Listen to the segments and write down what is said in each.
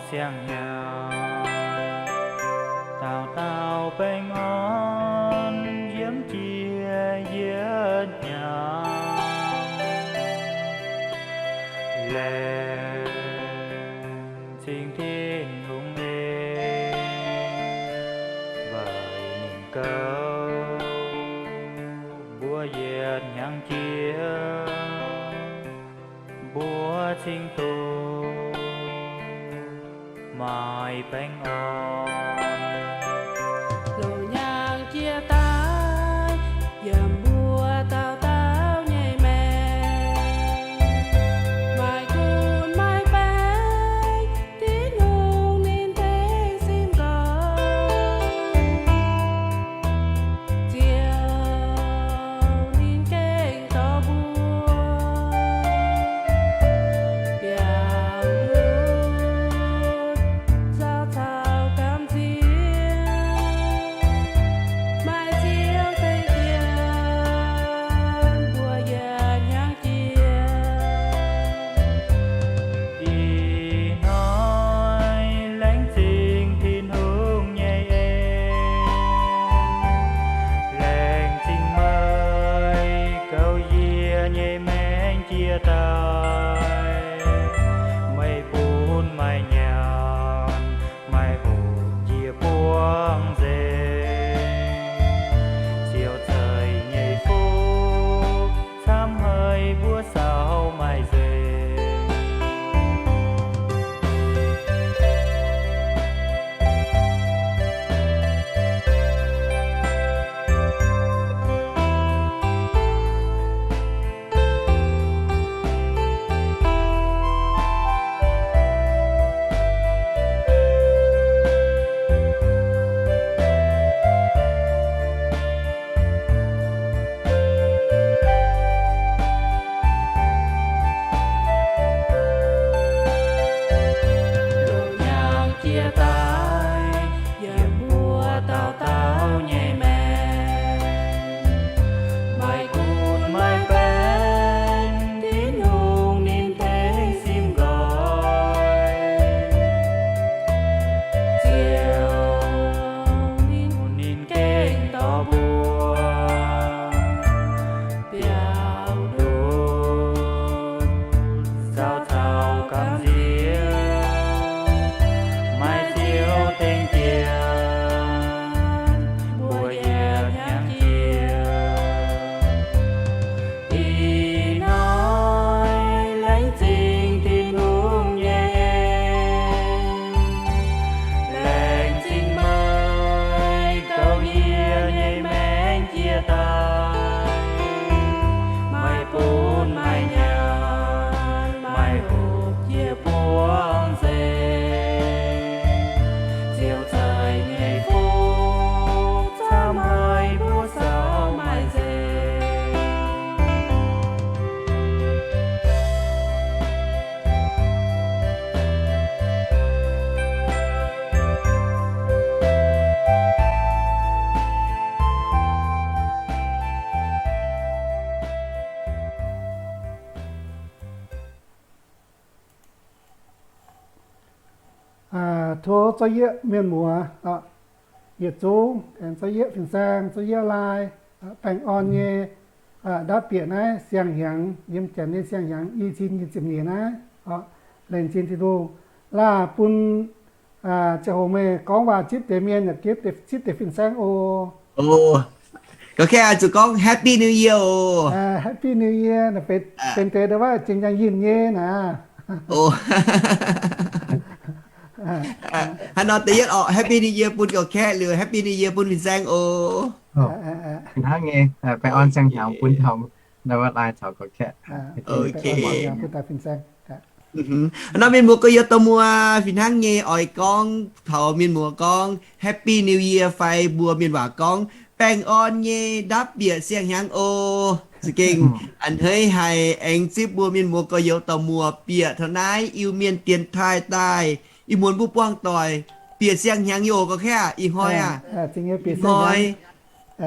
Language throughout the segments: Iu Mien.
siang-hnyangx, dauh dauh baengh orn yiem jiex yietc hnyangx. Laengz zingh Tin-Hungh ei, weic ninh gouv mbuo yietc hnyangx jiex, mbuo cingx dungx maaih baengh orn. Loz-hnyangx jiex daaih, yiem mbuo dauh dauh nyei maengc, maaih gunv maaih baengc, Tin-Hungh ninh tengx simv nqoi. Ziouv ninh gengh dorh mbuo biaux ndutv nzauh caux gamh nziex, maaih Ziouv tengx jienv mbuo yietc hnyangx jiex. Ih hnoi laengz zingh Tin-Hungh nyei en, laengz zingh meih gauh yie nyei maengc jiex daaih, meih bun maaih nyaanh, maaih hopv jiex buangv nzengc. Ziouv ceix nyei fuqv camv haic mbuo saau maaih nzengc. Loz-hnyangx jiex daaih, yiem mbuo dauh dauh nyei maengc, maaih gunv maaih baengc, Tin-Hungh ninh tengx simv nqoi. Ziouv ninh, ninh gengh dorh mbuo biaux ndutv nzauh caux gamh nziex, maaih Ziouv tengx jienv mbuo yietc hnyangx jiex. Ih hnoi laengz zingh Tin-Hungh nyei en, laengz zingh meih gauh yie nyei maengc jiex daaih, meih bun maaih nyaanh, maaih hopv jiex buangv nzengc. Ziouv ceix nyei fuqv camv haic mbuo saau maaih nzengc. Tov za'yietv mienh muoz, yietc zungv aengx za'yietv fin-saeng, za'yietv laai, baengh orn nyei ndapv bieqc naaiv siang-hnyangx, yiem janx nyei siang-hnyangx i cin nyic ziepc nyeic naaiv, laengz zingh Tin-Hungh. Laah bun ziangh hoc meih gorngv waac zipv deix mienh yaac zipv deix fin-saeng oc. Gorngv kaeqv zuqc gorngv Happy New Year oc. Happy New Year, benx deix ndau wuov jiex njang yinh nyei naaic. Haaix nor da'yietv orqc, Happy New Year bun gorqv-kaeqv liuz Happy New Year bun fin-saeng oc. Hnangv nyei, baengh orn siang-hnyangx bun taux ndau wuov laai caux gorqv-kaeqv. Haaix nor mienh muoz gorx-youz dauh muoz fih hnangv nyei oix gorngv taux mienh muoz gorngv Happy New Year fai mbuo mienh waac gorngv baengh orn nyei ndapv bieqc siang-hnyangx oc. Za'gengh a'hneiv haic aengx zipv mbuo mienh muoz gorx-youz dauh muoz bieqc taux naaiv Iu-Mienh dienx taaih daaih ih muonz mbuo buangh doic bieqc siang-hnyangx nyei oc gorqv-kaeqv aqv. Ih hnoi aqv, ih hnoi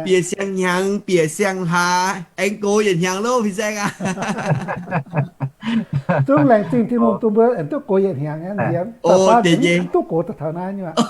bieqc siang-hnyangx bieqc siang-hlaax aengx gox yietc hnyangx loh fin-saeng aqv. Zungv laengz zingh Tin-Hungh dongh mbuo aengx duqv gox yietc hnyangx aqv. Nziex, duqv gox daaih taux naaiv nyei aqv.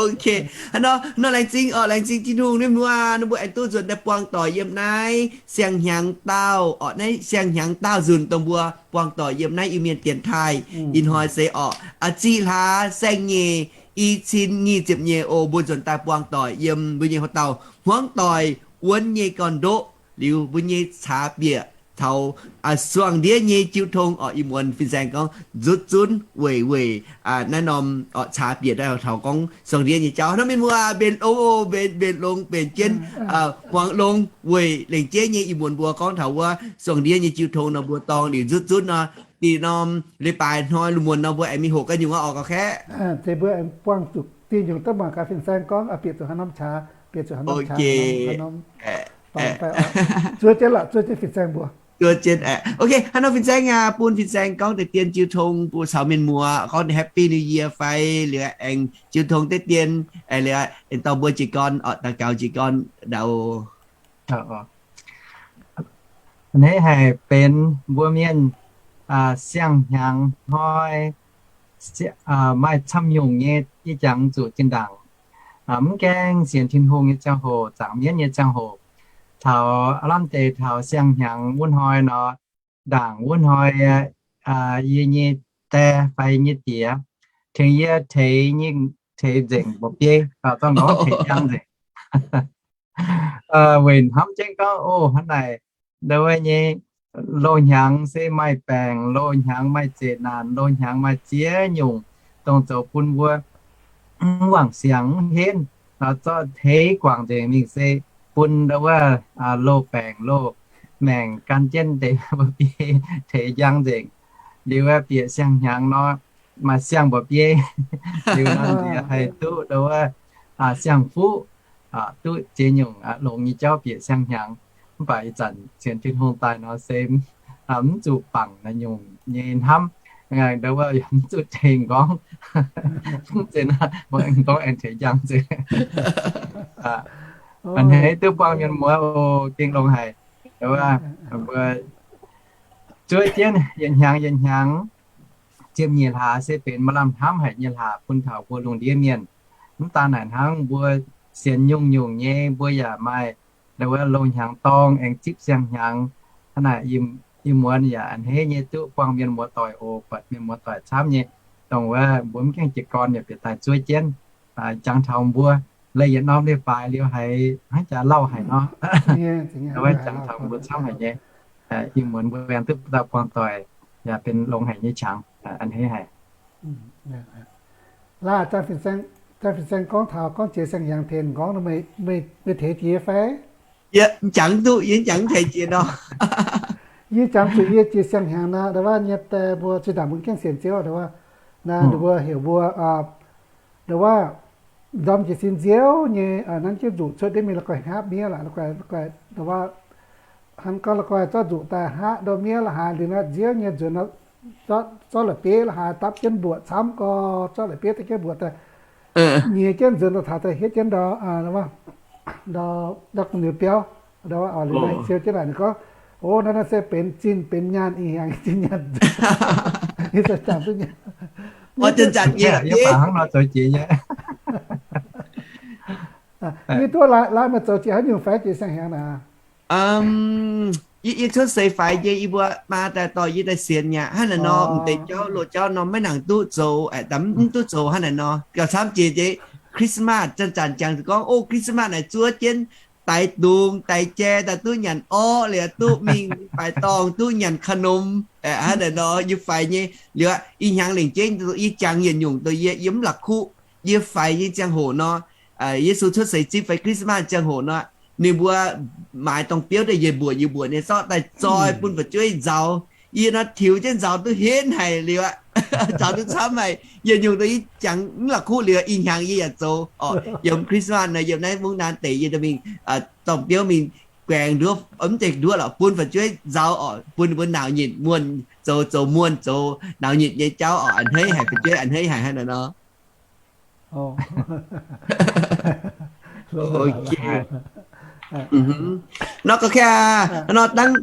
Ok, hnangv nor, nor laengz zingh oc, laengz zingh Tin-Hungh nyei mbuo, ninh mbuo aengx duqv nzuonx daaih buangh doic yiem naaiv siang-hnyangx daauh oc. Naaiv siang-hnyangx daauh nzunc dongh mbuo buangh doic yiem naaiv Iu-Mienh dienx taaih ih hnoi se oc, a'ziqc hlaax saeng-nyeic, i cin nyic ziepc nyeic oc, mbuo nzuonx daaih buangh doic yiem mbuo nyei houx-dauh hmuangv doic wuonv nyei gorn-ndoqv liuz, mbuo nyei caax bieqc taux suangx ndiev nyei jiu tong oc. Ih muonz fin-saeng gorngv nzutv zunv weic weic naaiv norm oc, caax bieqc daaih taux gorngv suangx ndiev nyei jauv. Hnangv mienh muoz, mbenc longx, mbenc, mbenc longx, mbenc jienv muangx longx weic lengc jeiv nyei ih muonz mbuo gorngv taux wuov suangx ndiev nyei jiu tong nor, mbuo dorngx liuz nzutv zunv nor, da'nyeic norm leiz-baaix hnoi lungh muonz nor mbuo aengx mingh hoqc ga'nyungc oc, ga'kaeqv. Zeiz mbuo aengx buangh zuqc diuh nyungc daaih mangc gaax fin-saeng gorngv bieqc zuqc haaix norm qaqv, bieqc zuqc haaix norm qaqv, zuov jienv lorqc, zuov jienv fin-saeng mbuo. Zuov jienv, ok, hnangv nor fin-saeng aqv, bun fin-saeng gorngv deix dien jiu tong bun caux mienh muoz gorngv Happy New Year fai liuz aengx jiu tong deix dien, liuz aengx dorh mbuo jiez gorn oc, daux gaux jiez gorn ndau. A'hneiv haic benx mbuo mienh siang-hnyangx hnoi maaih camv nyungc nyei ih jangx zuqc zinh ndaangc mv gaengh sienx Tin-Hungh nyei ziangh hoc, zaangc mienv nyei ziangh hoc, taux aav lamh deix taux siang-hnyangx wuov hnoi nor, ndaangc wuov hnoi yie nyei die fai nyei diex tengx yie teix, teix nzengc mba'biei, zorqv nqorngv teix njang nzengc. Weic hnamv jienv gorngv, o, hnangv naaic, ndau wuov nyei loz-hnyangx se maaih baengc, loz-hnyangx maaih zeqc naanc, loz-hnyangx maaih ziex nyungc, dongh zoux bun mbuo mv wangc siang mv henv, zorqv teix guangc nzengc mingh se bun ndau wuov loz-baengc loz-maengc gan jienv deix mba'biei teix njang nzengc. Liuz bieqc siang-hnyangx nor, maaih siang mba'biei. Liuz nor nziex haih duqv ndau wuov siang-fuqv, duqv ziex nyungc longx nyei jauv bieqc siang-hnyangx. Mv baac ih zanc sienx Tin-Hungh daaih nor se mv zuqc bangc naaiv nyungc nyei hnamv, ndau wuov mv zuqc tengx nqorngv. Mv zeiz nor, mbuo aengx nqorngv aengx teix njang nzengc. A'hneiv duqv buangh mienh muoz oc, gengh longx haic. Ndau wuov mbuo zuov jienv yietc hnyangx yietc hnyangx, ziepc nyeic hlaax se benx maaih lamh hnamv haic nyei hlaax bun taux mbuo lungh ndiev mienh. Mv daan naaic hnangv, mbuo sienx nyungc-nyungc nyei mbuo yaac maaih ndau wuov loz-hnyangx dorngh aengx zipv siang-hnyangx. Hnangv naaic ih muonz yaac a'hneiv nyei duqv buangh mienh muoz doic oc, buatc mienh muoz doic camv nyei. Dongh wuov mbuo mv gaengh jiez gorn yaac bieqc daaih zuov jienv, jangx taux mbuo leih yietc norm leiz-baaix liuz haiz hnangv jaax lauh haic nor. Ndau wuov jangx taux mbuo camv haic nyei. Ih muonz mbuo aengx duqv daaih buangh doic yaac benx longx haic nyei qangx, a'hneiv haic. Laaix, Janx-Fin-Saeng gorngv taux gorngv jiex siang-hnyangx tengx nqorngv, meih tengx jiex fai? Yie jangx duqv, yie jangx tengx jiex nor. Yie jangx zuqc yie jiex siang-hnyangx naaic, ndau wuov nyei daaih mbuo zinh ndaangc mbuo gaengh sienx Ziouv, ndau wuov naaic ninh mbuo heuc mbuo, ndau wuov ndorm jiez sin nziouv nyei, nanv jienv nzuqc cuotv ndiev mingh la'guaih hngaqv miev la'guaih, ndau wuov hnangv gorngv la'guaih zorqv nzuqc daaih hngaqv ndau miev la'haaix liuz naaic nziouv nyei nzuonx, zorqv la'bieiv la'haaix dapv jienv mbuoqc camv gorx, zorqv la'bieiv dapv jienv mbuoqc daaih nyiex jienv nzuonx daaih taux daaih hietv jienv ndau, ndau gu'nyuoz biauv, ndau wuov liuz naaic siou jienv naaic ninh gorngv, o, naaiv naaiv se benx zinh benx nyaanh ih hnyangx zinh nyaanh. Yie zanc-zanc duqv nyaanh. Yie duqv laaix meih zoux jiex haaix nyungc faix jiex siang-hnyangx naaic? Yie, yie cuotv seix faix nyei, yie mbuo maa daaih dorh yie daaih sienx nyei aqv. Hnangv naaic nor, m'deix jauv loz jauv nor maiv nangc duqv zoux, mv duqv zoux hnangv naaic nor. Gauh camv jiex jiex Christmas zanc-zanc jangx zuqc gorngv, o, Christmas naaic zuov jienv daix dungz daix jai daaih duqv nyanc orv liuz duqv mingh faix dorngh duqv nyanc ขนม hnangv naaic nor. Yie faix nyei liuz, ih hnyangx lengc jeiv yie jangx yietc nyungc dongh yie, yie mv la'kuqv. Yie faix nyei ziangh hoc nor, Yesu cuotv seix zipv fai Christmas ziangh hoc nor, ninh mbuo maaiz dorng biouv daaih yietc mbuoqc yietc mbuoqc nyei zorqv daaih zoi bun fu'jueiv nzauz. Yie nor tiux jienv nzauz duqv henv haic liuz aqv. Nzauz duqv camv haic, yietc nyungc dongh yie jangx mv la'kuqv liuz, ih hnyangx yie yaac zoux oc. Yiem Christmas nor, yiem naaiv mungv naaiv deic, yie mingh dorng biouv mingh guaengx nduov, mv zeiz nduov lorqc, bun fu'jueiv nzauz oc, bun ninh mbuo nauc nyitc muonh, zoux zoux muonh zoux nauc nyitc nyei jauv oc. A'hneiv haic, fu'jueiv a'hneiv haic hnangv naaic nor. Nor ga'kea, nor dangh,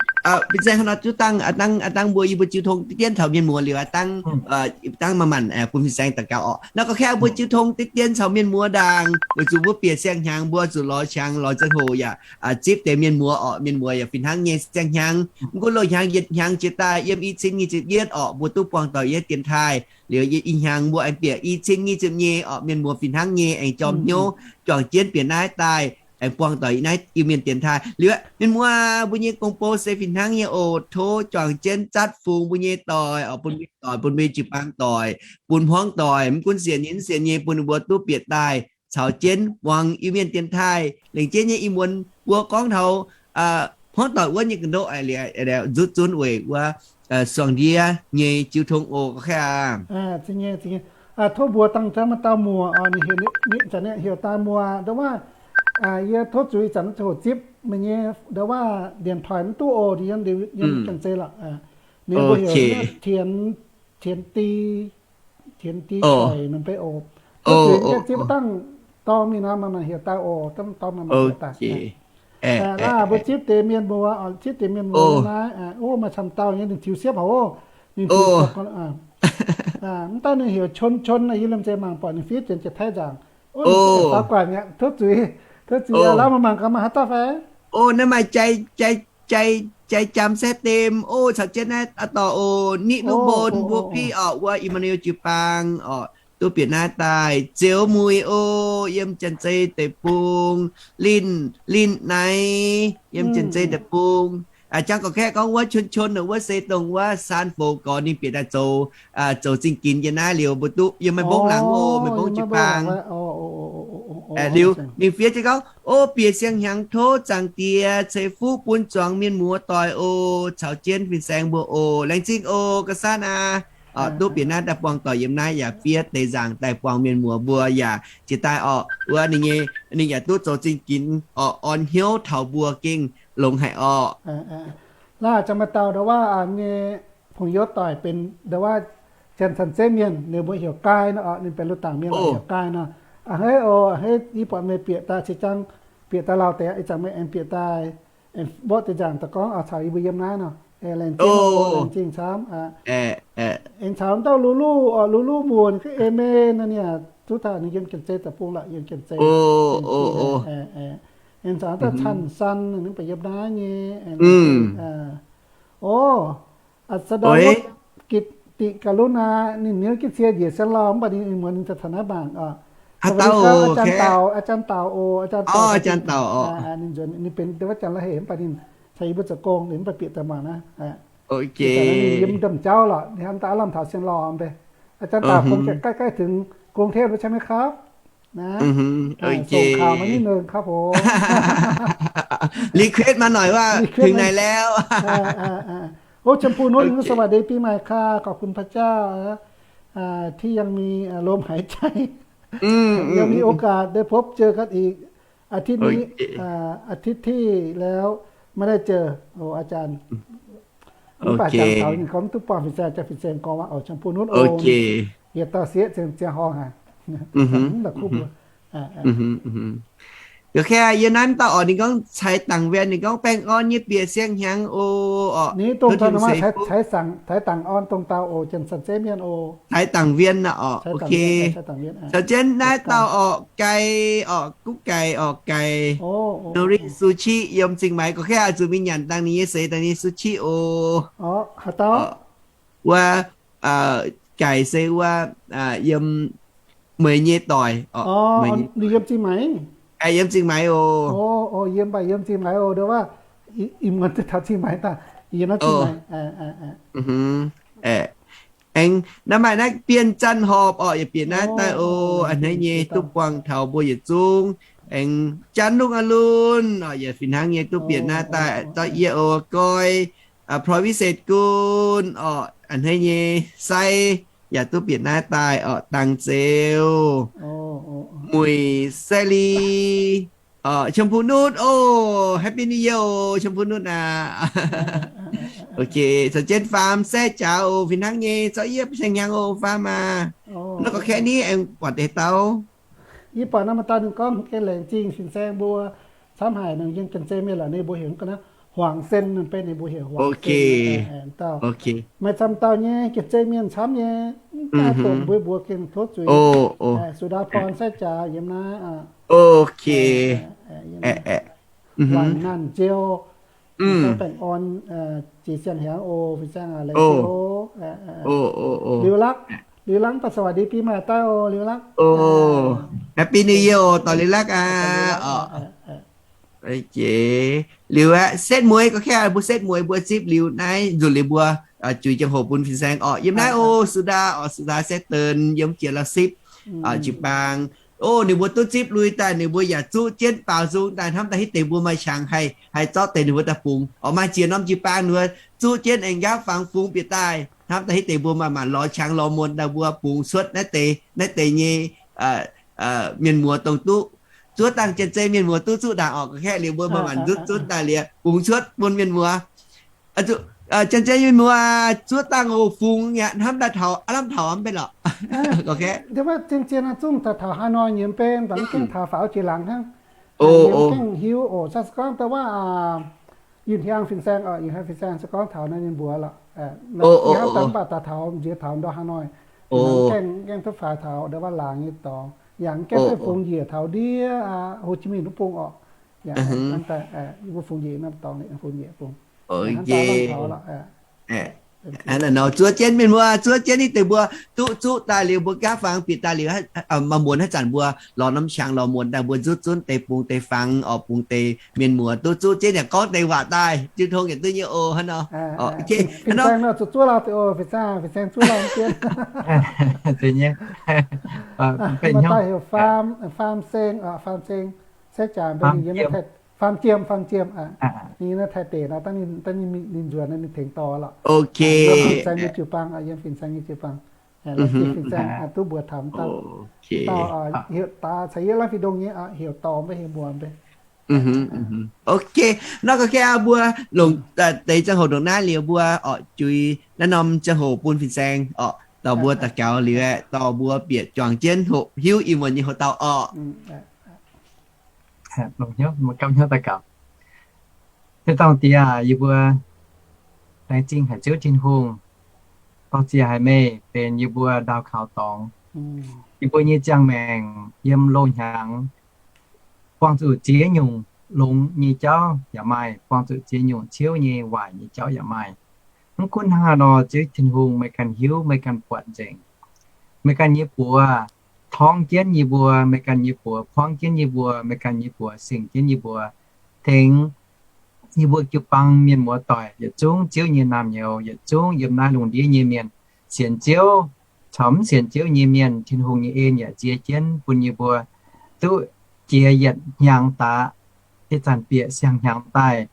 fin-saeng nor zuqc dangh, dangh, dangh mbuo yie mbuo jiu tong diqv dienv taux mienh muoz liuz, dangh, dangh manc-manc bun fin-saeng daux gaux orqc. Nor ga'kea mbuo jiu tong diqv dienv caux mienh muoz ndaangc, weic zuqc mbuo bieqc siang-hnyangx mbuo zuqc lorz qangx lorz ziangh hoc yaac zipv deix mienh muoz orqc. Mienh muoz yaac fih hnangv nyei siang-hnyangx, mv gunv loz-hnyangx yietc hnyangx jiex daaih yiem i cin nyic ziepc yietv orqc, mbuo duqv buangh doic yiem dienx taaih. Liuz i hnyangx mbuo aengx bieqc i cin nyic ziepc nyei orqc, mienh muoz fih hnangv nyei aengx jorm hnyouv juangc jienv bieqc naaiv daaih, aengx buangh doic naaiv Iu-Mienh dienx taaih. Liuz mienh muoz, mbuo nyei gong-bou se fih hnangv nyei oc. Tov juangc jienv zatv fungx mbuo nyei doic orqc, bun mbuo doic, bun mbuo jiu-baang doic, bun hmuangv doic, mv gunv sienx nyei mv sienx nyei, bun ninh mbuo duqv bieqc daaih caux jienv muangx Iu-Mienh dienx taaih. Lengc jeiv nyei ih muonz mbuo gorngv taux hmuangv doic wuov nyei ga'ndoqv, nzutv zunv weic wuov suangx ndiev nyei jiu tong oc. Tov mbuox dangh jangv maaih dauh muoz, ninh heuc daaih muoz, ndo wuov, yie tov zuiz zanc hoc zipv meih nyei, ndo wuov, điện thoại mv duqv oc, yiem, yiem Janx-Zei lorqc. Ninh mbuo heuc Tienx Di, Tienx Di Choix nor mbe oc. Tov zuiz zipv dangh dorng mingh nor maaih heuc daaih oc, dorng maaih heuc daaih. Laaih mbuo zipv deix mienh muoz, zipv deix mienh muoz naaiv, o, maaih camv dauh nyei ninh tiux siepv haic oc. Ninh tiux siepv, mv daaih ninh heuc Chon Chon, yie liemh zeih mangc buatc ninh fiev jienv Janx-Taiv nzaangc. O, ninh faaux guangc mi'aqv, tov zuiz, tov zuiz, laaih mbuo mangc gaax maaih haaix dauh fai? O, naaiv maaih Jai, Jai, Jai Jam Saeqv Dem, o, caux jienv naaiv aa dorh, o, Niv Nuv Mbon, mbuo piv orqc, wuov Emmanuel jiu-baang orqc, duqv bieqc naaiv daaih. Zeuz Muic, o, yiem Janx-Zei deic-bung. Linh, Linh Naix, yiem Janx-Zei deic-bung. Jangv gorqv-kaeqv gorngv wuov Chon Chon wuov se dongh wuov Saan Foux gorx ninh bieqc daaih zoux, zoux zingh ginx yiem naaiv liuz mbuo duqv yiem Meiv Mbongv laangz, o, Meiv Mbongv jiu-baang. Liuz ninh fiev jienv gorngv, o, bieqc siang hnyangx tov Zaangc Diex ceix fuqv bun zuangx mienh muoz doic, o, caux jienv fin-saeng mbuo, o. Laengz zingh, o, ga'sanv aac. Duqv bieqc naaiv daaih buangh doic yiem naaiv yaac fiev deix nzaangc daaih buangh mienh muoz mbuo yaac jiex daaih orqc. Wuov ninh nyei, ninh yaac duqv zoux zingh ginx orqc, orn hnyouv taux mbuo gengh longx haic orqc. Laaih jangx maaih dauh ndo wuov nyei 朋友 doic benx ndo wuov Janx-Taiv zeiv mienh, ninh mbuo heuc Gaai nor orqc, ninh benx Lu Dangc mienh heuc Gaai nor. A'hneiv o, a'hneiv yie buatc meih bieqc daaih ceix jangv, bieqc daaih lauh deix, ih zanc meih aengx bieqc daaih, aengx mborqv deix nzaangc daaih gorngv caux yie mbuo yiem naaiv nor. Laengz zingh, laengz zingh camv. Aengx caux dauh Lu Lu, Lu Lu muoc, ninh ga'ei mei nor, ninh zuqc taux ninh yiem Janx-Zei deic-bung lorqc, yiem Janx-Zei. Aengx caux dauh Chan San, ninh baac yiem naaiv nyei. O, Sa'ndau Wutv, Gitv Diqv Galunh aac, ninh niouv jienv cie njiec sienx lauh, mv baac ninh muonz ninh daaih taux naaiv mangc oc. อาจารย์เต่า oc, อาจารย์เต่า oc, ninh benx deix wuov Janx-La'heh, mv baac ninh caux yie mbuo zoux gong, ninh mv baac bieqc daaih mangc naaiv. Ninh yiem ndamv jauv lorqc, ninh hnamv daaih aav lamh taux sienx lauh mv bei. อาจารย์เต่า คงจะใกล้ๆ ถึงกรุงเทพฯแล้วใช่ไหมครับ นะ ส่งข่าวมานิดนึงครับผม รีเควสต์มาหน่อยว่าถึงไหนแล้ว โอ้ ชมพูนุช สวัสดีปีใหม่ค่ะ ขอบคุณพระเจ้านะ ที่ยังมีลมหายใจ ยังมีโอกาสได้พบเจอกันอีก อาทิตย์นี้ อาทิตย์ที่แล้วไม่ได้เจอ โอ้ อาจารย์ Mv baac Janx-Taiv ninh gorngv duqv buangh fin-saeng, Janx-Taiv fin-saeng gorngv waac oc, ชมพูนุช oc, yietc dauh sieqv ziangh horngh haic. Mv baac kuv mbuo. Yie naaiv dauh orqc, ninh gorngv Cai Dangc Wien, ninh gorngv baengh orn nyei bieqc siang-hnyangx oc. Ninh dongh taux ninh maaih Cai Dangc Orn dongh dauh oc, Janx-Taiv zeiv mienh oc. Cai Dangc Wien aqv oc. Caux jienv naaiv dauh orqc, Gaiz orqc, Guv Gaic orqc, Gaic, Nori Sushi yiem Zingh Maix. Gorqv-kaeqv oix zuqc mingh nyanc dangh ninh nyei seix daaih nyei sushi oc. Wuov, Gaic se wuov, yiem meih nyei doic. Ninh yiem Zingh Maix. Yiem Zingh Maix oc. Yiem, mv baac yiem Zingh Maix oc, ndo wuov, ih muonz taux Zingh Maix daaih, yiem naaiv Zingh Maix. Aengx naaiv maaih naaiv Bienh Zanh Horpc orqc, yaac bieqc naaiv daaih oc. A'hneiv nyei duqv buangh taux mbuo yietc zungv. Aengx Janx Lungh Alun orqc, yaac fih hnangv nyei duqv bieqc naaiv daaih. Zorqv yie oc, Goi, Proviset Gun orqc, a'hneiv nyei Sai yaac duqv bieqc naaiv daaih orqc. Dangh Zeux, Muic Sai Li, Chum Pu Nutv oc, Happy New Year oc, Chum Pu Nutv aac. Ok, caux jienv Faam Sai Jaax oc, fih hnangv nyei zorqv yie siang-hnyangx oc, Faam aac. Nor gorqv-kaeqv ni aengx buatc deix dauh. Yie buatc nor maaih dauh ninh gorngv gengh laengz zingh fin-saeng mbuo, camv haic nor, yiem Janx-Zei mienh la'ninh mbuo heuc ga'naaiv Huangz Sen, ninh benx ninh mbuo heuc Huangz Sen. Dauh maaih camv dauh nyei Janx-Zei mienh camv nyei, mv daaih buatc mbuo, mbuo gengh tov zuiz. Su^ndaa Porn, Sai Jaax yiem naaiv. Laanh Naanh Ziou, Baengh Orn, Jiex Siang Hiaangx oc, fin-saeng aac, laengz zingh oc. Liuz Lakv, Liuz Lakv mv baac สวัสดีปีใหม่ daaih oc, Liuz Lakv. Happy New Year oc, dorh Liuz Lakv aac. Liuz aeqv, setv mueiz gorngv kaeqv mbuo setv mueiz mbuo zipv liuz naaiv nzunc liuz mbuo zuiz ziangh hoc bun fin-saeng orqc. Yiem naaiv oc, Su^ndaa oc, Su^ndaa Setv Deix yiem jiex Lauv Sipv jiu-baang. Oc, ninh mbuo duqv zipv lui daaih, ninh mbuo yaac zuqv jienv baaux nzung daaih hnamv daaih hitv deix mbuo maaih qangx haih, haih zorqv deix ninh mbuo daaih bungx. Oc, maaih ziex norm jiu-baang ninh mbuo zuqv jienv aengx nqaapv fangx fungx bieqc daaih hnamv daaih hitv deix mbuo maaih maanc lorz qangx lorz muonz daaih mbuo bungx cuotv naaiv deix, naaiv deix nyei mienh muoz dongh duqv zuov dangh Janx-Zei mienh muoz duqv zuqv ndaangc orqc. Gorngv kaeqv liuz mbuo maaih maanc nzutv zunv daaih liuz bungx cuotv bun mienh muoz. Janx-Zei mienh muoz zuov dangh oc, fungx yaac hnamv daaih taux aav lamh taux mv bei lorqc. Zien-zien zungv daaih taux Hà Nội nyei mv bei, mv baac mv gengh taux faaux jiex laangz hnangv. Yie mv gengh hiuv oc. Caux se gorngv da'wuov Yinh Hiang fin-saeng, Yinh Hiang fin-saeng se gorngv taux naaiv ninh mbuox lorqc. Hnangv daaih mv baac daaih taux nziex taux ndorm Hà Nội, mv gengh, mv gengh duqv faix taux ndorm wuov laangz nyei dorngx, yaac mv gengh duqv fungx njiec taux ndiev Hồ Chí Minh wuov bung orqc. Yaac hnangv daaih mbuo fungx njiec norm dorngx, fungx njiec bung. Hnangv daaih taux lorqc. Nor zuov jienv mienh mbuo, zuov jienv hitv deix mbuo duqv zuqv daaih liuz mbuo nqaapv fangx bieqc daaih liuz, maaih muonz haaix zanc mbuo lorz norm qangx lorz muonz daaih mbuo nzutv zunv deix bungx deix fangx orqc, bungx deix mienh muoz duqv zuqv jienv yaac gorngv deix waac daaih, jiu tong yaac duqv nyei oc. Hnangv nor, fin-saeng zuqv zuov lauh, fin-saeng zuqv lauh jienv. Maaih dauh heuc Faam, Faam Seng, Faam Seng, se jaax mbe ninh yiem naaiv, Faam Jiem, Faam Jiem, ninh yiem naaiv Taiv deic nor, dangh ninh nzuonx ninh tengx dorh lorqc. Yiem fin-saeng nyei jiu-baang, yiem fin-saeng nyei jiu-baang. Laengz zingh fin-saeng duqv mbuox taux dauh, dauh heuc daaih caux yie laanh fih ndongh nyei heuc dorh mbe, heuc mbuox mbe. Ok, nor gorngv kaeqv mbuo longc deix ziangh hoc ndongc naaiv liuz mbuo orqc, juix naaiv norm ziangh hoc bun fin-saeng orqc, dorh mbuo daux gaux liuz aeqv, dorh mbuo bieqc juangc jienv hoqc hiuv ih muonz nyei hoc dauh orqc. Gapv hnyouv daux gaux. Tin-dorngh Diex aac, yie mbuo laengz zingh haic Ziouv Tin-Hungh, dorh ziex haic meih benx yie mbuo ndau kaux dorngx. Yie mbuo nyei ziangh maengc yiem loz-hnyangx, buangh zuqc ziex nyungc longx nyei jauv yaac maaih, buangh zuqc ziex nyungc ciouv nyei waaic nyei jauv yaac maaih. Mv gunv hnangv haaix nor, Ziouv Tin-Hungh, meih ganh hiuv, meih ganh buatc nzengc. Meih ganh nyei buoz torngv jienv yie mbuo, meih ganh nyei buoz buangv jienv yie mbuo, meih ganh nyei buoz singx jienv yie mbuo, tengx yie mbuo jiu-baang mienh muoz-doic yietc zungv, Ziouv nyei naamh nyouz yietc zungv, yiem naaiv lungh ndiev nyei mienh, sienx Ziouv caux mv sienx Ziouv nyei mienh, Tin-Hungh nyei en yaac nzie jienv bun yie mbuo duqv jiex yietc hnyangx daaih, ih zanc bieqc siang-hnyangx daaih.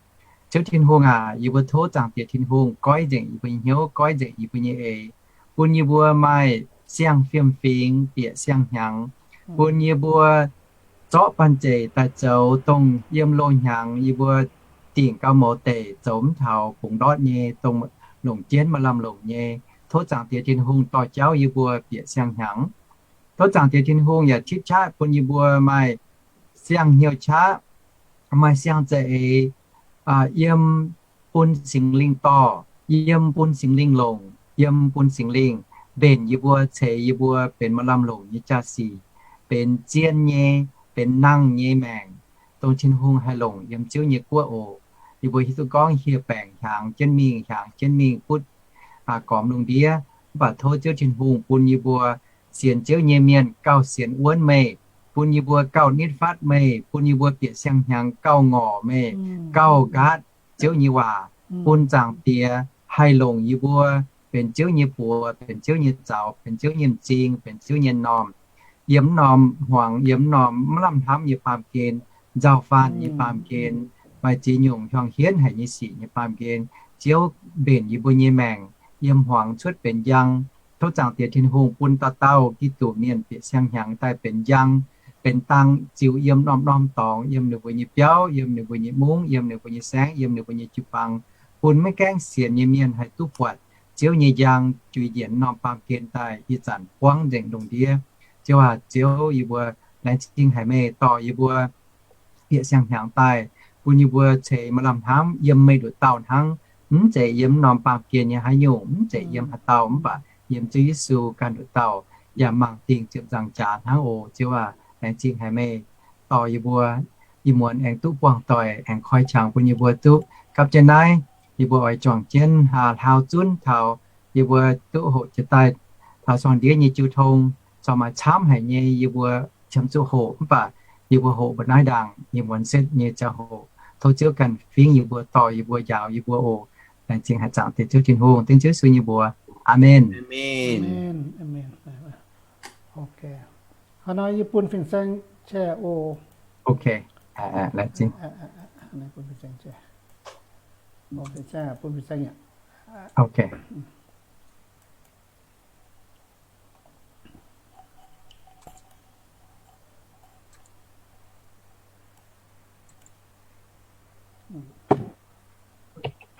Ziouv Tin-Hungh aac, yie mbuo tov Zaangc Diex Tin-Hungh goiv nzengc yie mbuo nyei hnyouv, goiv nzengc yie mbuo nyei eix, bun yie mbuo maaih siang-fiem-fingx bieqc siang-hnyangx, bun yie mbuo zorqv banh zeic daaih zoux dongh yiem loz-hnyangx yie mbuo dingc gau mouz deic, zoux mv taux bungx ndortv nyei, dongh longc jienv maaih lamh longc nyei. Tov Zaangc Diex Tin-Hungh dorh jauv yie mbuo bieqc siang-hnyangx. Tov Zaangc Diex Tin-Hungh yaac tipv qaqv bun yie mbuo maaih siang-hnyouv qaqv, maaih siang-za'eix, yiem bun Singx Lingh dorh, yiem bun Singx Lingh longc, yiem bun Singx Lingh mbenc yie mbuo, ceix yie mbuo benx maaih lamh longc nyei jaa-sic, benx zien nyei, benx nangh nyei maengc, dongh Tin-Hungh haih longc yiem Ziouv nyei guoqv oc. Yie mbuo hiuv duqv gorngv hieh baengc hiaangx jienv mingh, hiaangx jienv mingh butv gormx lungh ndiev, mv baac tov Ziouv Tin-Hungh bun yie mbuo sienx Ziouv nyei mienh gauh sienx wuonv meih, bun yie mbuo gauh nitv fatv meih, bun yie mbuo bieqc siang-hnyangx gauh ngorc meih, gauh nqaatv Ziouv nyei waac, bun Zaangc Diex haih longc yie mbuo benx Ziouv nyei buoz, benx Ziouv nyei zaux, benx Ziouv nyei m'zing, benx Ziouv nyei m'normh, yiem m'normh hmuangx, yiem m'normh maiv lamh hnamv nyei baamh gen, nzauh-faanh nyei baamh gen, maaih ziex nyungc hiuang hienv haic nyei sic nyei baamh gen. Ziouv mbenc yie mbuo nyei maengc yiem hmuangx cuotv benx njang. Tov Zaangc Diex Tin-Hungh bun dauh dauh Giduc mienh bieqc siang-hnyangx daaih benx njang, benx dang ziux yiem norm-norm dorngx, yiem ninh mbuo nyei biauv, yiem ninh mbuo nyei mungv, yiem ninh mbuo nyei saengv, yiem ninh mbuo nyei jiu-baang, bun maiv gaengh sienx nyei mienh haih duqv buatc Ziouv nyei njang juix njiec norm baamh gen daaih ih zanc buangv nzengc lungh ndiev. Ziouv aac, Ziouv, yie mbuo laengz zingh haic meih dorh yie mbuo bieqc siang-hnyangx daaih, bun yie mbuo ceix maaih lamh hnamv yiem meih nduqc dauh hnangv, mv zeiz yiem norm baamh gen nyei haaix nyungc, mv zeiz yiem haaix dauh, mv baac yiem Ziouv Yesu ganh nduqc dauh, yaac mangc dingc ziepc nzaangc jaax hnangv oc. Ziouv aac, laengz zingh haic meih dorh yie mbuo ih muonz aengx duqv buangh doic, aengx koi qangx bun yie mbuo duqv gapv jienv naaiv. Yie mbuo oix juangc jienv hlauv zunv taux yie mbuo duqv hoqc jiex daaih taux sorng-ndiev nyei jiu tong, corc maaih camv haic nyei yie mbuo qiemx zuqc hoqc, mv baac yie mbuo hoqc mbuo naaiv ndaangc ih muonz setv nyei ziangh hoc. Tov Ziouv ganh fingx yie mbuo, dorh yie mbuo, njaaux yie mbuo oc. Laengz zingh haic zaangc deix Ziouv Tin-Hungh, dengv Ziouv Yesu nyei mbuox. Aamen. Hnangv nor yie bun fin-saeng share oc. Ok. Laengz zingh. Ok.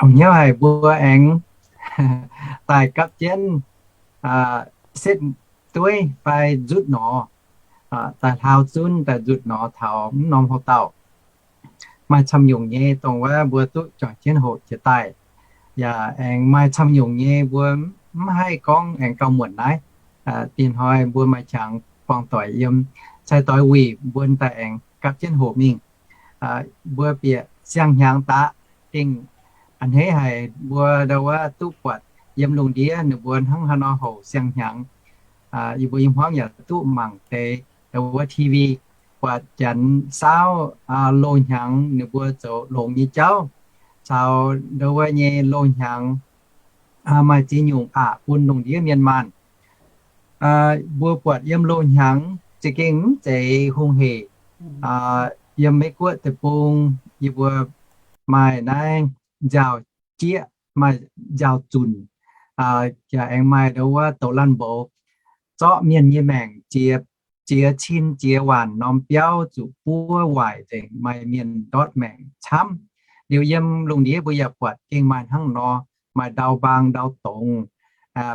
A'hneiv haic mbuo aengx daaih gapv jienv setv dueiv fai nzutv nor, daaih hlauv zunv daaih nzutv nor taux mv norm houx-dauh. Maaih camv nyungc nyei dongh wuov mbuo duqv juangc jienv hoqc jiex daaih. Yaac aengx maaih camv nyungc nyei mbuo mv haih gorngv aengx gauh muonc naaiv. Diex hnoi mbuo maaih qangx buangh doic yiem, cai doix wuic mbuo daaih aengx gapv jienv hoqc mingh. Mbuo bieqc siang-hnyangx daqv gengh a'hneiv haic mbuo ndau wuov duqv buatc yiem lungh ndiev ninh mbuo hnangv haaix nor hoqc siang-hnyangx. Yie mbuo i hmuangv yaac duqv mangc deix ndau wuov T V, buatc janx saauv loz-hnyangx ninh mbuo zoux longx nyei jauv, caux ndau wuov nyei loz-hnyangx maaih ziex nyungc aqc bun lungh ndiev mienh maanh. Mbuo buatc yiem loz-hnyangx za'gengh mv zeiz hungh heic. Yiem Meiv-Guoqv deic-bung yie mbuo maaih naaiv nziaaux-jieqv, maaih nziaaux-zunc, yaac aengx maaih ndau wuov douz-laanh mboux, zorqv mienh nyei maengc jiex, jiex cin jiex waanc norm biauv zuqc buov waaic nzengc, maaih mienh ndortv maengc camv. Liuz yiem lungh ndiev mbuo yaac buatc gengh maaih hnangv nor, maaih ndau mbaang ndau dongz,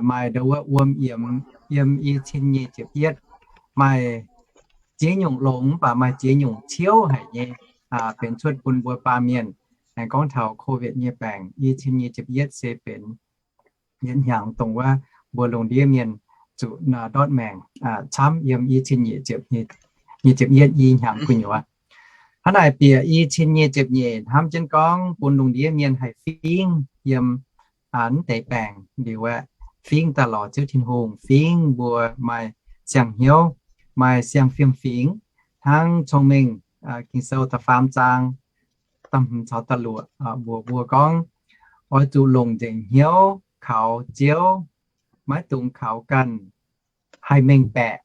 maaih ndau wuov wuom yiemx yiem i cin nyic ziepc yietv, maaih ziex nyungc longx mv baac maaih ziex nyungc ciouv haic nyei, benx cuotv bun mbuo baamh mienh. Aengx gorngv taux COVID nyei baengc, i cin nyic ziepc yietv se benx yietc hnyangx dongh wuov mbuo lungh ndiev mienh zuqc ndortv maengc camv yiem i cin nyic ziepc yietv i hnyangx gu'nyuoz. Hnangv naaic bieqc i cin nyic ziepc nyeic hnamv jienv gorngv bun lungh ndiev mienh haih fingx yiem mv deix baengc liuz aeqv, fingx daaih lorz Ziouv Tin-Hungh, fingx mbuo maaih siang-hnyouv, maaih siang-fiem-fingx, hnangv Cong-Mengh Ging-Sou da'faam zaang da'hmz caux da'luoqc mbuox mbuo gorngv, oix zuqc longc nzengc hnyouv kaux Ziouv, maiv dungx kaux ganh haih mengh baeqc.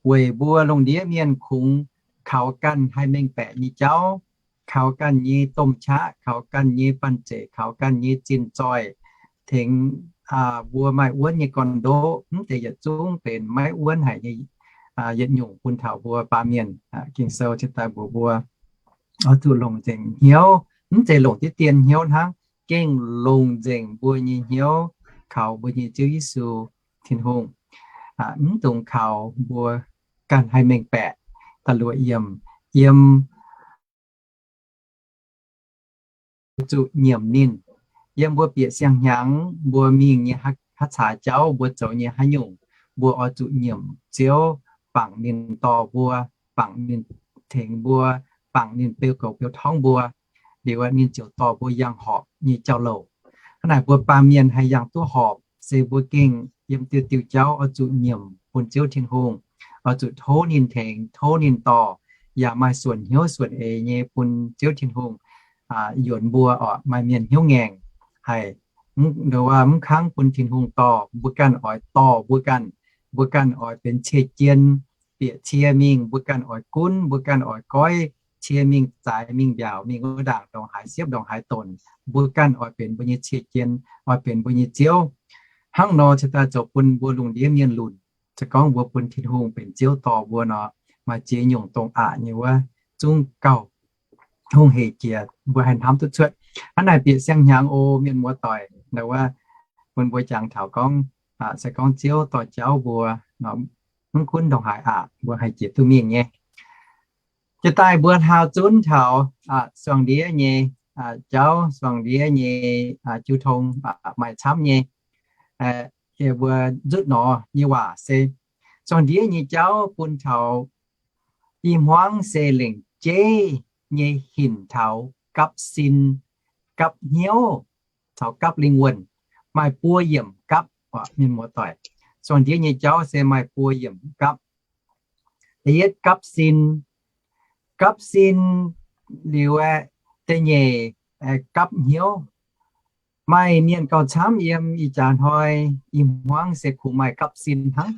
Weic mbuo lungh ndiev mienh kungx kaux ganh haih mengh baeqc nyei jauv, kaux ganh nyei domh qaqv, kaux ganh nyei banh zeic, kaux ganh nyei zinh zoih, tengx mbuo maaih wuonv nyei gorn-ndoqv, mv deix yietc zungv benx maiv wuonv haic nyei yietc nyungc bun taux mbuo baamh mienh. Ging-Sou cingx daaih mbuox mbuo oix zuqc longc nzengc hnyouv, mv zeiz longc diqv dien hnyouv hnangv, gengh longc nzengc mbuo nyei hnyouv kaux mbuo nyei Ziouv Yesu Tin-Hungh. Mv dungx kaux mbuo ganh haih mengh baeqc. Da'luoqc yiemc, yiem zuqc nyiemc ninh. Yiem mbuo bieqc siang-hnyangx mbuo mingh nyei haaix caaix jauv, mbuo zoux nyei haaix nyungc, mbuo oix zuqc nyiemc Ziouv, bangc ninh dorh mbuo, bangc ninh tengx mbuo, bangc ninh beu goux beu torngv mbuo, liuz ninh ziouc dorh mbuo yangh horpc nyei jauv-louc. Hnangv naaic mbuo baamh mienh haih yangh duqv horpc se mbuo gengh yiem diuh diuh jauv oix zuqc nyiemc bun Ziouv Tin-Hungh, oix zuqc tov ninh tengx, tov ninh dorh, yaac maaih suonc hnyouv suonc eix nyei bun Ziouv Tin-Hungh yuonx mbuo oc. Maaih mienh hnyouv ngaengc haic, mv kangv bun Tin-Hungh dorh, mbuo ganh oix dorh mbuo ganh. Mbuo ganh oix benx cie jien, bieqc cie mingh, mbuo ganh oix gunv, mbuo ganh oix goiv cie mingh zaaix mingh mbiaauc mingh wuov ndaangc ndongc haaix siepv ndongc haaix donc, mbuo ganh oix benx mbuo nyei cie jien, oix benx mbuo nyei ziouv. Hnangv nor cingx daaih zoux bun mbuo lungh ndiev mienh lunc. Se gorngv mbuo bun Tin-Hungh benx Ziouv dorh mbuo nor, maaih ziex nyungc dongh aqc nyei wuov zungv gauh hungh hec jiex mbuo haih hnamv duqv cuotv. Hnangv naaic bieqc siang-hnyangx oc mienh muoz-doic, ndau wuov bun mbuo jangx taux gorngv, se gorngv Ziouv dorh jauv mbuo, mv gunv ndongc haaix aqc mbuo haih jiex duqv mingh nyei. Jiex daaih mbuo hlaau zunv taux suangx ndiev nyei jauv, suangx ndiev nyei jiu tong maaih camv nyei, mbuo nzutv nor nyei waac se, suangx ndiev nyei jauv bun taux i hmuangv se lengc jeiv nyei hinc taux gapv sin, gapv hnyouv, caux gapv lingh wuonh, maaih buo yiemc gapv. Mienh muoz-doic, suangx ndiev nyei jauv se maaih buo yiemc gapv. Da'yietv gapv sin. Gapv sin liuz aeqv, da'nyeic gapv hnyouv. Maaih mienh gauh camv yiem ih jaax hnoi, i hmuangv se kungx maaih gapv sin hnangv,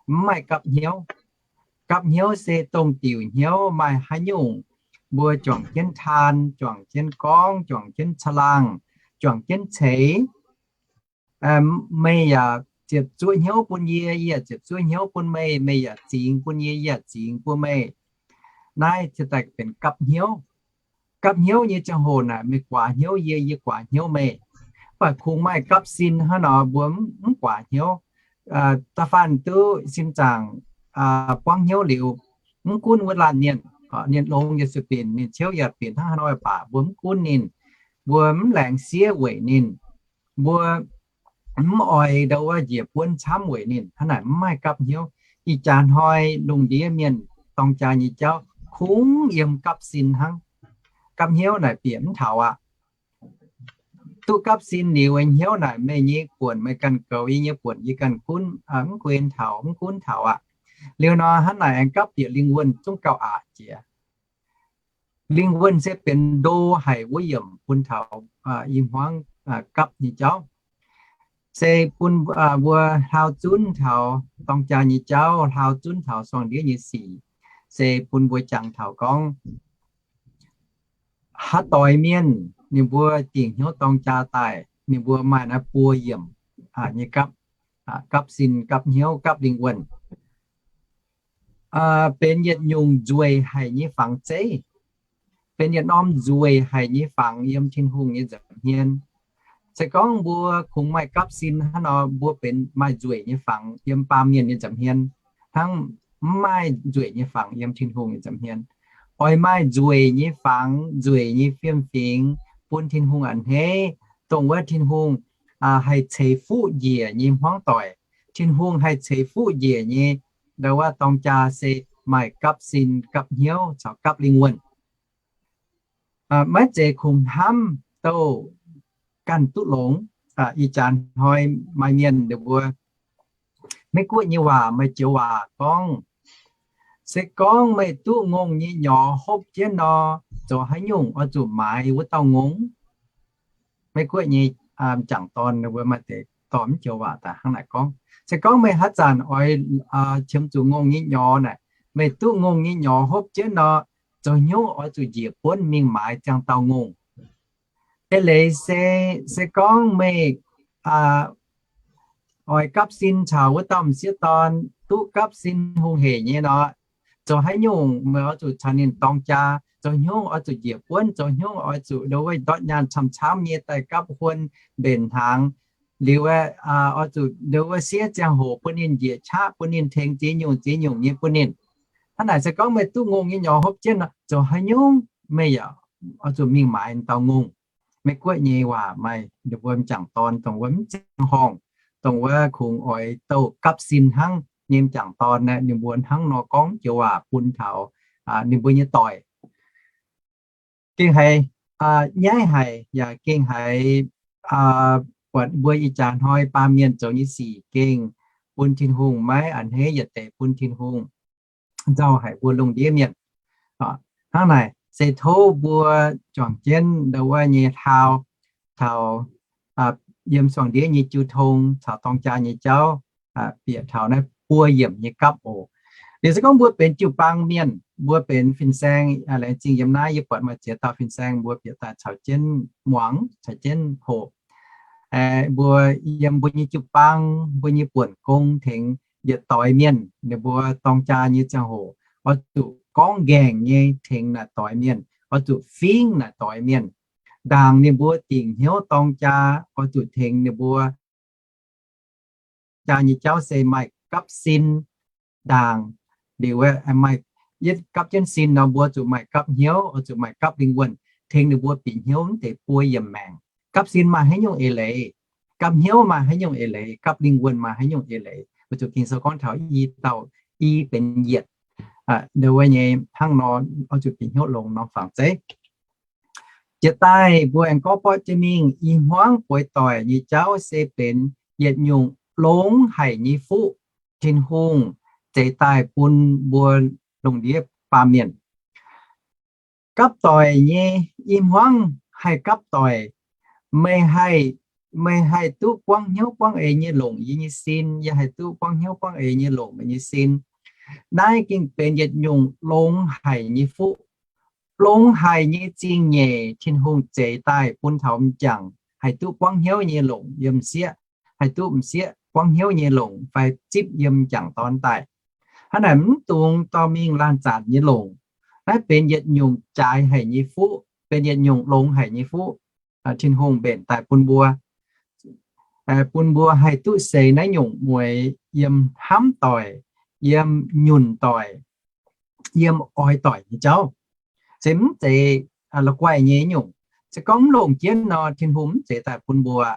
mv maaih gapv hnyouv. Gapv hnyouv se dongh diuc hnyouv maaih haaix nyungc, mbuo juangc jienv taan, juangc jienv gorngv, juangc jienv caangh, juangc jienv ceix. Meih yaac ziepc zuoqv hnyouv bun yie, yie yaac ziepc zuoqv hnyouv bun meih, meih yaac zingx bun yie, yie yaac zingx bun meih. Naaiv ziouc daaih benx gapv hnyouv. Gapv hnyouv nyei ziangh hoc naaic, meih guaax hnyouv yie, yie guaax hnyouv meih. Mv baac kungx maaih gapv sin hnangv nor, mbuo mv guaax hnyouv. Da'faanh duqv sin zaangc buangv hnyouv liuz, mv gunv wuov laanh mienh, ninh longx yaac sueih binc, ninh ciouv yaac binc hnangv haaix nor baac, mbuo mv gunv ninh, mbuo mv laengz siev weic ninh, mbuo mv oix ndau wuov njiec buonv camv weic ninh. Hnangv naaic mv maaih gapv hnyouv. Ih jaax hnoi lungh ndiev mienh dorng jaa nyei jauv kungx yiem gapv sin hnangv. Gapv hnyouv naaic bieqc mv taux aqv. Duqv gapv sin liuz, hnyouv naaic meih nyei buonc meih ganh goux, yie nyei buonc yie ganh gunv, mv gunv taux, mv gunv taux aqv. Liuz nor hnangv naaic aengx gapv bieqc lingh wuonh zungv gauh aqc jiex. Lingh wuonh se benx ndo haic wuov yiemc bun taux i hmuangv gapv nyei jauv. Se bun mbuo hlaau zunv taux dorng jaa nyei jauv, hlaau zunv taux suangx ndiev nyei sic, se bun mbuo jangx taux gorngv haaix doix mienh ninh mbuo dingc hnyouv dorng jaa daaih, ninh mbuo maaih naaiv buo yiemc nyei gapv, gapv sin, gapv hnyouv, gapv lingh wuonh. Benx yietc nyungc nzueic haic nyei fangx zeiv, benx yietc norm nzueic haic nyei fangx yiem Tin-Hungh nyei nza'hmien. Se gorngv mbuo kungx maaih gapv sin hnangv nor, mbuo benx maaih nzueic nyei fangx yiem baamh mienh nyei nza'hmien, hnangv mv maaih nzueic nyei fangx yiem Tin-Hungh nyei nza'hmien. Oix maaih nzueic nyei fangx, nzueic nyei fiem-fingx bun Tin-Hungh a'hneiv, dongh wuov Tin-Hungh haih ceix fuqv njiec nyei hmuangv doic. Tin-Hungh haih ceix fuqv njiec nyei ndau wuov dorng jaa se maaih gapv sin, gapv hnyouv caux gapv lingh wuonh. Maiv zeiz kungx hnamv douh ganh duqv longx. Ih jaax hnoi maaih mienh ninh mbuo, Meiv Guoqv nyei waac maaih joux waac gorngv, se gorngv meih duqv ngongh nyei nyorx hopv jienv nor, zoux haaix nyungc oix zuqc maaiz wuov dauh ngongh? Meiv Guoqv nyei m'jangc dorn ninh mbuo maaih deix dorh mv joux waac daaih hnangv naaic gorngv, se gorngv meih haaix zanc oix qiemx zuqc ngongh nyei nyorx naaic, meih duqv ngongh nyei nyorx hopv jienv nor, zoux haaix nyungc oix zuqc njiec buonv mingh maaiz ziangh dauh ngongh? Eix leiz se, se gorngv meih oix gapv sin caux wuov dauh m'sieqv dorn, duqv gapv sin hungh hec nyei nor, zoux haaix nyungc meih oix zuqc caux ninh dorng jaa, zoux haaix nyungc oix zuqc njiec buonv, zoux haaix nyungc oix zuqc ndo wuov ndortv nyaanh camv-camv nyei daaih gapv huon mbenc hnaangx, liuz oix zuqc ndo wuov siev ziangh hoc bun ninh njiec qaqv, bun ninh tengx ziex nyungc ziex nyungc nyei bun ninh. Hnangv naaic se gorngv meih duqv ngongh nyei nyorx hopv jienv nor, zoux haaix nyungc meih yaac oix zuqc mingh maaiz dauh ngongh. Meiv Guoqv nyei waac maaih ninh mbuo m'jangc dorn dongh wuov mv ziangh horngh, dongh wuov kungx oix douh gapv sin hnangv nyei m'jangc dorn aeqv, ninh mbuo hnangv nor gorngv joux waac bun taux ninh mbuo nyei doic. Gengh haiz nyaiv haic yaac gengh haiz buatc mbuo ih jaax hnoi baamh mienh zoux nyei sic gengh bun Tin-Hungh maiv a'hneiv yietc deix, bun Tin-Hungh nzauh haic mbuo lungh ndiev mienh. Hnangv naaic se tov mbuo juangc jienv ndo wuov nyei hlaau taux yiem suangx ndiev nyei jiu tong caux dorng jaa nyei jauv bieqc taux naaiv buo yiemc nyei gapv oc. Liuz se gorngv mbuo benx jiu-baang mienh, mbuo benx fin-saeng, laengz zingh yiem naaiv yie buatc maaih ziex dauh fin-saeng mbuo bieqc daaih caux jienv muangx, caux jienv hoqc. Mbuo yiem mbuo nyei jiu-baang, mbuo nyei buonc gong tengx yietc doix mienh, ninh mbuo dorng jaa nyei ziangh hoc oix zuqc gorngv nqaengc nyei tengx naaic doix mienh, oix zuqc fingv naaic doix mienh. Ndaangc ninh mbuo dingc hnyouv dorng jaa, oix zuqc tengx ninh mbuo jaa nyei jauv se maaih gapv sin ndaangc, liuz maaih yietv gapv jienv sin nor, mbuo zuqc maaih gapv hnyouv, oix zuqc maaih gapv lingh wuonh tengx ninh mbuo bieqc hnyouv mv deix buo yiemc maengc. Gapv sin maaih haaix nyungc eix leiz? Gapv hnyouv maaih haaix nyungc eix leiz? Gapv lingh wuonh maaih haaix nyungc eix leiz? Weic zuqc Ging-Sou gorngv taux i dauh i benx yietc. Aa, ndongc wuov nyei hnangv nor, oix zuqc bieqc hnyouv longx norm fangx zeiv. Jiex daaih mbuo aengx gorngv borqv jienv mingh, i hmuangv bueix doic nyei jauv se benx yietc nyungc longx haic nyei fuqv Tin-Hungh zeix daaih bun mbuo lungh ndiev baamh mienh. Gapv doic nyei, i hmuangv haih gapv doic. Meih haih, meih haih duqv buangv hnyouv buangv eix nyei longc yie nyei sin, yie haih duqv buangv hnyouv buangv eix nyei longc meih nyei sin. Naaiv gengh benx yietc nyungc longx haic nyei fuqv, longx haic nyei zingh nyeic Tin-Hungh zeix daaih bun taux m'jangc haih duqv buangv hnyouv nyei longc yiem m'sieqv, haih duqv m'sieqv buangv hnyouv nyei longc fai zipv yiem m'jangc dorn daaih. Hnangv naaic mv dungx dorh mingh laanh zanc nyei longc. Naaiv benx yietc nyungc jaaix haic nyei fuqv, benx yietc nyungc longx haic nyei fuqv, Tin-Hungh mbenc daaih bun mbuo, bun mbuo haih duqv seix naaiv nyungc mueix yiem hnamv doic, yiem nyunc doic, yiem oix doic nyei jauv. Se mv zeiz la'guaih nyei nyungc. Se gorngv mv longc jienv nor, Tin-Hungh mv zeix daaih bun mbuo.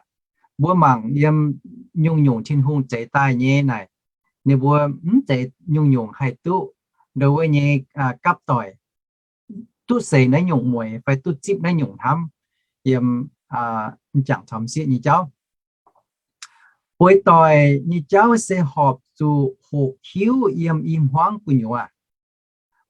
Mbuo mangc yiem nyungc-nyungc Tin-Hungh zeix daaih nyei naaic, ninh mbuo mv zeiz nyungc-nyungc haih duqv ndongc wuov nyei gapv doic, duqv seix naaiv nyungc mueix fai duqv zipv naaiv nyungc hnamv yiem m'jangc caux m'sieqv nyei jauv. Bueix doic nyei jauv se horpc zuqc hoqc hiuv yiem i hmuangv gu'nyuoz.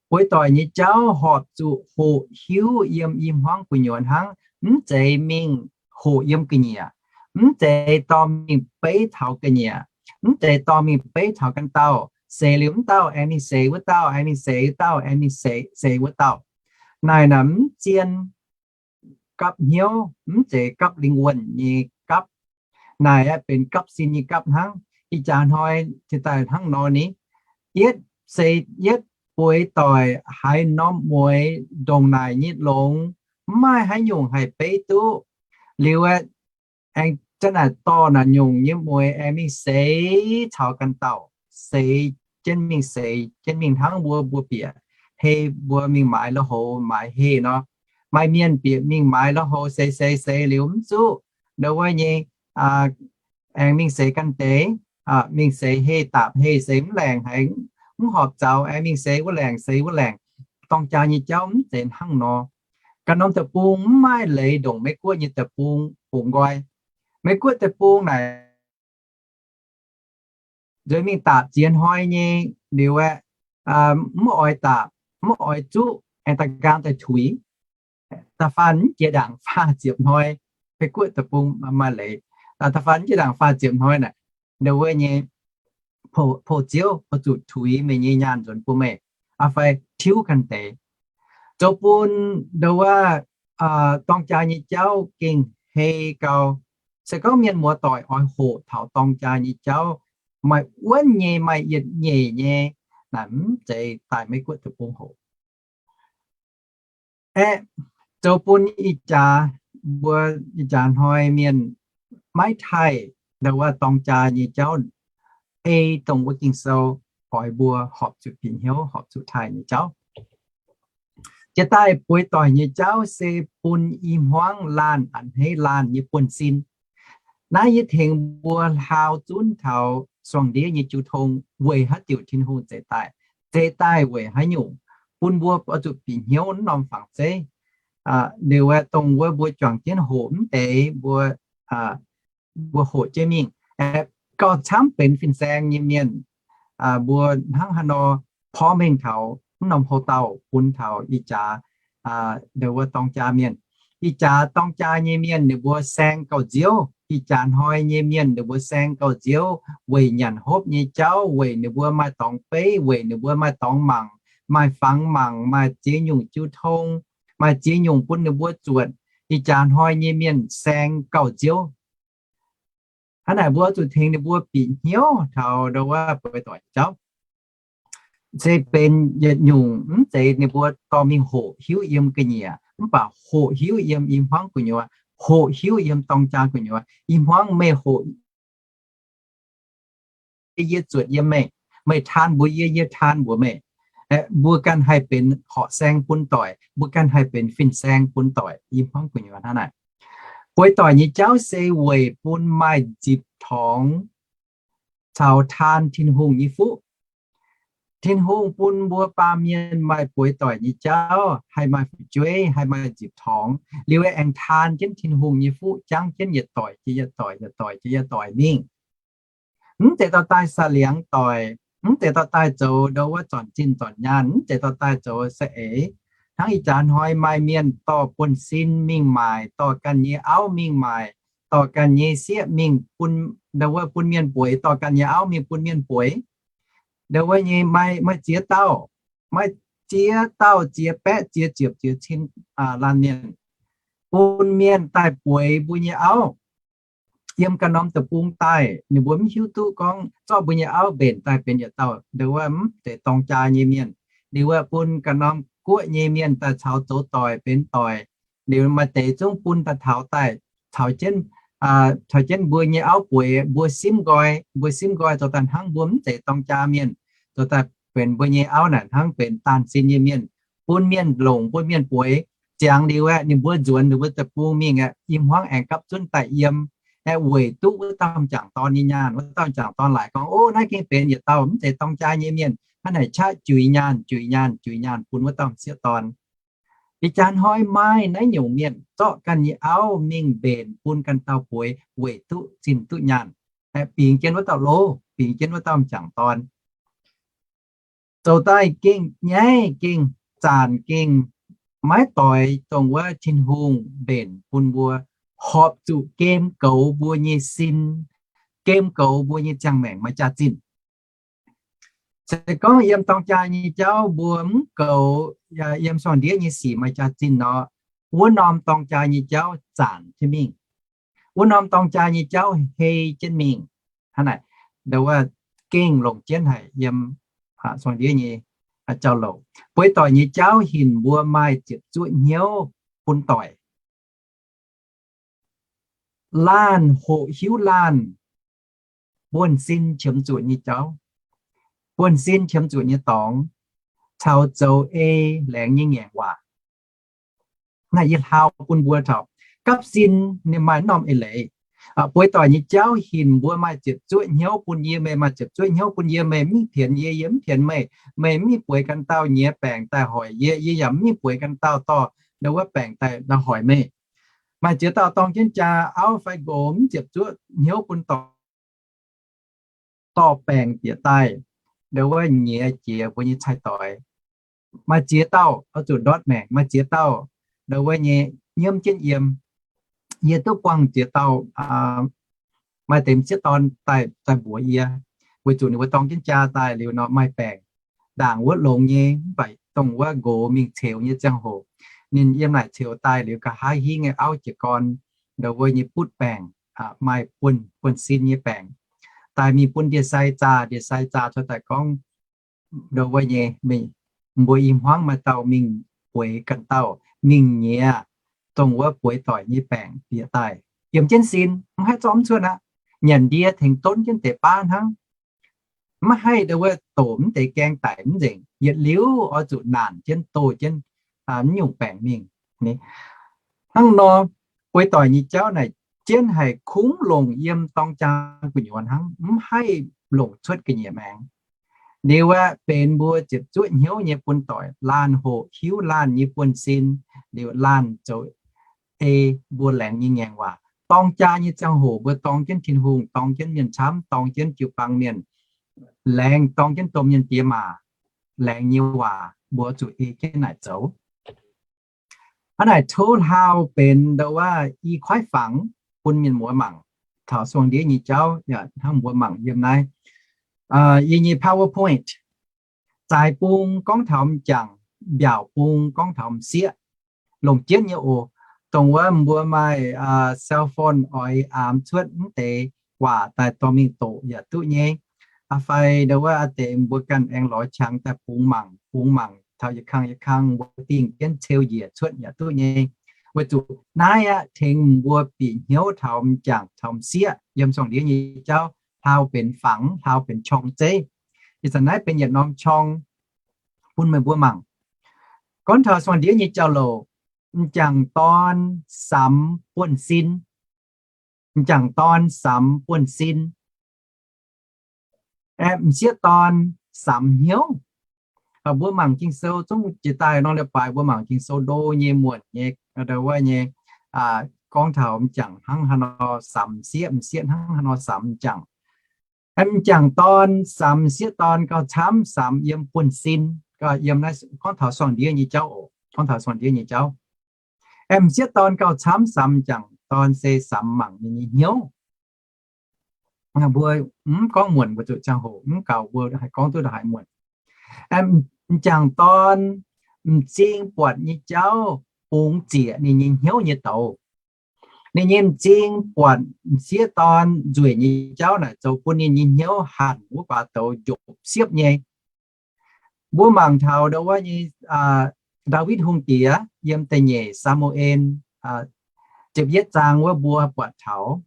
Bueix doic nyei jauv horpc zuqc hoqc hiuv yiem i hmuangv gu'nyuoz hnangv, mv zeiz mingh hoqc yiem ga'nyiec, mv zeiz dorh mingh beiv taux ga'nyiec, mv zeiz dorh mingh beiv taux ganh dauh, seix liuz mv dauh aengx mingh seix wuov dauh, aengx mingh seix wuov dauh, aengx mingh seix, seix wuov dauh. Naaic naaic mv zien gapv hnyouv, mv zeiz gapv lingh wuonh nyei gapv. Naaic aeqv, benx gapv sin nyei gapv hnangv. Ih jaax hnoi cingx daaih hnangv nor ni, yietv se yietv bueix doic haaix norm mueix ndongc naaic nyei longx, mv maaih haaix nyungc haih beiv duqv. Liuz aeqv, aengx za'naaic dorh naaic nyungc nyei mueix aengx mingh seix caux ganh dauh, seix jienv mingh, seix jienv mingh hnangv mbuo, mbuo bieqc hei mbuo mingh maaiz la'hou maaiz hei nor. Maaih mienh bieqc mingh maaiz la'hou seix seix seix liuz mv zuqv ndongc wuov nyei, aengx mingh seix ganh deix, mingh seix hei, dapc hei, seix mv laengc haic, mv horpc zaux, aengx mingh seix wuov laengc, seix wuov laengc. Dorng jaa nyei jauv mv zeiz hnangv nor. Ganh norm deic-bung mv maaih leiz ndongc Meiv-Guoqv nyei deic-bung bungx nqoi. Meiv-Guoqv deic-bung naaic nzueic mingh dapc ziex hnoi nyei liuz aeqv, mv oix dapc, mv oix zuqv, aengx da'nqaang daaih tuix. Da'faanh mv jiex ndaangc faah ziepc hnoi, Meiv-Guoqv deic-bung maaih leiz, da'faanh mv jiex ndaangc faah ziepc hnoi naaic, ndongc wuov nyei, poqc ziouv oix zuqc tuix meih nyei nyaanh nzuonx bun meih, fai tiuv ganh deix. Zoux bun ndongc wuov dorng jaa nyei jauv gengh hei gau. Se gorngv mienh muoz-doic oix hoqc taux dorng jaa nyei jauv maaih wuonv nyei, maaih yietc nyeic nyei, naaic mv zeiz daaih Meiv-Guoqv deic-bung hoqc. Aeqv, zoux bun ih jaax, mbuo ih jaax hnoi mienh maiv taaih ndongc wuov dorng jaa nyei jauv, ei dongh wuov Ging-Sou oix mbuo horpc zuqc bieqc hnyouv, horpc zuqc taaih nyei jauv. Jiex daaih bueix doic nyei jauv se bun i hmuangv laanh a'hneiv laanh nyei buonv-sin. Naaiv yie tengx mbuo hlaau zunv taux suangx ndiev nyei jiu tong weic haaix diuc Tin-Hungh zeix daaih, zeix daaih weic haaix nyungc, bun mbuo oix zuqc bieqc hnyouv norm fangx zeiv. Liuz aeqv, dongh wuov mbuo juangc jienv hoqc mv deix, mbuo, mbuo hoqc jienv mingh. Gauh camv benx fin-saeng nyei mienh, mbuo hnangv haaix nor porv mengh taux mv norm houc dauh bun taux ih jaax ndongc wuov dorng jaa mienh. Ih jaax dorng jaa nyei mienh ninh mbuo saeng gauh nziouv. Ih jaax hnoi nyei mienh ninh mbuo saeng gauh nziouv weic nyanc hopv nyei jauv, weic ninh mbuo maaih dorngx beiv, weic ninh mbuo maaih dorngx mangc, maaih fangx mangc, maaih ziex nyungc jiu tong, maaih ziex nyungc bun ninh mbuo zuotc. Ih jaax hnoi nyei mienh saeng gauh nziouv. Hnangv naaic mbuo zuqc tengx ninh mbuo bieqc hnyouv taux ndongc wuov bueix doic jauv. Se benx yietc nyungc mv zeiz ninh mbuo dorh mingh hoqc hiuv yiem ga'nyiec, mv baac hoqc hiuv yiem i hmuangv gu'nyuoz, hoqc hiuv yiem dorng jaa gu'nyuoz. I hmuangv meih hoqc yie, yie zuotc yiem meih, meih taan mbuox yie, yie taan mbuox meih. Mbuo ganh haih benx horqc saeng bun doic, mbuo ganh haih benx fin-saeng bun doic. Yie hnangv gu'nyuoz hnangv naaic. Bueix doic nyei jauv se weic bun maaih nzipc torngx caux taan Tin-Hungh nyei fuqv. Tin-Hungh bun mbuo baamh mienh maaih bueix doic nyei jauv, haih maaih fu'jueiv, haih maaih nzipc torngx, liuz aengx taan jienv Tin-Hungh nyei fuqv, jangv jienv yietc doic jiex yietc doic, yietc doic jiex yietc doic mingh. Mv zeiz dorh daaih sa'liangx doic, mv zeiz dorh daaih zoux ndau wuov zornc zinh zornc nyaanh, mv zeiz dorh daaih zoux saeng-eix. Hnangv ih jaax hnoi maaih mienh dorh buonv-sin mingh maaic, dorh ganh nyei auv mingh maaic, dorh ganh nyei sieqv mingh bun, ndau wuov bun mienh bueix, dorh ganh nyei auv mingh bun mienh bueix. Ndau wuov nyei maaih, maaih ziex dauh, maaih ziex dauh, ziex baeqv, ziex ziepc, ziex cin laanh mienh bun mienh daaih bueix mbuo nyei auv. Yiem ganh norm deic-bung daaih, ninh mbuo mv hiuv duqv gorngv zorqv mbuo nyei auv mbenc daaih benx yietc dauh ndau wuov mv zeiz dorng jaa nyei mienh. Liuz wuov bun ganh norm guoqv nyei mienh daaih caux zoux doic benx doic. Liuz maaih deix zungv bun daaih taux daaih, caux jienv, caux jienv mbuo nyei auv bueix, mbuo simv nqoi, mbuo simv nqoi zoux daaih hnangv mbuo mv zeiz dorng jaa mienh, zoux daaih benx mbuo nyei auv naaic hnangv benx daanh sin nyei mienh, bun mienh longc, bun mienh bueix. Ziangx liuz aeqv, ninh mbuo nzuonx ninh mbuo deic-bung mingh aeqv, i hmuangv aengx gapv zunv daaih yiem, aeqv, weic duqv wuov dauh m'jangc dorn nyei nyaanh. Wuov dauh m'jangc dorn laaic gorngv, Ov, naaiv gengh benx yietc dauh mv zeiz dorng jaa nyei mienh, hnangv naaic qaqv juix nyaanh, juix nyaanh, juix nyaanh bun wuov dauh m'sieqv dorn. Ih jaax hnoi maaih naaiv nyungc mienh zorqv ganh nyei auv mingh mbenc bun ganh dauh bueix weic duqv zinh duqv nyaanh, aeqv, bingx jienv wuov dauh lov, bingx jienv wuov dauh m'jangc dorn. Zoux daaih gengh nyaiv gengh zaanc gengh maiv doix dongh wuov Tin-Hungh mbenc bun mbuo horpc zuqc gem goux mbuo nyei sin, gem goux mbuo nyei ziangh maengc maaih jaax-zinh. Se gorngv yiem dorng jaa nyei jauv mbuo mv goux, yiem sorng-ndiev nyei sic maaih jaax-zinh nor, wuov norm dorng jaa nyei jauv zaanc jienv mingh. Wuov norm dorng jaa nyei jauv hei jienv mingh. Hnangv naaic, ndau wuov gengh longc jienv haic yiem sorng-ndiev nyei jauv-louc. Bueix doic nyei jauv hinc mbuo maaih ziepc zuoqv hnyouv bun doic. Laanh hoqc hiuv laanh buonv-sin qiemx zuqc nyei jauv, buonv-sin qiemx zuqc nyei dorngx, caux zoux ei laengz nyei ngaengc waac. Naaiv yie hlauv bun mbuo taux gapv sin ninh maaih norm eix leiz. Bueix doic nyei jauv hinc mbuo maaih ziepc zuoqv hnyouv bun yie, meih maaih ziepc zuoqv hnyouv bun yie, meih mv pienx yie, yie mv pienx meih, meih mv mingh bueix ganh dauh nyiex baengc daaih hoic yie, yie yaac mv mingh bueix ganh dauh dorh ndau wuov baengc daaih hoic meih. Maaih ziex dauh dorng jienv jaa auv fai nqox mv ziepc zuoqv hnyouv bun dorh dorh baengc bieqc daaih, ndau wuov nyiex jiex mbuo nyei cai-doix. Maaih ziex dauh oix zuqc ndortv maengc, maaih ziex dauh ndau wuov nyei nyiemv jienv yiem. Yie duqv buangh ziex dauh maaih deix m'sieqv dorn daaih, daaih mbuox yie, weic zuqc ninh mbuo dorng jienv jaa daaih liuz nor maaih baengc, ndaangc wuov longx nyei, mv baac dongh wuov nqox mingh ceux nyei ziangh hoc, ninh yiem naaic ceux daaih liuz nqa'haav hingv nyei auv jiez gorn ndau wuov nyei butv baengc, maaih buonv-sin nyei baengc, daaih mingh bun ndie-sai zaah, ndie-sai zaah cuotv daaih gorngv, ndau wuov nyei, mbuo i hmuangv maaih dauh mingh bueix ganh dauh, mingh nyiex dongh wuov bueix doic nyei baengc bieqc daaih, yiem jienv sin, mv haih zorqv mv cuotv aqv. Nyanc ndie tengx donv jienv deix baav hnangv. Maiv haih ndau wuov doqc mv deix gaeng daic mv nzengc. Yietc liuz oix zuqc naanc jienv doh jienv mv nyungc baengc mingh. Hnangv nor, bueix doic nyei jauv naaic jienv haic, kungx longc yiem dorng jaa gu'nyuoz hnangv, mv haih longc cuotv ga'nyiec maengx. Liuz aeqv, benx mbuo ziepc zuoqv hnyouv nyei bun doic, laanh hoqc hiuv laanh nyei buonv-sin, liuz laanh zoux ei mbuo laengz nyei ngaengc waac. Dorng jaa nyei ziangh hoc mbuo dorng jienv Tin-Hungh, dorng jienv mienh camv, dorng jienv jiu-baang mienh, laengz dorng jienv domh mienh diex maac, laengz nyei waac mbuo zuqc ei jienv naaic zoux. Hnangv naaic tov hlau benx ndau wuov i kuaaiv fangx bun mienh muoz mangc taux suangx ndiev nyei jauv yaac hnangv mbuo mangc yiem naaiv yie nyei PowerPoint. Zaaix bung gorngv taux m'jangc, mbiaauc bung gorngv taux m'sieqv. Longc jienv nyei oc. Dongh wuov mbuo maaih cell phone oix aamx cuotv mv deix waac daaih dorh mingh doqc yaac duqv nyei. Fai ndau wuov aa deix mbuo ganh aengx lorz qangx daaih bungx mangc, bungx mangc taux yietc kang yietc kang mbuo dingh jienv ceu njiec cuotv yaac duqv nyei. Weic zuqc naaiv aqv tengx mbuo bieqc hnyouv taux m'jangc taux m'sieqv yiem suangx ndiev nyei jauv hlau benx fangx, hlau benx qorng zeiv. Ih zanc naaiv benx yietc norm qorng, bun meih mbuo mangc. Gorngv taux suangx ndiev nyei jauv-louc, m'jangc dorn samx buonv-sin. M'jangc dorn samx buonv-sin. Aeqv, m'sieqv dorn samx hnyouv. Mbuo mangc Ging-Sou zungv jiex daaih norm leiz-baaix mbuo mangc Ging-Sou ndo nyei muonc nyei, ndau wuov nyei, gorngv taux m'jangc hnangv haaix nor samx m'sieqv, m'sieqv hnangv haaix nor samx m'jangc. M'jangc dorn samx m'sieqv dorn gauh camv samx yiem buonv-sin, gorngv taux suangx ndiev nyei jauv oc, gorngv taux suangx ndiev nyei jauv. M'sieqv dorn gauh camv samx m'jangc dorn se samx mangc ninh nyei hnyouv. Mbuo mv gorngv muonc, mbuo zuqc ziangh hoc mv gaux, mbuo haih gorngv duqv ndongc haaix muonc. M'jangc dorn m'zing buatc nyei jauv bungx zieqc ninh nyei hnyouv nyei douz. Ninh nyei m'zing buatc m'sieqv dorn nzueic nyei jauv naaic zoux bun ninh nyei hnyouv hanc wuov guaax douz njopv siepv nyei. Mbuo mangc taux ndau wuov nyei Ndaawitv Hungh Diex yiem da'nyeic Saa^mu^en ziepc yietv zaang wuov mbuo buatc taux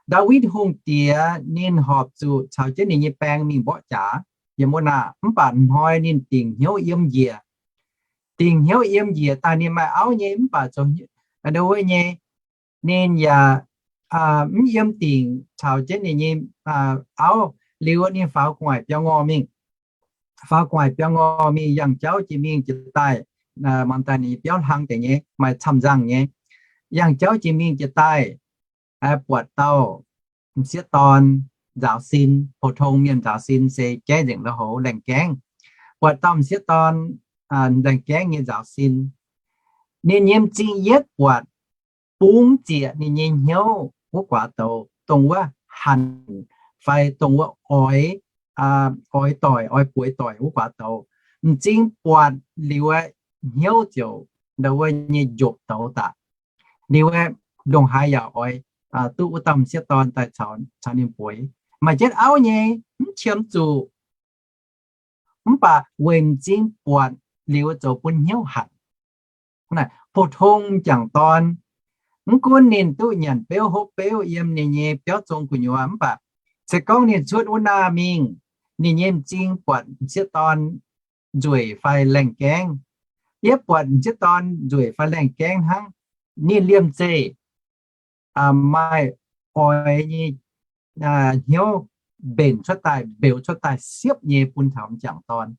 Ndaawitv Hungh Diex ninh horpc zuqc caux jienv ninh nyei baeng mingh mborqv jaax yiem wuov naaic, mv baac hnoi ninh dingc hnyouv yiem njiec. Dingc hnyouv yiem njiec daaih ninh maaih auv nyei, mv baac zoux ndau wuov nyei ninh yaac mv yiem dingc caux jienv ninh nyei auv. Liuz ninh faaux gu'nguaaic biaux ngorh mingh. Faaux gu'nguaaic biaux ngorh mingh, yangh jauv jiex mingh jiex daaih, mangc daaih ninh biauv hlang deix nyei, maaih camv nzangh nyei. Yangh jauv jiex mingh jiex daaih, buatc dauh m'sieqv dorn nzaaux sin. Pou-tong mienh nzaaux sin se jaiv nzengc lui-houx laengh gaengv. Buatc dauh m'sieqv dorn laengh gaengv nyei nzaaux sin. Ninh nyei m'zing yietv buatc bungx zieqc ninh nyei hnyouv wuov guaax douz, dongh wuov hanc fai dongh wuov oix, oix doic, oix bueix doic wuov guaax douz. M'zing buatc liuz hnyouv ziouc ndau wuov nyei njopv douz daaih. Liuz ndongc haaix yaac oix duqv wuov dauh m'sieqv dorn daaih caux ninh bueix. Maaih jienv auv nyei, mv qiemx zuqc, mv baac weic m'zing buatc liuz zoux bun hnyouv hanc. Naaiv pou-tong m'jangc dorn, mv gunv ninh duqv nyanc beuv hopv beuv yiem ninh nyei biauv zong gu'nyuoz, mv baac se gorngv ninh cuotv wuov naaiv mingh, ninh nyei m'zing buatc m'sieqv dorn nzueic fai laengh gaengv. Yie buatc m'sieqv dorn nzueic fai laengh gaengv hnangv, ninh liemh zeih maaih oix nyei hnyouv mbenc cuotv daaih, mbeux cuotv daaih siepv nyei bun taux m'jangc dorn.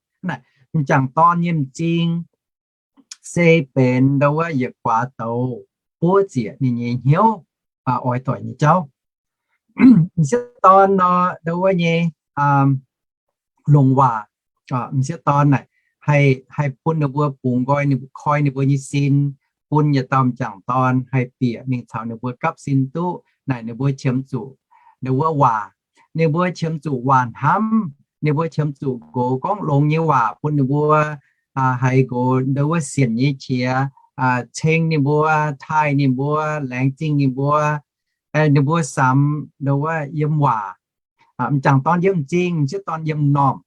M'jangc dorn nyei m'zing se benx ndau wuov yietc guaax douz buov zieqc ninh nyei hnyouv oix doic nyei jauv. M'sieqv dorn nor ndau wuov nyei longc waac. M'sieqv dorn naaic haih, haih bun ninh mbuo bungx nqoi, ninh mbuo koi ninh mbuo nyei sin, bun yietc dauh m'jangc dorn haih bieqc mingh caux ninh mbuo gapv sin duqv naaic, ninh mbuo qiemx zuqc ndau wuov waac. Ninh mbuo qiemx zuqc waac hnamv. Ninh mbuo qiemx zuqc nqox gorngv longx nyei waac bun ninh mbuo haiz nqox ndau wuov sienc nyei qiex, ceng ninh mbuo, taaih ninh mbuo, laengz zingh ninh mbuo. Ninh mbuo samx ndau wuov yiem waac. M'jangc dorn yiem m'zing, m'sieqv dorn yiem m'normh.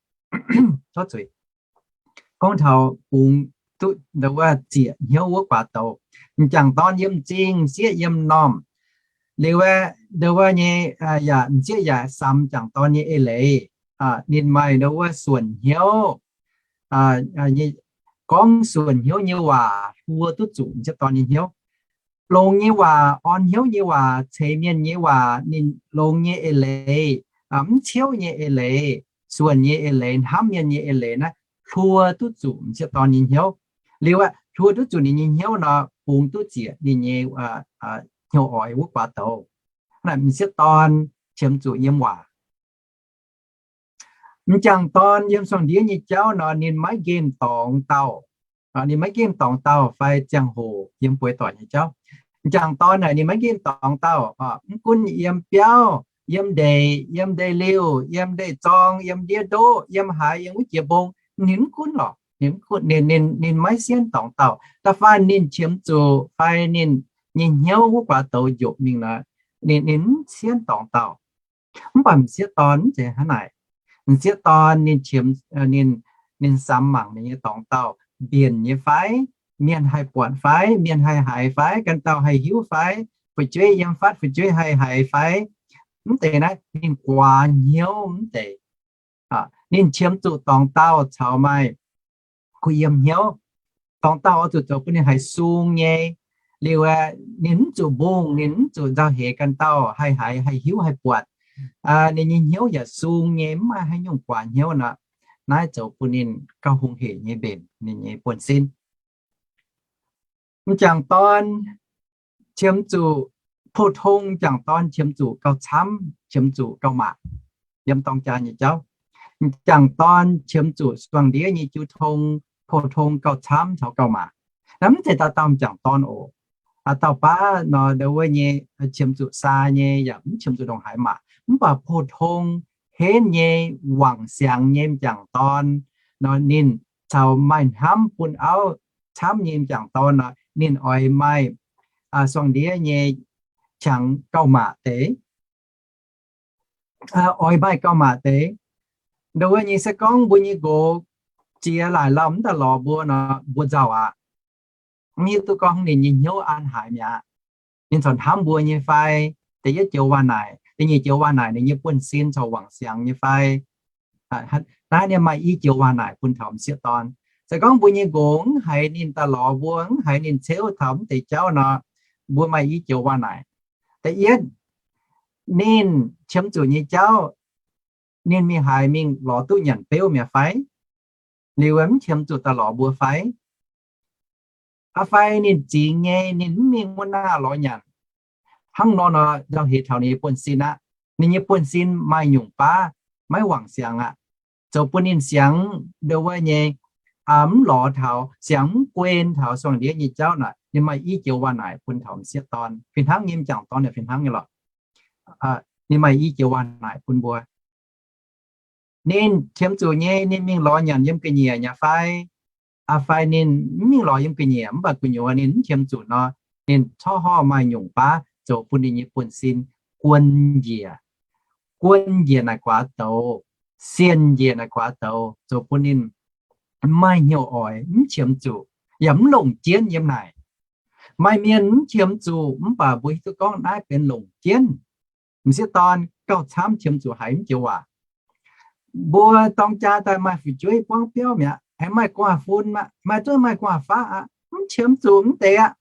Gorngv taux bungx duqv ndau wuov zieqc hnyouv wuov guaax douz, m'jangc dorn yiem m'zing, m'sieqv yiem m'normh. Liuz aeqv, ndau wuov nyei yaac m'sieqv yaac samx m'jangc dorn nyei eix leiz. Ninh maaih ndau wuov suonc hnyouv, gorngv suonc hnyouv nyei waac hluo duqv zuqc m'sieqv dorn nyei hnyouv. Longx nyei waac, orn hnyouv nyei waac, ceix mienh nyei waac, ninh longx nyei eix leiz, mv ciouv nyei eix leiz, suonc nyei eix leiz, hnamv mienh nyei eix leiz naaiv hluo duqv zuqc m'sieqv dorn nyei hnyouv. Liuz aeqv, hluo duqv zuqc ninh nyei hnyouv nor, bungx duqv zieqc ninh nyei hnyouv oix wuov guaax douz. Naaic m'sieqv dorn qiemx zuqc yiem waac. M'jangc dorn yiem suangx ndiev nyei jauv nor, ninh maiv nqemh dorngx dauh. Ninh maiv nqemh dorngx dauh fai ziangh hoc yiem bueix doic nyei jauv. M'jangc dorn naaic ninh maiv nqemh dorngx dauh. Mv gunv yiem biauv, yiem ndeic, yiem ndeic-liuh, yiem ndeic-zorng, yiem ndiev ndoqv, yiem haaix, yiem wuov jiex mbong, ninh mv gunv lorqc. Ninh mv gunv, ninh, ninh, ninh maiv sienv dorngx dauh. Da'faanh ninh qiemx zuqc fai ninh nyei hnyouv wuov guaax douz njopc mingh nor, ninh, ninh mv sienv dorngx dauh. Mv baac m'sieqv dorn mv zeiz hnangv naaic. M'sieqv dorn ninh qiemx, ninh, ninh samx mangc ninh nyei dorngx dauh mbienc nyei fai, mienh haih buatc fai, mienh haih haiz fai, ganh dauh haih hiuv fai, fu'jueiv yiem fatv fu'jueiv haih haiz fai. Mv deix naaiv ninh guaax hnyouv mv deix. Ninh qiemx zuqc dorngx dauh caux maaih kuh yiem hnyouv. Dorngx dauh oix zuqc zoux bun ninh haiz sung nyei. Liuz ninh mv zuqc mbungh, ninh mv zuqc nzauh heix ganh dauh haih haiz, haih hiuv, haih buatc. Ninh nyei hnyouv yaac sung nyei, mv maaih haaix nyungc guaax hnyouv nor, naaiv zoux bun ninh gauh hungh hec nyei mbenc ninh nyei buonv-sin. M'jangc dorn qiemx zuqc, pou-tong m'jangc dorn qiemx zuqc gauh camv, qiemx zuqc gauh maac. Yiem dorng jaa nyei jauv, m'jangc dorn qiemx zuqc suangx ndiev nyei jiu tong, pou-tong gauh camv taux gauh maac. Naaiv mv zeiz dauh dauh m'jangc dorn oc. Dauh baav nor, ndo wuov nyei qiemx zuqc saa nyei, yaac mv qiemx zuqc ndongc haaix maac. Mv baac pou-tong henv nyei, wangc siangx nyei m'jangc dorn nor, ninh caux maaih hnamv bun auv camv nyei m'jangc dorn nor, ninh oix maaih suangx ndiev nyei qangx gauh maac deix. Oix maaih gauh maac deix. Ndo wuov nyei se gorngv mbuo nyei nqox jiex laaic lauh mv daaih lorz mbuo nor, mbuo nzauh aqv. Mv hiuv duqv gorngv ninh nyei hnyouv an haaix mi'aqv. Ninh corc hnamv mbuo nyei fai? Da'yietv joux waac-naaic, da'nyeic joux waac-naaic ninh nyei buonv-sin corc wangc siangx nyei fai? Naaiv ninh maaih i joux waac-naaic bun taux m'sieqv dorn. Se gorngv mbuo nyei nqox mv haiz ninh daaih lorz mbuo, mv haiz ninh ceuv taux mv deix jauv nor, mbuo maaih i joux waac-naaic. Da'yietv, ninh qiemx zuqc nyei jauv, ninh mingh haaix mingh lorz duqv nyanc beuv mi'aqv fai? Liuz mv qiemx zuqc daaih lorz mbuo fai? Aa fai ninh zingx nyei, ninh mv mingh wuov naaiv lorz nyanc. Hnangv nor nor, nzauh heix taux ninh nyei buonv-sin aqv. Ninh nyei buonv-sin maaih nyungc baav maiv wangc siangx aqv. Zoux bun ninh siangx ndo wuov nyei, mv lorz taux, siangx mv guen taux suangx ndiev nyei jauv naaic, ninh maaih i joux waac-naaic bun taux m'sieqv dorn. Fih hnangv nyei m'jangc dorn yaac fih hnangv nyei lorqc. Ninh maaih i joux waac-naaic bun mbuo. Ninh qiemx zuqc nyei, ninh mingh lorz nyanc yiem ga'nyiec nyei fai? Aa fai ninh mv mingh lorz yiem ga'nyiec, mv baac gu'nyuoz ninh mv qiemx zuqc nor, ninh corc horpc maaih nyungc baav zoux bun ninh nyei buonv-sin guon njiec. Guon njiec naaic guaax douz, sienh njiec naaic guaax douz, zoux bun ninh maaih hnyouv oix, mv qiemx zuqc, yaac mv longc jienv yiem naaic. Maaih mienh mv qiemx zuqc, mv baac mbuo hiuv duqv gorngv naaiv benx longc jienv. M'sieqv dorn gauh camv qiemx zuqc haiz mv joux waac. Mbuo dorng jaa daaih maaih fu'jueiv buangv biauv mi'aqv, aengx maaih gu'nguaaz-fun, maaih duqv maaih gu'nguaaz-faqv aqv, mv qiemx zuqc mv deix aqv.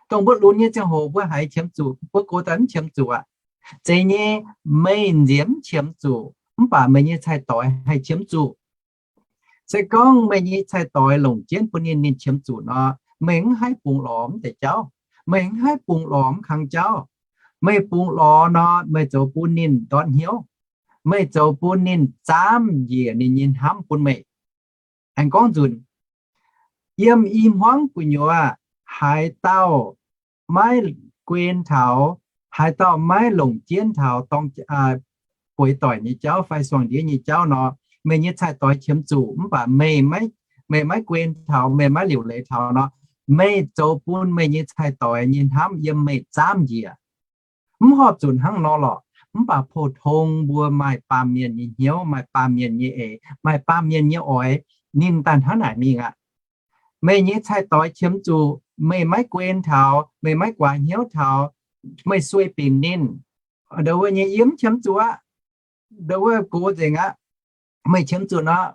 Dongh mbuo lunx nyei ziangh hoc mbuo haiz qiemx zuqc, mbuo gox daaih mv qiemx zuqc aqv. Zeiz nyei, meih nziex mv qiemx zuqc, mv baac meih nyei cai-doix haih qiemx zuqc. Se gorngv meih nyei cai-doix longc jienv bun ninh, ninh qiemx zuqc nor, meih mv haih bungx lorz mv deix jauv. Meih mv haih bungx lorz mv kang jauv. Meih bungx lorz nor, meih zoux bun ninh ndortv hnyouv. Meih zoux bun ninh zaamv njiec ninh nyei hnamv bun meih. Aengx gorngv nzunc, yiem i hmuangv gu'nyuoz, haaix dauh maiv guen taux, haaix dauh maiv longc jienv taux dorng, bueix doic nyei jauv fai suangx ndiev nyei jauv nor, meih nyei cai-doix qiemx zuqc mv baac meih, meih maiv guen taux, meih maiv liuc leiz taux nor, meih zoux bun meih nyei cai-doix nyei hnamv yiem meih zaamv njiec. Mv horpc zuqc hnangv nor lorqc, mv baac pou-tong mbuo maaih baamh mienh nyei hnyouv, maaih baamh mienh nyei eix, maaih baamh mienh nyei oix, ninh daaih hnangv naaic mingh aqv. Meih nyei cai-doix qiemx zuqc, meih maiv guen taux, meih maiv guaax hnyouv taux, meih sueih binc ninh. Ndo wuov nyei yie mv qiemx zuqc aqv. Ndo wuov gox nzengc aqv. Meih qiemx zuqc nor,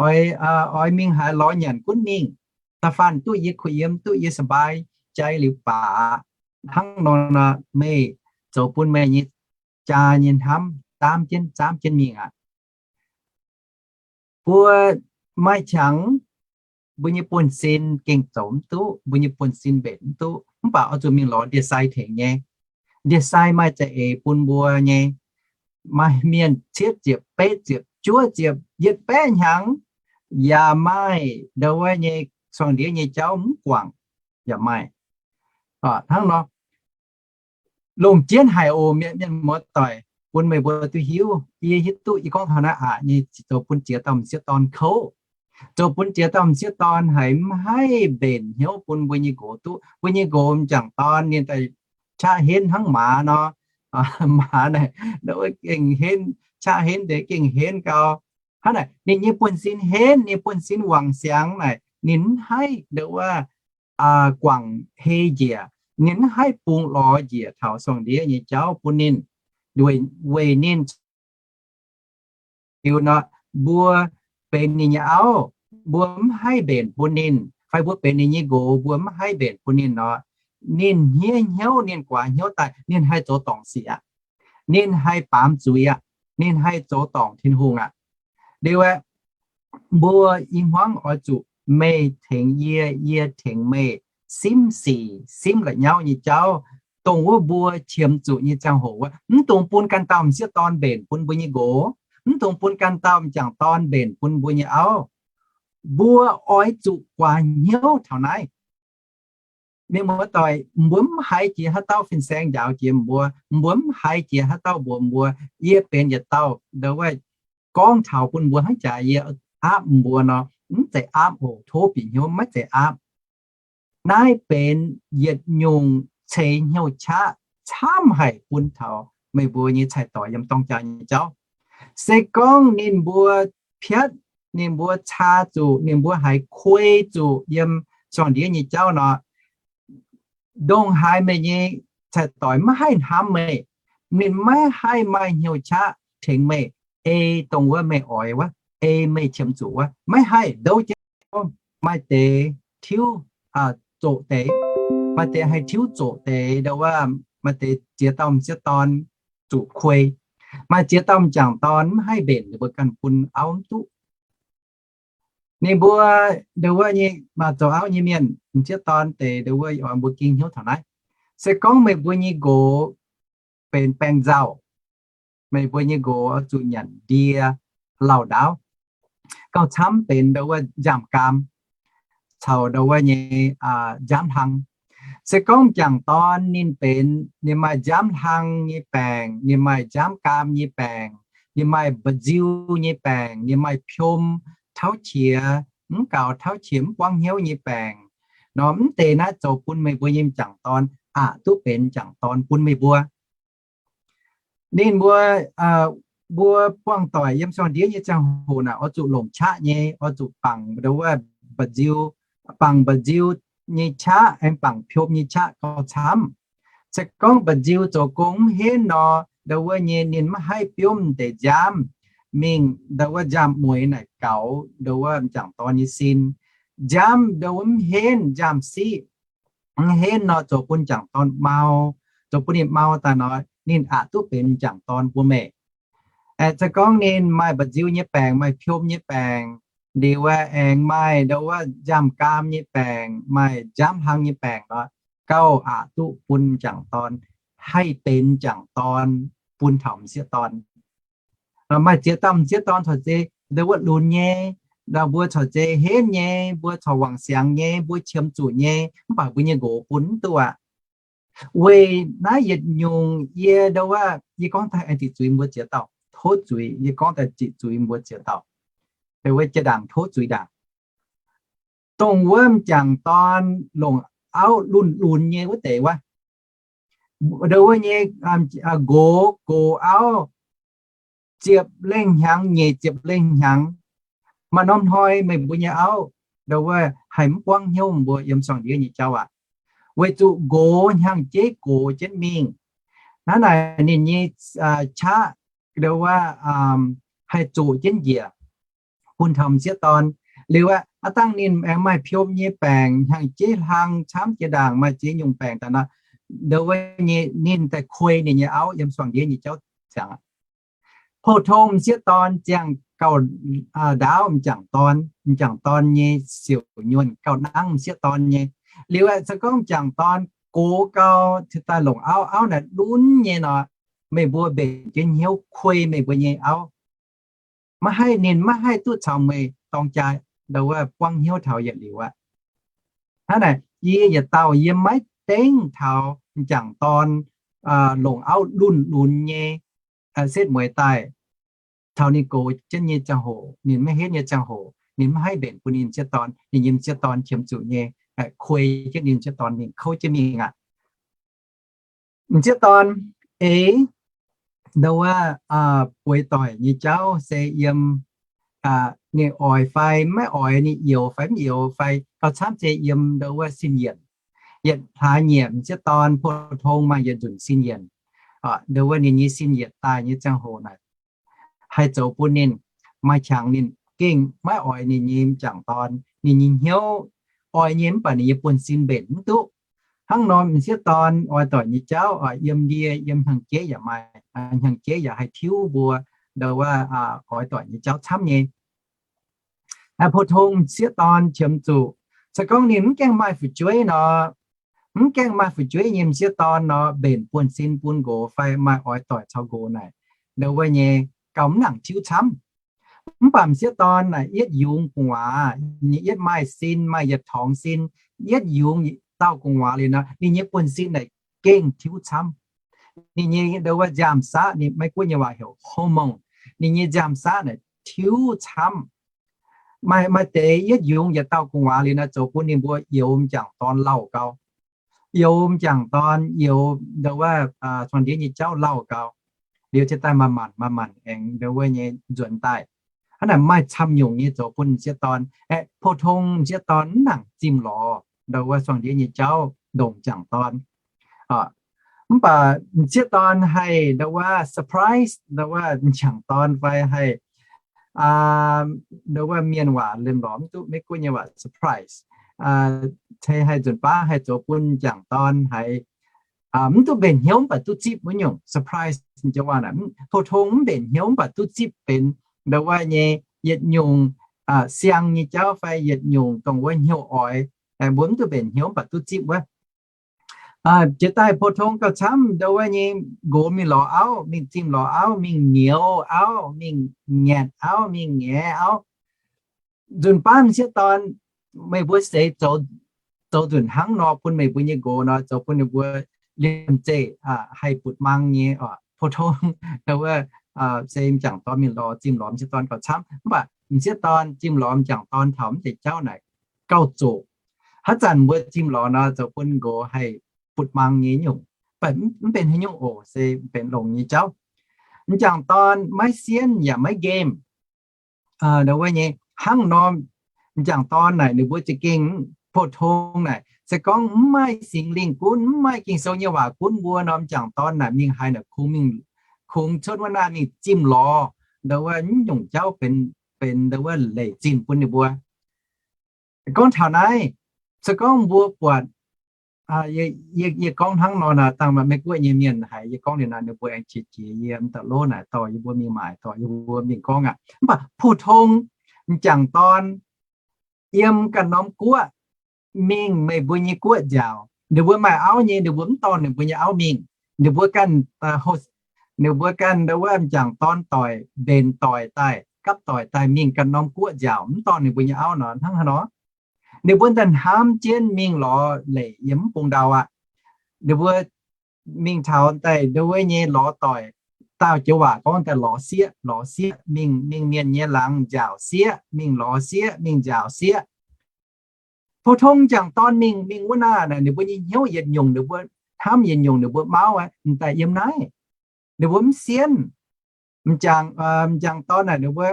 oix, oix mingh haaix lorz nyanc gunv mingh. Da'faanh duqv yie kuh yiem, duqv yie สบายใจ liuz baac aqv. Hnangv nor nor, meih zoux bun meih nyei jaa nyei hnamv daamv jienv, zaamv jienv mingh aqv. Mbuo maaih qangx, mbuo nyei buonv-sin gengh zoux mv duqv, mbuo nyei buonv-sin mbenc mv duqv, mv baac oix zuqc mingh lorz ndie-sai tengx nyei. Ndie-sai maaih za'eix bun mbuo nyei. Maaih mienh cietv ziepc, betv ziepc, juov ziepc, yietc baeqv hnyangx, yaac maaih ndo wuov nyei suangx ndiev nyei jauv mv guangc, yaac maaih. Hnangv nor, longc jienv haic oc, mienh, mienh muoz-doic, bun meih mbuo duqv hiuv. Yie hiuv duqv yie gorngv taux naaiv aqc nyei zoux bun ziex dauh m'sieqv dorn kouv. Zoux bun ziex dauh m'sieqv dorn haiz mv haih mbenc hnyouv bun mbuo nyei nqox duqv. Mbuo nyei nqox m'jangc dorn ninh daaih qaqv henv hnangv maaz nor. Maaz naaic, gengh henv, qaqv henv deix gengh henv gau. Hnangv naaic, ninh nyei buonv-sin henv, ninh buonv-sin wangc siangx naaic, ninh mv haih ndo wuov guangc hei njiec, ninh mv haih bungx lorz njiec taux suangx ndiev nyei jauv bun ninh, weic ninh liuz nor, mbuo benx ninh nyei auv, mbuo mv haih mbenc bun ninh, fai mbuo benx ninh nyei nqox, mbuo mv haih mbenc bun ninh nor, ninh hniev hnyouv, ninh guaax hnyouv daaih, ninh haih zoux dorngc sic aqv. Ninh haih baamz zuiz aqv. Ninh haih zoux dorngc Tin-Hungh aqv. Liuz aeqv, mbuo i hmuangv oix zuqc meih tengx yie, yie tengx meih, simv sic, simv la'nyauv nyei jauv, dongh wuov mbuo qiemx zuqc nyei ziangh hoc wuov, mv dungx bun ganh dauh m'sieqv dorn mbenc bun mbuo nyei nqox, mv dungx bun ganh dauh m'jangc dorn mbenc bun mbuo nyei auv. Mbuo oix zuqc guaax hnyouv taux naaiv. Mienh muoz-doic, mbuo mv haiz jiex haaix dauh fin-saeng njaaux jiex mbuo, mbuo mv haiz jiex haaix dauh mbuox mbuo, yie benx yietc dauh ndo wuov gorngv taux bun mbuo hnangv jaax yie aapv mbuo nor, mv zeiz aapv oc. Tov bieqc hnyouv, maiv zeiz aapv. Naaiv benx yietc nyungc ceix hnyouv qaqv camv haic bun taux meih mbuo nyei cai-doix yiem dorng jaa nyei jauv. Se gorngv ninh mbuo piatv, ninh mbuo caa zuqc, ninh mbuo haiz kuei zuqc yiem sorng-ndiev nyei jauv nor, ndongc haaix meih nyei cai-doix maiv haih hnamv meih, ninh maiv haih maaih hnyouv qaqv tengx meih, ei dongh wuov meih oix wuov, ei meih qiemx zuqc wuov, maiv haih. Ndouv jienv maaih deix tiuv zoqc deix, maaih deix haih tiuv zoqc deix ndo wuov, maaih deix ziex dauh m'sieqv dorn zuqc kuei, maaih ziex dauh m'jangc dorn mv haih mbenc ninh mbuo ganh bun auv mv duqv. Ninh mbuo ndo wuov nyei maaih zoux auv nyei mienh m'sieqv dorn deix ndo wuov, oix mbuo ging hnyouv taux naaiv. Se gorngv meih mbuo nyei nqox benx baeng-nzauh, meih mbuo nyei nqox oix zuqc nyanc ndie lauh ndaauv, gauh camv benx ndo wuov nziaamv-gaam caux ndo wuov nyei nziaamv-hlang. Se gorngv m'jangc dorn ninh benx, ninh maaih nziaamv-hlang nyei baengc, ninh maaih nziaamv-gaam nyei baengc, ninh maaih mba'nziu nyei baengc, ninh maaih piom, tauv qiex, mv gaux tauv qiex mv buangv hnyouv nyei baengc nor, mv deix naaiv zoux bun meih mbuo nyei m'jangc dorn aqc duqv benx m'jangc dorn bun meih mbuo. Ninh mbuo, mbuo buangh doic yiem sorng-ndiev nyei ziangh hoc naaic oix zuqc longc qaqv nyei, oix zuqc bangc ndo wuov mba'nziu, bangc mba'nziu nyei qaqv, aengx bangc piom nyei qaqv gauh camv. Se gorngv mba'nziu zoux gong mv henv nor, ndo wuov nyei ninh maiv haih biomv deix nziaamv mingh ndo wuov nziaamv-mueiz naaic gaux ndo wuov m'jangc dorn nyei sin. Nziaamv ndo wuov mv henv, nziaamv-siqv mv henv nor zoux bun m'jangc dorn mau, zoux bun ninh mau daaih nor, ninh aqc duqv benx m'jangc dorn bun meih. Se gorngv ninh maaih mba'nziu nyei baengc, maaih piom nyei baengc, liuz aengx maaih ndo wuov nziaamv-gaam nyei baengc, maaih nziaamv-hlang nyei baengc nor, gauh aqc duqv bun m'jangc dorn haih benx m'jangc dorn bun taux m'sieqv dorn. Maaih ziex dauh m'sieqv dorn corc zeiz ndo wuov lunx nyei, mbuo corc zeiz henv nyei, mbuo corc wangc siangx nyei, mbuo qiemx zuqc nyei, mv baac mbuo nyei nqox bun mv duqv aqv. Weic naaiv yietc nyungc yie ndo wuov, yie gorngv daaih aengx ziqc zuiz mbuo ziex dauh, tov zuiz, yie gorngv daaih ziqc zuiz mbuo ziex dauh, ndo wuov jiex ndaangc tov zuiz ndaangc. Dongh wuov m'jangc dorn longc auv lunx lunx nyei wuov deix wuov, ndo wuov nyei nqox gox auv ziepc lengh hnyangx, nyic ziepc lengh hnyangx. Maaih norm hnoi meih mbuo nyei auv ndo wuov haih mv buangv hnyouv mbuo yiem sorng-ndiev nyei jauv aqv. Weic zuqc nqox hnyangx-jeiv gox jienv mingh. Hnangv naaic ninh nyei qaqv ndo wuov haih zoqc jienv njiec bun taux m'sieqv dorn. Liuz aqv, aav dangh ninh aengx maaih piom nyei baengc, hnyangx-jeiv hlang camv jiex ndaangc, maaih ziex nyungc baengc daaih nor, ndo wuov nyei ninh daaih kuei ninh nyei auv yiem sorng-ndiev nyei jauv ziangx aqv. Pou-tong m'sieqv dorn ziangh gauh ndaauv m'jangc dorn, m'jangc dorn nyei siouc nyuonh gauh nangv m'sieqv dorn nyei. Liuz aeqv, se gorngv m'jangc dorn gox gau, cingx daaih longc auv, auv naaic lunx nyei nor, meih mbuo mbenc jienv hnyouv kuei meih mbuo nyei auv. Maiv haih, ninh maiv haih duqv caux meih dorng jaa, ndo wuov buangv hnyouv taux yietc liuz aqv. Hnangv naaic, yie yietc dauh yie maiv dengv taux m'jangc dorn longc auv lunx lunx nyei setv mueiz daaih. Taux ninh gox jienv nyei ziangh hoc, ninh maiv henv nyei ziangh hoc, ninh maiv haih mbenc bun ninh m'sieqv dorn, ninh nyei m'sieqv dorn qiemx zuqc nyei, kuei jienv ninh m'sieqv dorn mingh, kouv jienv mingh aqv. M'sieqv dorn eix ndo wuov bueix doic nyei jauv se yiem ninh oix fai maiv oix, ninh youx fai mv youx fai, gauh camv se yiem ndo wuov sin yienc. Yietc hlaax nyieqc m'sieqv dorn pou-tong maaih yietc nzunc sin yienc. Ndo wuov ninh nyei sin yietc daaih nyei ziangh hoc naaic, haih zoux bun ninh maaih qangx ninh gengh maiv oix ninh nyei m'jangc dorn, ninh nyei hnyouv oix nyei mv baac ninh nyei buonv-sin mbenc mv duqv. Hnangv nor m'sieqv dorn oix doic nyei jauv oix yiem ndie, yiem hnyangx-jeiv yaac maaih, hnyangx-jeiv yaac haih tiuv mbuo ndau wuov oix doic nyei jauv camv nyei. Pou-tong m'sieqv dorn qiemx zuqc, se gorngv ninh mv gaengh maaih fu'jueiv nor, mv gaengh maaih fu'jueiv nyei m'sieqv dorn nor, mbenc buonv-sin bun nqox fai maaih oix doic caux nqox naaic, ndau wuov nyei gauh mv nangc tiuv camv. Mv baac m'sieqv dorn naaic yietv yungz gu'nguaaz, ninh yietv maaih sin, maaih yietc torngx sin, yietv yungz dauh gu'nguaaz liuz nor, ninh nyei buonv-sin naaic gengh tiuv camv. Ninh nyei ndau wuov nziaamv-saqv, ninh Meiv-Guoqv nyei waac heuc hormone, ninh nyei nziaamv-saqv naaic tiuv camv. Maaih, maaih deix yietv yungz yietc dauh gu'nguaaz liuz nor, zoux bun ninh mbuo youz m'jangc dorn lauh gau. Youz m'jangc dorn, youz ndau wuov cong-ndiev nyei jauv lauh gau. Liuz ciex daaih manc-manc, manc-manc aengx ndau wuov nyei nzuonx daaih. Hnangv naaic maaih camv nyungc nyei zoux bun m'sieqv dorn. Aeqv, pou-tong m'sieqv dorn mv nangc zimh lorz ndau wuov cong-ndiev nyei jauv ndongc m'jangc dorn. Mv baac m'sieqv dorn haih ndau wuov surprise ndau wuov m'jangc dorn fai haih ndau wuov mienh waac liemh lorz mv duqv Meiv-Guoqv nyei waac surprise, ceix haih nzunc baav haih zoux bun m'jangc dorn haiz mv duqv mbenc hnyouv mv baac duqv zipv wuov nyungc surprise. Joux waac naaic, pou-tong mv mbenc hnyouv mv baac duqv zipv benx ndau wuov nyei yietc nyungc siang nyei jauv fai yietc nyungc dongh wuov hnyouv oix, mbuo mv duqv mbenc hnyouv mv baac duqv zipv wuov. Jiex daaih pou-tong gauh camv ndau wuov nyei nqox mingh lorz auv, mingh zimh lorz auv, mingh niouz auv, mingh nyanc auv, mingh ngaeqv auv. Nzunc baav m'sieqv dorn, meih mbuo seix zoux nzunc hnangv nor bun meih mbuo nyei nqox nor, zoux bun ninh mbuo liemh zeih haih butv-mang nyei oc. Pou-tong ndau wuov se m'jangc dorn mingh lorz zimh lorz m'sieqv dorn gauh camv, mv baac m'sieqv dorn zimh lorz m'jangc dorn taux mv deix jauv naaic gauh zoqc. Haaix zanc mbuo zimh lorz nor, zoux bun nqox haih butv-mang nyei nyungc, mv baac mv benx haaix nyungc oc, se benx longx nyei jauv. M'jangc dorn maiv sienh yaac maiv nqemh. Ndau wuov nyei hnangv nor, m'jangc dorn naaic ninh mbuo za'gengh, pou-tong naaic se gorngv mv maaih Singx Lingh gunv, mv maaih Ging-Sou nyei waac gunv mbuo nor, m'jangc dorn naaic mingh haaix naaic kungx mingh, kungx cuotv wuov naaiv mingh zimh lorz ndau wuov mv nyungc jauv benx, benx ndau wuov leic zinh bun ninh mbuo. Gorngv taux naaiv, se gorngv mbuo buatc, yie gorngv hnangv nor naaic, dangh maaih Meiv-Guoqv nyei mienh haiz yie gorngv liuz naaic, ninh mbuo aengx qiex jiez yie, mv daaih lov naaic dorh yie mbuo mingh maaic, dorh yie mbuo mingh gorngv aqv. Mv baac pou-tong m'jangc dorn yiem ganh norm guoqv mingh meih mbuo nyei guoqv nziaauc. Ninh mbuo maaih auv nyei, ninh mbuo mv dorh ninh mbuo nyei auv mingh. Ninh mbuo ganh, ninh mbuo ganh ndau wuov m'jangc dorn doic, mbenc doic daaih, gapv doic daaih mingh ganh norm guoqv nziaauc, mv dorh ninh mbuo nyei auv nor, hnangv haaix nor? Ninh mbuo daaih hnamv jienv mingh lorz leic yiem mv bung ndau aqv. Ninh mbuo mingh taux daaih ndau wuov nyei lorz doic, daauh joux waac gorngv daaih lorz sieqv, lorz sieqv, mingh, mingh mienh nyei laangz nziaauc sieqv, mingh lorz sieqv, mingh nziaauc sieqv. Pou-tong m'jangc dorn mingh, mingh wuov naaic, ninh mbuo nyei hnyouv yietc nyungc, ninh mbuo hnamv yietc nyungc, ninh mbuo mauv aqv, m'daaih yiem naaiv. Ninh mbuo mv sienh. M'jangc, m'jangc dorn naaic ninh mbuo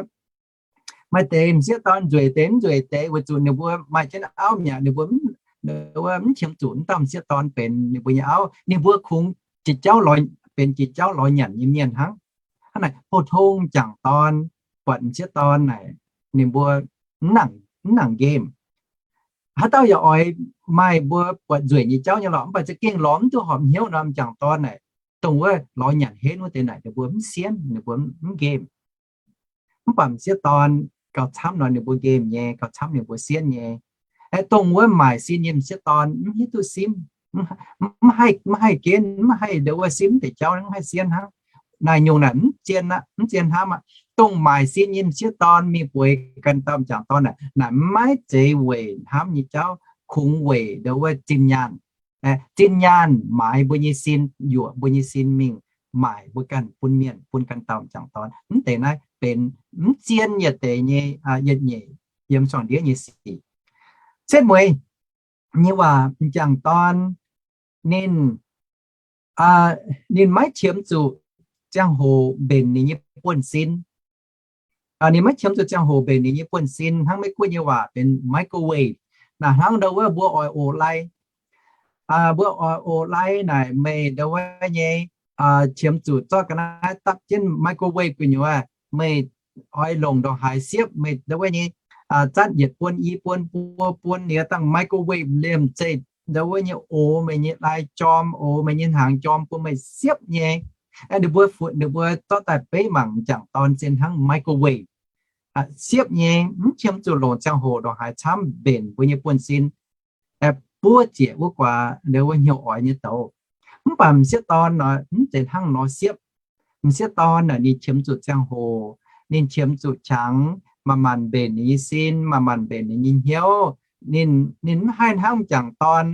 maaih deix m'sieqv dorn nzueic deix mv nzueic deix weic zuqc ninh mbuo maaih jienv auv mi'aqv, ninh mbuo mv qiemx zuqc mv dauh m'sieqv dorn benx ninh mbuo nyei auv. Ninh mbuo kungx jiex jauv lorz, benx jiex jauv lorz nyanc nyei mienh hnangv. Hnangv naaic pou-tong m'jangc dorn buatc m'sieqv dorn naaic, ninh mbuo mv nangc, mv nangc nqemh. Haaix dauh yaac oix maaih mbuo buatc nzueic nyei jauv nyei lorqc, mv baac za'gengh lorz mv duqv horpc hnyouv nor, m'jangc dorn naaic dongh wuov lorz nyanc henv wuov deix naaic ninh mbuo mv sienh, ninh mbuo mv nqemh. Mv baac m'sieqv dorn gauh camv nor ninh mbuo nqemh nyei, gauh camv ninh mbuo sienh nyei. Aeqv, dongh wuov maaic sin nyei m'sieqv dorn mv hiuv duqv simv, mv haih, mv haih genv, mv haih ndau wuov simv deix jauv, mv haih sienh hnangv. Naaic nyungc naaic mv zien aqv, mv zien hnamv aqv. Dongh maaic sin nyei m'sieqv dorn mingh bueix ganh dauh m'jangc dorn naaic, naaic maiv zeiz weic hnamv nyei jauv, kungx weic ndau wuov zinh nyaanh. Zinh nyaanh maaiz mbuo nyei sin, yuoqc mbuo nyei sin mingh maaic mbuo ganh bun mienh, bun ganh dauh m'jangc dorn. Mv deix naaiv benx mv zien yietc deix nyei, yietc nyeic yiem suangx ndiev nyei sic. Setv mueiz nyei waac, m'jangc dorn ninh, ninh maiv qiemx zuqc ziangh hoc mbenc ninh nyei buonv-sin. Ninh maiv qiemx zuqc ziangh hoc mbenc ninh nyei buonv-sin, hnangv Meiv-Guoqv nyei waac benx microwave. Naaic hnangv ndau wuov mbuo oix oc lai, mbuo oix oc lai naaic meih ndau wuov nyei qiemx zuqc zorqv ga'naaiv dapv jienv microwave gu'nyuoz, meih oix longc ndongc haaix siepv meih ndau wuov nyei, zatv yietc buon i buon buo buon liuz dangh microwave liemh zeih ndau wuov nyei ox meih nyei lai jorm, ox meih nyei hnaangx jorm bun meih siepv nyei. Ninh mbuo, ninh mbuo zorqv daaih beiv mangc m'jangc dorn zien hnangv microwave. Siepv nyei, mv qiemx zuqc longc ziangh hoc ndongc haaix camv mbenc mbuo nyei buonv-sin, buov ziec wuov guaax ndau wuov hnyouv oix nyei douz. Mv baac m'sieqv dorn nor mv zeiz hnangv nor siepv. M'sieqv dorn naaic ninh qiemx zuqc ziangh hoc, ninh qiemx zuqc qangx, manc-manc mbenc ninh nyei sin, manc-manc mbenc ninh nyei hnyouv. Ninh, ninh mv haih hnangv m'jangc dorn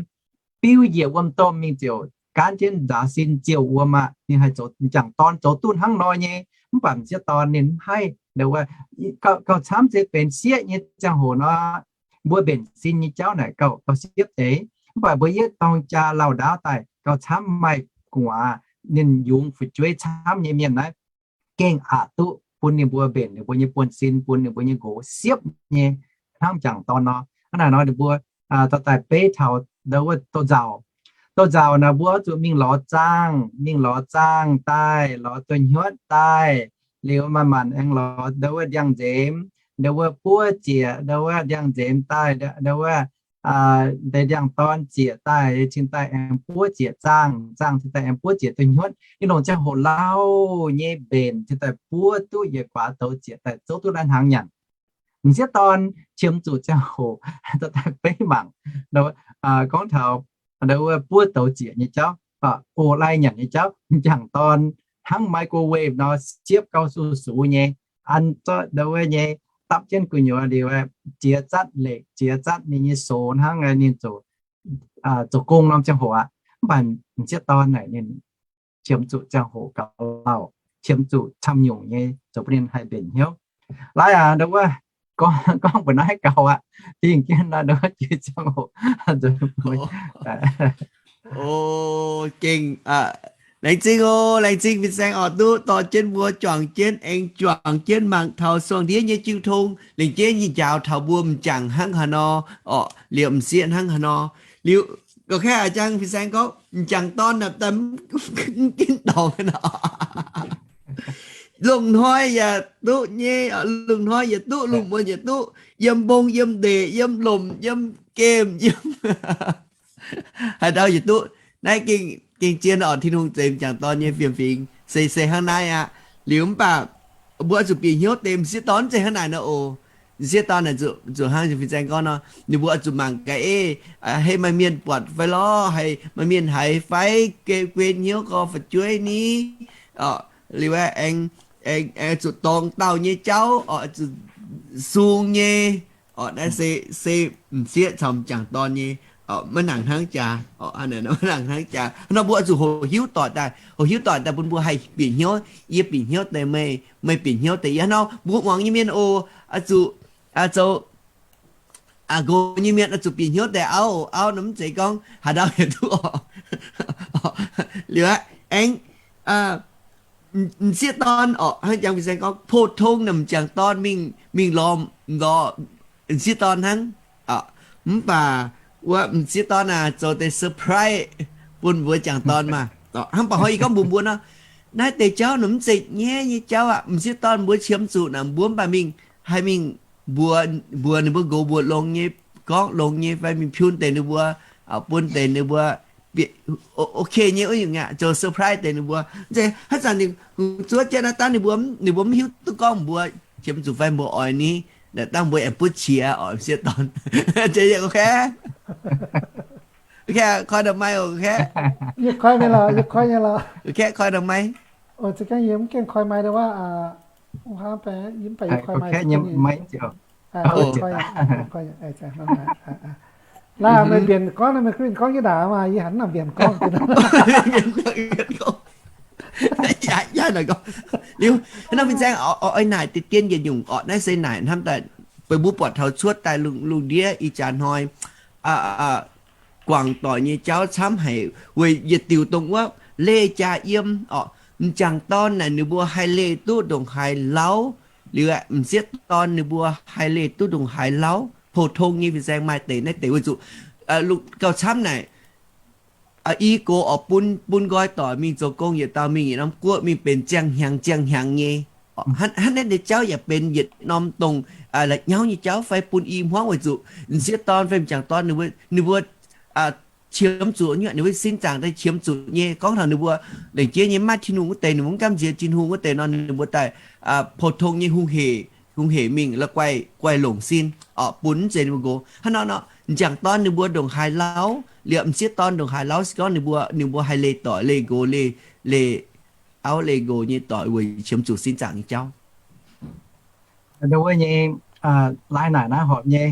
biuv njiec wuom-domh mingh ziouc gaanv jienv nzaaux sin ziouc wuom aqv. Ninh haih zoux, m'jangc dorn zoux duqv hnangv nor nyei. Mv baac m'sieqv dorn ninh mv haih. Gauh, gauh camv se benx sieqv nyei ziangh hoc nor, mbuo mbenc sin nyei jauv naaic gauh, gauh siepv deix. Mv baac mbuo yietv dorng jaa lauh ndaauv daaih gauh camv maaih gu'nguaaz, ninh yungz fu'jueiv camv nyei mienh naaiv gengh aqc duqv bun ninh mbuo mbenc ninh mbuo nyei buonv-sin, bun ninh mbuo nyei nqox siepv nyei hnangv m'jangc dorn nor. Hnangv naaic nor ninh mbuo dorh daaih beiv taux ndau wuov douz-nzauc. Douz-nzauc naaic mbuo oix zuqc mingh lorz zaangh, mingh lorz zaangh daaih, lorz douz-hnyuotv daaih, liuz manc-manc aengx lorz ndau wuov ndiangx-nzemx, ndau wuov buov ziec ndau wuov ndiangx-nzemx daaih, ndau wuov deix ndiangx-dorn ziec daaih, cingx daaih aengx buov ziec zaangh, zaangh cingx daaih aengx buov ziec douz-hnyuotv. Ninh longc ziangh hoc lauh nyei mbenc cingx daaih buov duqv yietc guaax douz ziec daaih zouv duqv lai-hnaangx nyanc. M'sieqv dorn qiemx zuqc ziangh hoc dorh daaih beiv mangc, gorngv taux ndau wuov buov douz ziec nyei jauv, ox lai nyanc nyei jauv. M'jangc dorn hnangv microwave nor siepv gauh sux-sux nyei, an zorqv ndau wuov nyei dapv jienv gu'nyuoz liuz, jiex zatv leqc, jiex zatv ninh nyei sox hnangv ninh zoux, zoux gong norm ziangh hoc aqv. Mv baac m'sieqv dorn naaic ninh qiemx zuqc ziangh hoc gaux lauh, qiemx zuqc camv-nyungc nyei zoux bun ninh haih mbenc hnyouv. Laaix aqv, ndau wuov gorngv, gorngv mbuo naaiv gaux aqv. Dingh jienv naaiv ndau wuov jiex ziangh hoc. O, gengh, laengz zingh oc, laengz zingh fin-saeng oc, duqv dorh jienv mbuo juangc jienv, aengx juangc jienv mangc taux suangx ndiev nyei jiu tong, lengc jeiv nyei njaaux taux mbuo m'jangc hnangv haaix nor, orqc, liuz m'sieqv hnangv haaix nor. Liuz, ga'kaeqv a'jang fin-saeng gorngv m'jangc dorn naaic daaih mv ginv dorngx nor. Longc hnoi yaac duqv nyei, longc hnoi yaac duqv, lungh muonz yaac duqv, yiem mbong yiem ndeic, yiem lomc yiem gemh, yiem haaix ndau yaac duqv. Naaiv gengh, gengh zien oc, Tin-Hungh zeix m'jangc dorn nyei fiem-fingx se, se hnangv naaiv aqv. Liuz mv baac mbuo oix zuqc bieqc hnyouv deix m'sieqv dorn mv zeiz hnangv naaic nor oc. M'sieqv dorn naaic zuqc, zuqc hnangv fin-saeng gorngv nor, ninh mbuo oix zuqc mangc gaax, ei, hei maaih mienh buatc fai lorqc, hei maaih mienh haiz fai, guen hnyouv gorx fu'jueiv ni. Liuz aengx, aengx zuqc dorngx dauh nyei jauv, zuqc sung nyei. Naaiv se, se m'sieqv caux m'jangc dorn nyei, maiv nangc hnangv jaax, maiv nangc hnangv jaax. Nor mbuo oix zuqc hoqc hiuv doic daaih, hoqc hiuv doic daaih bun mbuo haih bieqc hnyouv. Yie bieqc hnyouv deix meih, meih bieqc hnyouv deix yie. Nor mbuo muangx nyei mienh oc, oix zuqc, zoux nqox nyei mienh oix zuqc bieqc hnyouv deix auv, auv nor mv zeiz gorngv haaix ndau yaac duqv oc. Liuz aqv, aengx m'sieqv dorn orqc, hnangv jangx fin-saeng gorngv, pou-tong naaic m'jangc dorn mingh, mingh lorz, lorz m'sieqv dorn hnangv. Mv baac wuov m'sieqv dorn naaic zoux deix surprise bun mbuo jangc dorn maah. Hnangv baac hnoi yie gorngv mbuox mbuo nor, naaiv deix jauv naaic mv zeiz nyaiv nyei jauv aqv. M'sieqv dorn mbuo qiemx zuqc naaic mbuo mv baac mingh, haih mingh mbuox, mbuox ninh mbuo nqox mbuox longx nyei, gorngv longx nyei fai mingh piun deix ninh mbuo, bun deix ninh mbuo ok nyei wuov nyungc aqv, zoux surprise deix ninh mbuo. Zeiz haaix zanc ninh zuov jienv naaiv dangv ninh mbuo, ninh mbuo mv hiuv duqv gorngv mbuo qiemx zuqc fai mbuo oix ni, naaic dangv mbuo aengx butv qiex oc, m'sieqv dorn. Zeiz, ok, koi ndau mai, ok. Yie koi nyei lorqc, yie koi nyei lorqc. Ok, koi ndau mai. Za'gengh yie mv gengh koi mai ndau wuov, yie mv baac yie koi mai. Naaiv meih mbienc gorngv, meih gorngv yie ndaangc maah, yie hanc nangc mbienc gorngv. Liuz, hnangv naaiv fin-saeng oix naaic deix dien yietc nyungc orqc, naaiv se naaic hnamv daaih, beiv mbuo buatc taux cuotv daaih lungh ndiev ih jaax hnoi, guangc doic nyei jauv camv haic weic yietc diuc dongh wuov leih jaa yiem orqc. M'jangc dorn naaic ninh mbuo haih leih duqv ndongc haaix lauv, liuz m'sieqv dorn ninh mbuo haih leih duqv ndongc haaix lauv. Pou-tong nyei fin-saeng maaih deix naaiv deix weic zuqc gauh camv naaic, i gox oix bun, bun nqoi doic mingh zoux gong yietc dauh mingh yietc norm guoqv mingh benx ziangh hnyangx ziangh hnyangx nyei. Hnangv naaiv deix jauv yaac benx yietc norm dongh la'nyauv nyei jauv fai bun i hmuangv weic zuqc m'sieqv dorn fai m'jangc dorn ninh mbuo, ninh mbuo qiemx zuqc, ninh mbuo sin zaangc daaih qiemx zuqc nyei. Gorngv taux ninh mbuo lengc jeiv nyei maiv maaih Tin-Hungh wuov deix, ninh mbuo mv gamh nziex Tin-Hungh wuov deix nor, ninh mbuo daaih pou-tong nyei hungh hec, hungh hec mingh la'guaih, guaih longc sin, orqc, bun mv zeiz ninh mbuo nqox. Hnangv nor nor, m'jangc dorn ninh mbuo ndongc haaix lauh, liepc m'sieqv dorn ndongc haaix lauh, se gorngv ninh mbuo, ninh mbuo haih leih doic, leih nqox, leih, leih auv leih nqox nyei doic weic qiemx zuqc sin zaangc nyei jauv. Ndo wuov nyei, laaix naaic naaiv horpc nyei,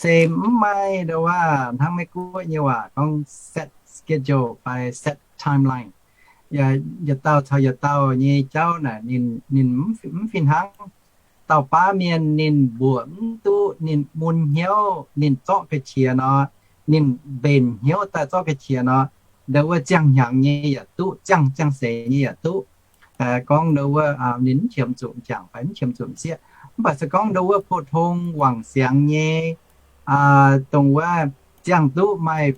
se mv maaih ndo wuov hnangv Meiv Guoqv nyei waac gorngv set schedule fai set timeline. Yietc dauh caux yietc dauh nyei jauv naaic ninh, ninh mv fih hnangv. Dauh baav mienh ninh mbuoqc mv duqv, ninh mun hnyouv, ninh zorqv ga'qiex nor, ninh mbenc hnyouv daaih zorqv ga'qiex nor, ndo wuov ziangh hnyangx nyei yaac duqv, ziangh, ziangh seix nyei yaac duqv. Gorngv ndo wuov ninh mv qiemx zuqc m'jangc fai mv qiemx zuqc m'sieqv. Mv baac se gorngv ndo wuov pou-tong wangc siangx nyei, dongh wuov ziangh duqv maaih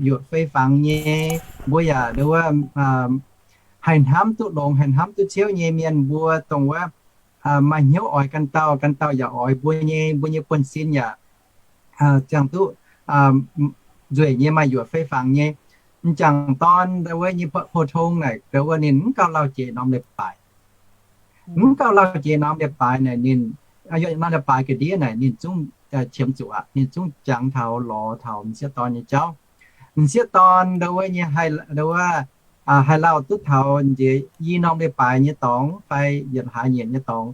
yuoqc fei fangx nyei, mbuo yaac ndo wuov haih hnamv duqv longx, haih hnamv duqv ciouv nyei mienh mbuo, dongh wuov maaih hnyouv oix ganh dauh, ganh dauh yaac oix mbuo nyei, mbuo nyei buonv-sin yaac ziangh duqv nzueic nyei, maaih yuoqc fei fangx nyei. M'jangc dorn ndo wuov nyei pou-tong naaic ndo wuov ninh mv gauh lauh jiex norm leiz-baaix. Mv gauh lauh jiex norm leiz-baaix naaic ninh, norm leiz-baaix ga'ndiev naaic ninh zungv qiemx zuqc aqv, ninh zungv jangx taux lorz taux m'sieqv dorn nyei jauv. M'sieqv dorn ndo wuov nyei, ndo wuov haih lauh duqv taux nziex i norm leiz-baaix nyei dorngx fai yietc hlaax nyieqc nyei dorngx,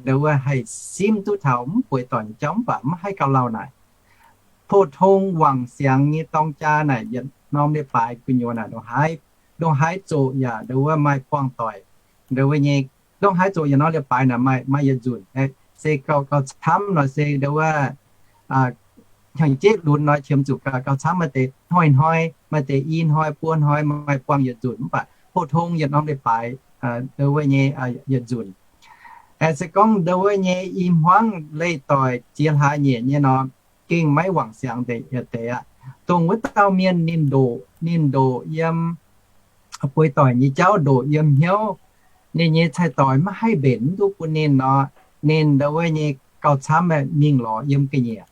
ndo wuov haih simv duqv taux mv bueix doic nyei jauv mv baac mv haih gauh lauh naaic. Pou-tong wangc siangx nyei dorng jaa naaic yietc norm leiz-baaix gu'nyuoz naaic ndongc haaix zoqc yaac ndo wuov maaih buangh doic, ndo wuov nyei, ndongc haaix zoqc yietc norm leiz-baaix naaic maaih, maaih yietc nzunc, se gauh, gauh camv nor se ndo wuov hnyangx-jeiv lunx nor qiemx zuqc gauh, gauh camv, maaih deix hnoi-hnoi, maaih deix i hnoi buo hnoi, maaih buangh yietc nzunc mv baac pou-tong yietc norm leiz-baaix ndo wuov nyei yietc nzunc. Se gorngv ndo wuov nyei i hmuangv leih doic ziex hlaax nyieqc nyei nor, gengh maiv wangc siangx deix yietc deix aqv. Dongh wuov dauh mienh ninh ndoqc, ninh ndoqc yiem bueix doic nyei jauv, ndoqc yiem hnyouv, ninh nyei cai-doix maiv haih mbenc mv duqv bun ninh nor, ninh ndo wuov nyei gauh camv mingh lorz yiem ga'nyiec.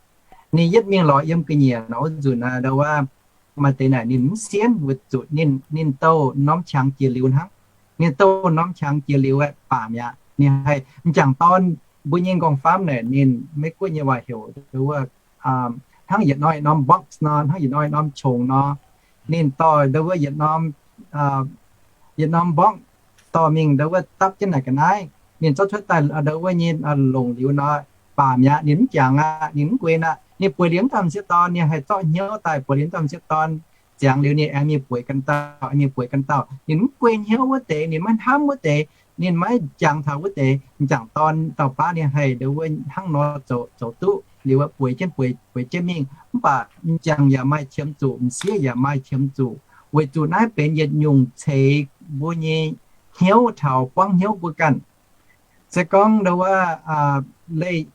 Ninh yietv mingh lorz yiem ga'nyiec nor, wuov nzunc ndo wuov maaih deix naaic ninh mv sienv weic zuqc ninh, ninh douh norm qangx jiex liuz hnangv. Ninh douh norm qangx jiex liuz aeqv, baac mi'aqv. Ninh haih m'jangc dorn mbuo nyei nqorngv-famv naaic ninh, Meiv Guoqv nyei waac heuc ndo wuov hnangv yietc norm norm box nor, hnangv yietc norm norm qongx nor. Ninh dorh ndo wuov yietc norm, yietc norm box dorh mingh ndo wuov dapv jienv naaic ga'naaiv. Ninh zorqv cuotv daaih ndo wuov nyei longc liuz nor, baac mi'aqv, ninh mv jangx aqv, ninh mv guen aqv. Ninh bueix liuz mv dauh m'sieqv dorn, ninh haih zorqv hnyouv daaih bueix liuz mv dauh m'sieqv dorn. Ziangx liuz ninh aengx mingh bueix ganh dauh, mingh bueix ganh dauh. Ninh mv guen hnyouv wuov deix, ninh maiv hnamv wuov deix, ninh maiv jangx taux wuov deix. M'jangc dorn dauh baav ninh haih ndo wuov hnangv nor zoux, zoux duqv liuz bueix jienv, bueix, bueix jienv mingh. Mv baac m'jangc yaac maaih qiemx zuqc, m'sieqv yaac maaih qiemx zuqc, weic zuqc naaiv benx yietc nyungc ceix mbuo nyei hnyouv taux buangv hnyouv mbuo ganh. Se gorngv ndo wuov leih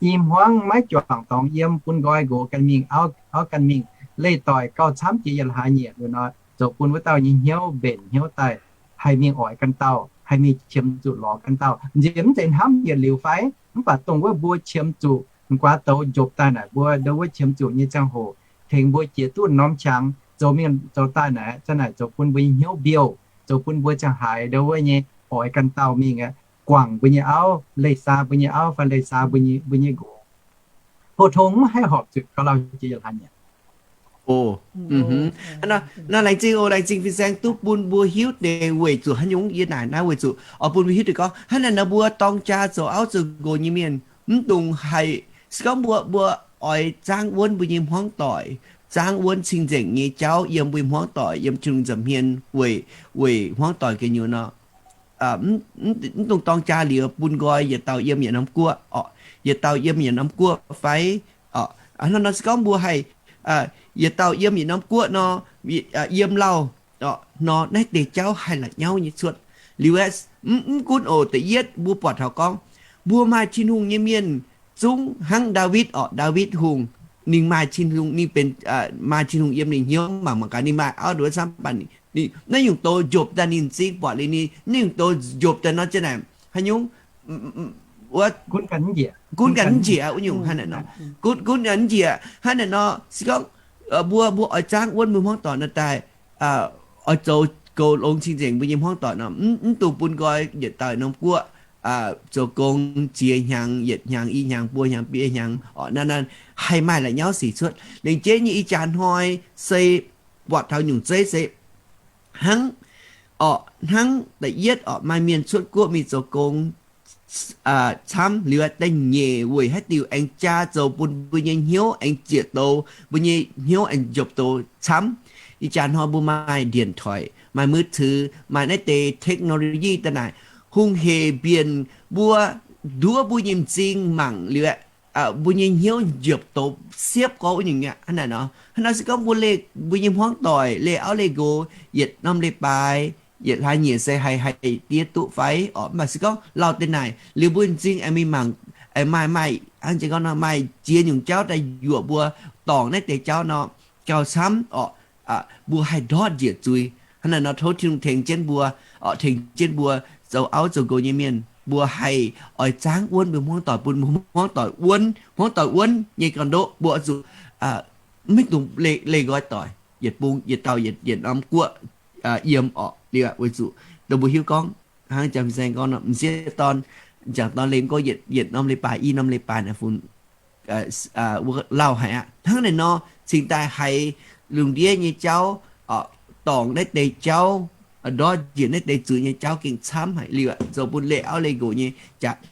i hmuangv maiv juangc dorngx yiem, bun nqoi nqox ganh mingh, auv, auv ganh mingh, leih doic gauh camv jiex yietc hlaax nyieqc liuz nor, zoux bun wuov dauh nyei hnyouv mbenc hnyouv daaih, haih mingh oix ganh dauh, haih mingh qiemx zuqc lorz ganh dauh. Nziex mv zeiz hnamv yietc liuz fai? Mv baac dongh wuov mbuo qiemx zuqc m'guaax douz njopc daaih naaic, mbuo ndo wuov qiemx zuqc nyei ziangh hoc tengx mbuo jiex duqv norm qangx zoux mingh zoux daaih naaic, za'naaic zoux bun mbuo nyei hnyouv mbiouh, zoux bun mbuo ziangh haaix ndo wuov nyei oix ganh dauh mingh aqv, guangc mbuo nyei auv, leih saa mbuo nyei auv fai leih saa mbuo nyei, mbuo nyei nqox. Pou-tong mv haih horpc zuqc gauh lauh jiex yietc hlaax nyieqc. Nor laengz zingh oc, laengz zingh fin-saeng duqv bun mbuo hiuv deix weic zuqc haaix nyungc yie naaic naaiv weic zuqc oix bun mbuo hiuv deix gorngv hnangv naaic nor mbuo dorng jaa zoux auv zoux nqox nyei mienh mv dungx haih, se gorngv mbuo, mbuo oix zaangv wuonv mbuo nyei hmuangv doic, zaangv wuonv cing-nzengc nyei jauv yiem mbuo nyei hmuangv doic, yiem Tin-Hungh nza'hmien weic, weic hmuangv doic gu'nyuoz nor, mv dungx dorng jaa liuz bun nqoi yietc dauh yiem yietc norm guoqv oc, yietc dauh yiem yietc norm guoqv fai oc. Hnangv nor se gorngv mbuo haih yietc dauh yiem yietc norm guoqv nor, yiem lauh nor, naaiv deix jauv haih la'nyauv nyei cuotv. Liuz aeqv, mv gunv oc, da'yietv mbuo buatc taux gorngv mbuo maaih Tin-Hungh nyei mienh zungv hnangv Ndaawitv oc, Ndaawitv Hungh, ninh maaih Tin-Hungh, ninh benx, maaih Tin-Hungh yiem ninh hnyouv mangc, mangc gaax ninh maaih auv nduov camv, mv baac naaiv nyungc doz njopc daaih ninh m'zing buatc liuz ninh, naaiv nyungc doz njopc daaih nor ziang naaic, haaix nyungc, wuov, gunv ganh mv njiec wuov nyungc hnangv naaic nor. Gunv, gunv ganh mv njiec hnangv naaic nor. Se gorngv mbuo, mbuo oix zaangv wuonv mbuo hmuangv doic nor daaih, oix zoux goux longx cing-nzengc mbuo nyei hmuangv doic nor, mv dungx bun nqoi yietc dauh norm guoqv zoux gong ziex hnyangx, yietc hnyangx, i hnyangx, buo hnyangx, biei hnyangx orqc. Naaiv, naaiv haih maaih la'nyauv sic cuotv. Lengc jeiv nyei ih jaax hnoi se buatc taux nyungc zeiv se hnangv, orqc, hnangv da'yietv orqc, maaih mienh cuotv guoqv mingh zoux gong camv liuz, da'nyeic weic haaix diuc aengx jaa zoux bun mbuo nyei hnyouv aengx ziec douz, mbuo nyei hnyouv aengx njopc douz camv. Ih jaax hnoi mbuo maaih điện thoại, maaih มือถือ, maaih naaiv deix technology daaih naaic, hungh hec mbienc mbuo, nduov mbuo nyei m'zing mangc liuz, mbuo nyei hnyouv njopc douz siepv gorx wuov nyungc aqv. Hnangv naaic nor, hnangv naaiv se gorngv mbuo leih mbuo nyei hmuangv doic, leih auv leih nqox, yietc norm leiz-baaix, yietc hlaax nyieqc se haih, haih diev duqv fai orqc? Mv baac se gorngv lauh deix naaic liuz mbuo m'zing aengx mingh mangc, aengx maaih, maaih, hnangv jiex gorngv nor, maaih ziex nyungc jauv daaih yuoqc mbuo dorngc naaiv deix jauv nor, gauh camv orqc. Mbuo haih ndortv njiec zuiz. Hnangv naaic nor tov Tin-Hungh tengx jienv mbuo, orqc, tengx jienv mbuo zoux auv zoux nqox nyei mienh, mbuo haih oix zaangv wuonv mbuo hmuangv doic bun mbuo hmuangv doic wuonv, hmuangv doic wuonv nyei ganh ndoqv mbuo oix zuqc maiv dungx leih nqoi doic yietc bung, yietc dauh yietc norm guoqv yiem orqc. Liuz weic zuqc dongh mbuo hiuv gorngv, hnangv jang fin-saeng gorngv nor, m'sieqv dorn, m'jangc dorn leih gorngv yietc norm leiz-baaix, i norm leiz-baaix naaic funx lauh haic aqv. Hnangv naaic nor, cingx daaih haiz lungh ndiev nyei jauv, dorngc naaiv deix jauv, ndortv njiec naaiv deix zuiz nyei jauv gengh camv haic liuz, zoux bun leih auv leih nqox nyei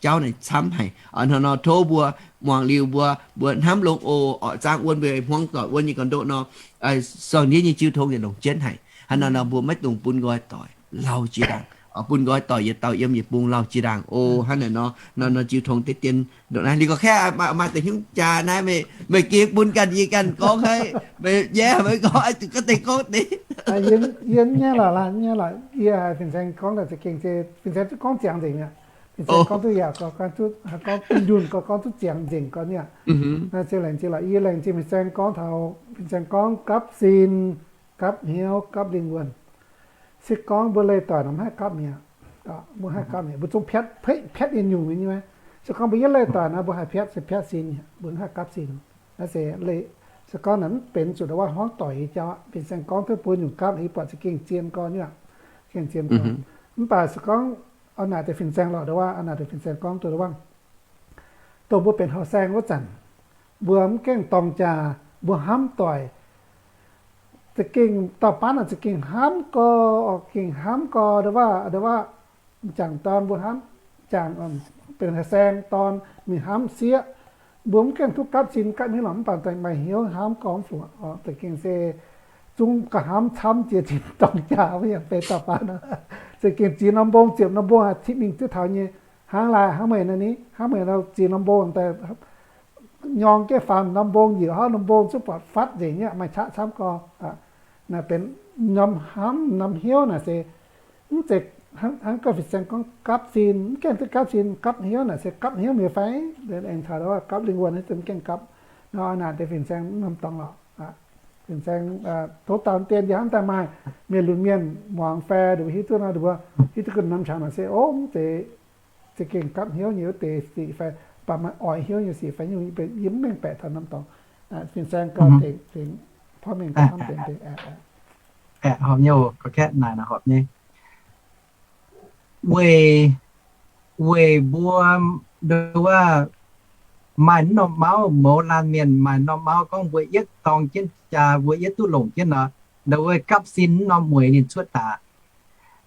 jauv naaic camv haic. Hnangv nor tov mbuo muangx liuz mbuo, mbuo hnamv longx oc, orqc, zaangv wuonv mbuo hmuangv doic wuonv nyei ganh ndoqv nor, sorng ndiev nyei jiu tong yietc longc jienv haic. Hnangv naaic nor mbuo maiv dungx bun nqoi doic lauh jiex ndaangc, bun nqoi doic yietc dauh yiem yietc bung lauh jiex ndaangc oc. Hnangv naaic nor, nor, nor jiu tong deix dien ndongc naaiv. Liuz gorqv kaeqv maaih deix hnyouv jaax naaiv, meih, meih gengh bun ganh yie ganh gorngv haic, meih nyaiv meih gorngv, zuqc ganh deix gorngv deix. Yie nyaiv lorqc, nyaiv lorqc. Yie haiz fin-saeng gorngv daaih za'gengh, fin-saeng duqv gorngv ziangx nzengc mi'aqv. Fin-saeng gorngv duqv yaac gorngv, gorngv duqv, gorngv duqv njunh gorngv, gorngv duqv ziangx nzengc gorngv niaa. Naaiv ziouc laengz zingh lorqc. Yie laengz zingh fin-saeng gorngv taux, fin-saeng gorngv gapv sin, gapv hnyouv, gapv lingh wuonh. Se gorngv mbuo leih doic nor mv haih gapv mi'aqv. Mbuo haih gapv mi'aqv, mbuo zungv piatv, piatv nyei nyungc nyei. Se gorngv mbuo yietv leih doic nor mbuo haih piatv, se piatv sin, mbuo mv haih gapv sin. Naaiv se, se gorngv naaic mv benx zuqc ndongc wuov hmuangv doic nyei jauv aqv. Fin-saeng gorngv duqv mbuo nyungc gapv, yie buatc za'gengh zien gorn nyei aqv. Gengh zien gorn. Mv baac se gorngv a'naaic deix fin-saeng lorqc, ndongc wuov a'naaic deix fin-saeng gorngv duqv ndongc wuov, dongh mbuo benx hauh saeng wuov zanc, mbuo mv gengh dorng jaax, mbuo hnamv doic, za'gengh dauh baav naaic za'gengh hnamv gorx, gengh hnamv gorx, ndongc wuov, ndongc wuov, m'jangc dorn mbuo hnamv, m'jangc benx hauh saeng dorn mingh hnamv sieqv, mbuo mv gengh duqv gapv sin gapv hnyouv lorqc, mv baac maaih hnyouv hnamv gorx mv fungc. Za'gengh se zungv gauh hnamv camv jiex zinh dorng jaax wuov yangh fei dauh baav nor. Za'gengh ziex norm mbong ziepc norm mbong aqv, mingh duqv taux nyei. Hnangv laaix hnangv meih nor ni, hnangv meih nor ziex norm mbong daaih nyorng jienv faam norm mbong, njiec haav norm mbong zungv buatc fatv nzengc nyei, maaih qaqv camv gorx. Naaic benx norm hnamv norm hnyouv naaic se mv zeiz hnangv gorngv fin-saeng gorngv gapv sin, mv gengh duqv gapv sin, gapv hnyouv naaic se gapv hnyouv mi'aqv fai? Aengx taux gapv lingh wuonh naaiv zungv mv gengh gapv. Nor a'naaic deix fin-saeng mv norm dorngx lorqc. Fin-saeng tov dau dien yie hnamv daaih maaih mienh lunx mienh muangx fai, ninh mbuo hiuv duqv nor, ninh mbuo hiuv duqv gu'nyuoz norm qangx naaic se, o, mv zeiz za'gengh gapv hnyouv nyei wuov deix sic fai, mv baac maaih oix hnyouv nyei sic fai, yie mv mengh baeqc taux norm dorngx. Fin-saeng gauh tengx, tengx porv mengh gauh hnamv deix deix. Horpc nyei, gorqv-kaeqv naaic horpc nyei. Weic, weic mbuo, nduov, maaih norm mauv, mouz laanh mienh maaih norm mauv gorngv mbuo yietv dorng jienv jaax, mbuo yietv duqv longc jienv nor, nduov, gapv sin norm mueiz ninh cuotv daaih.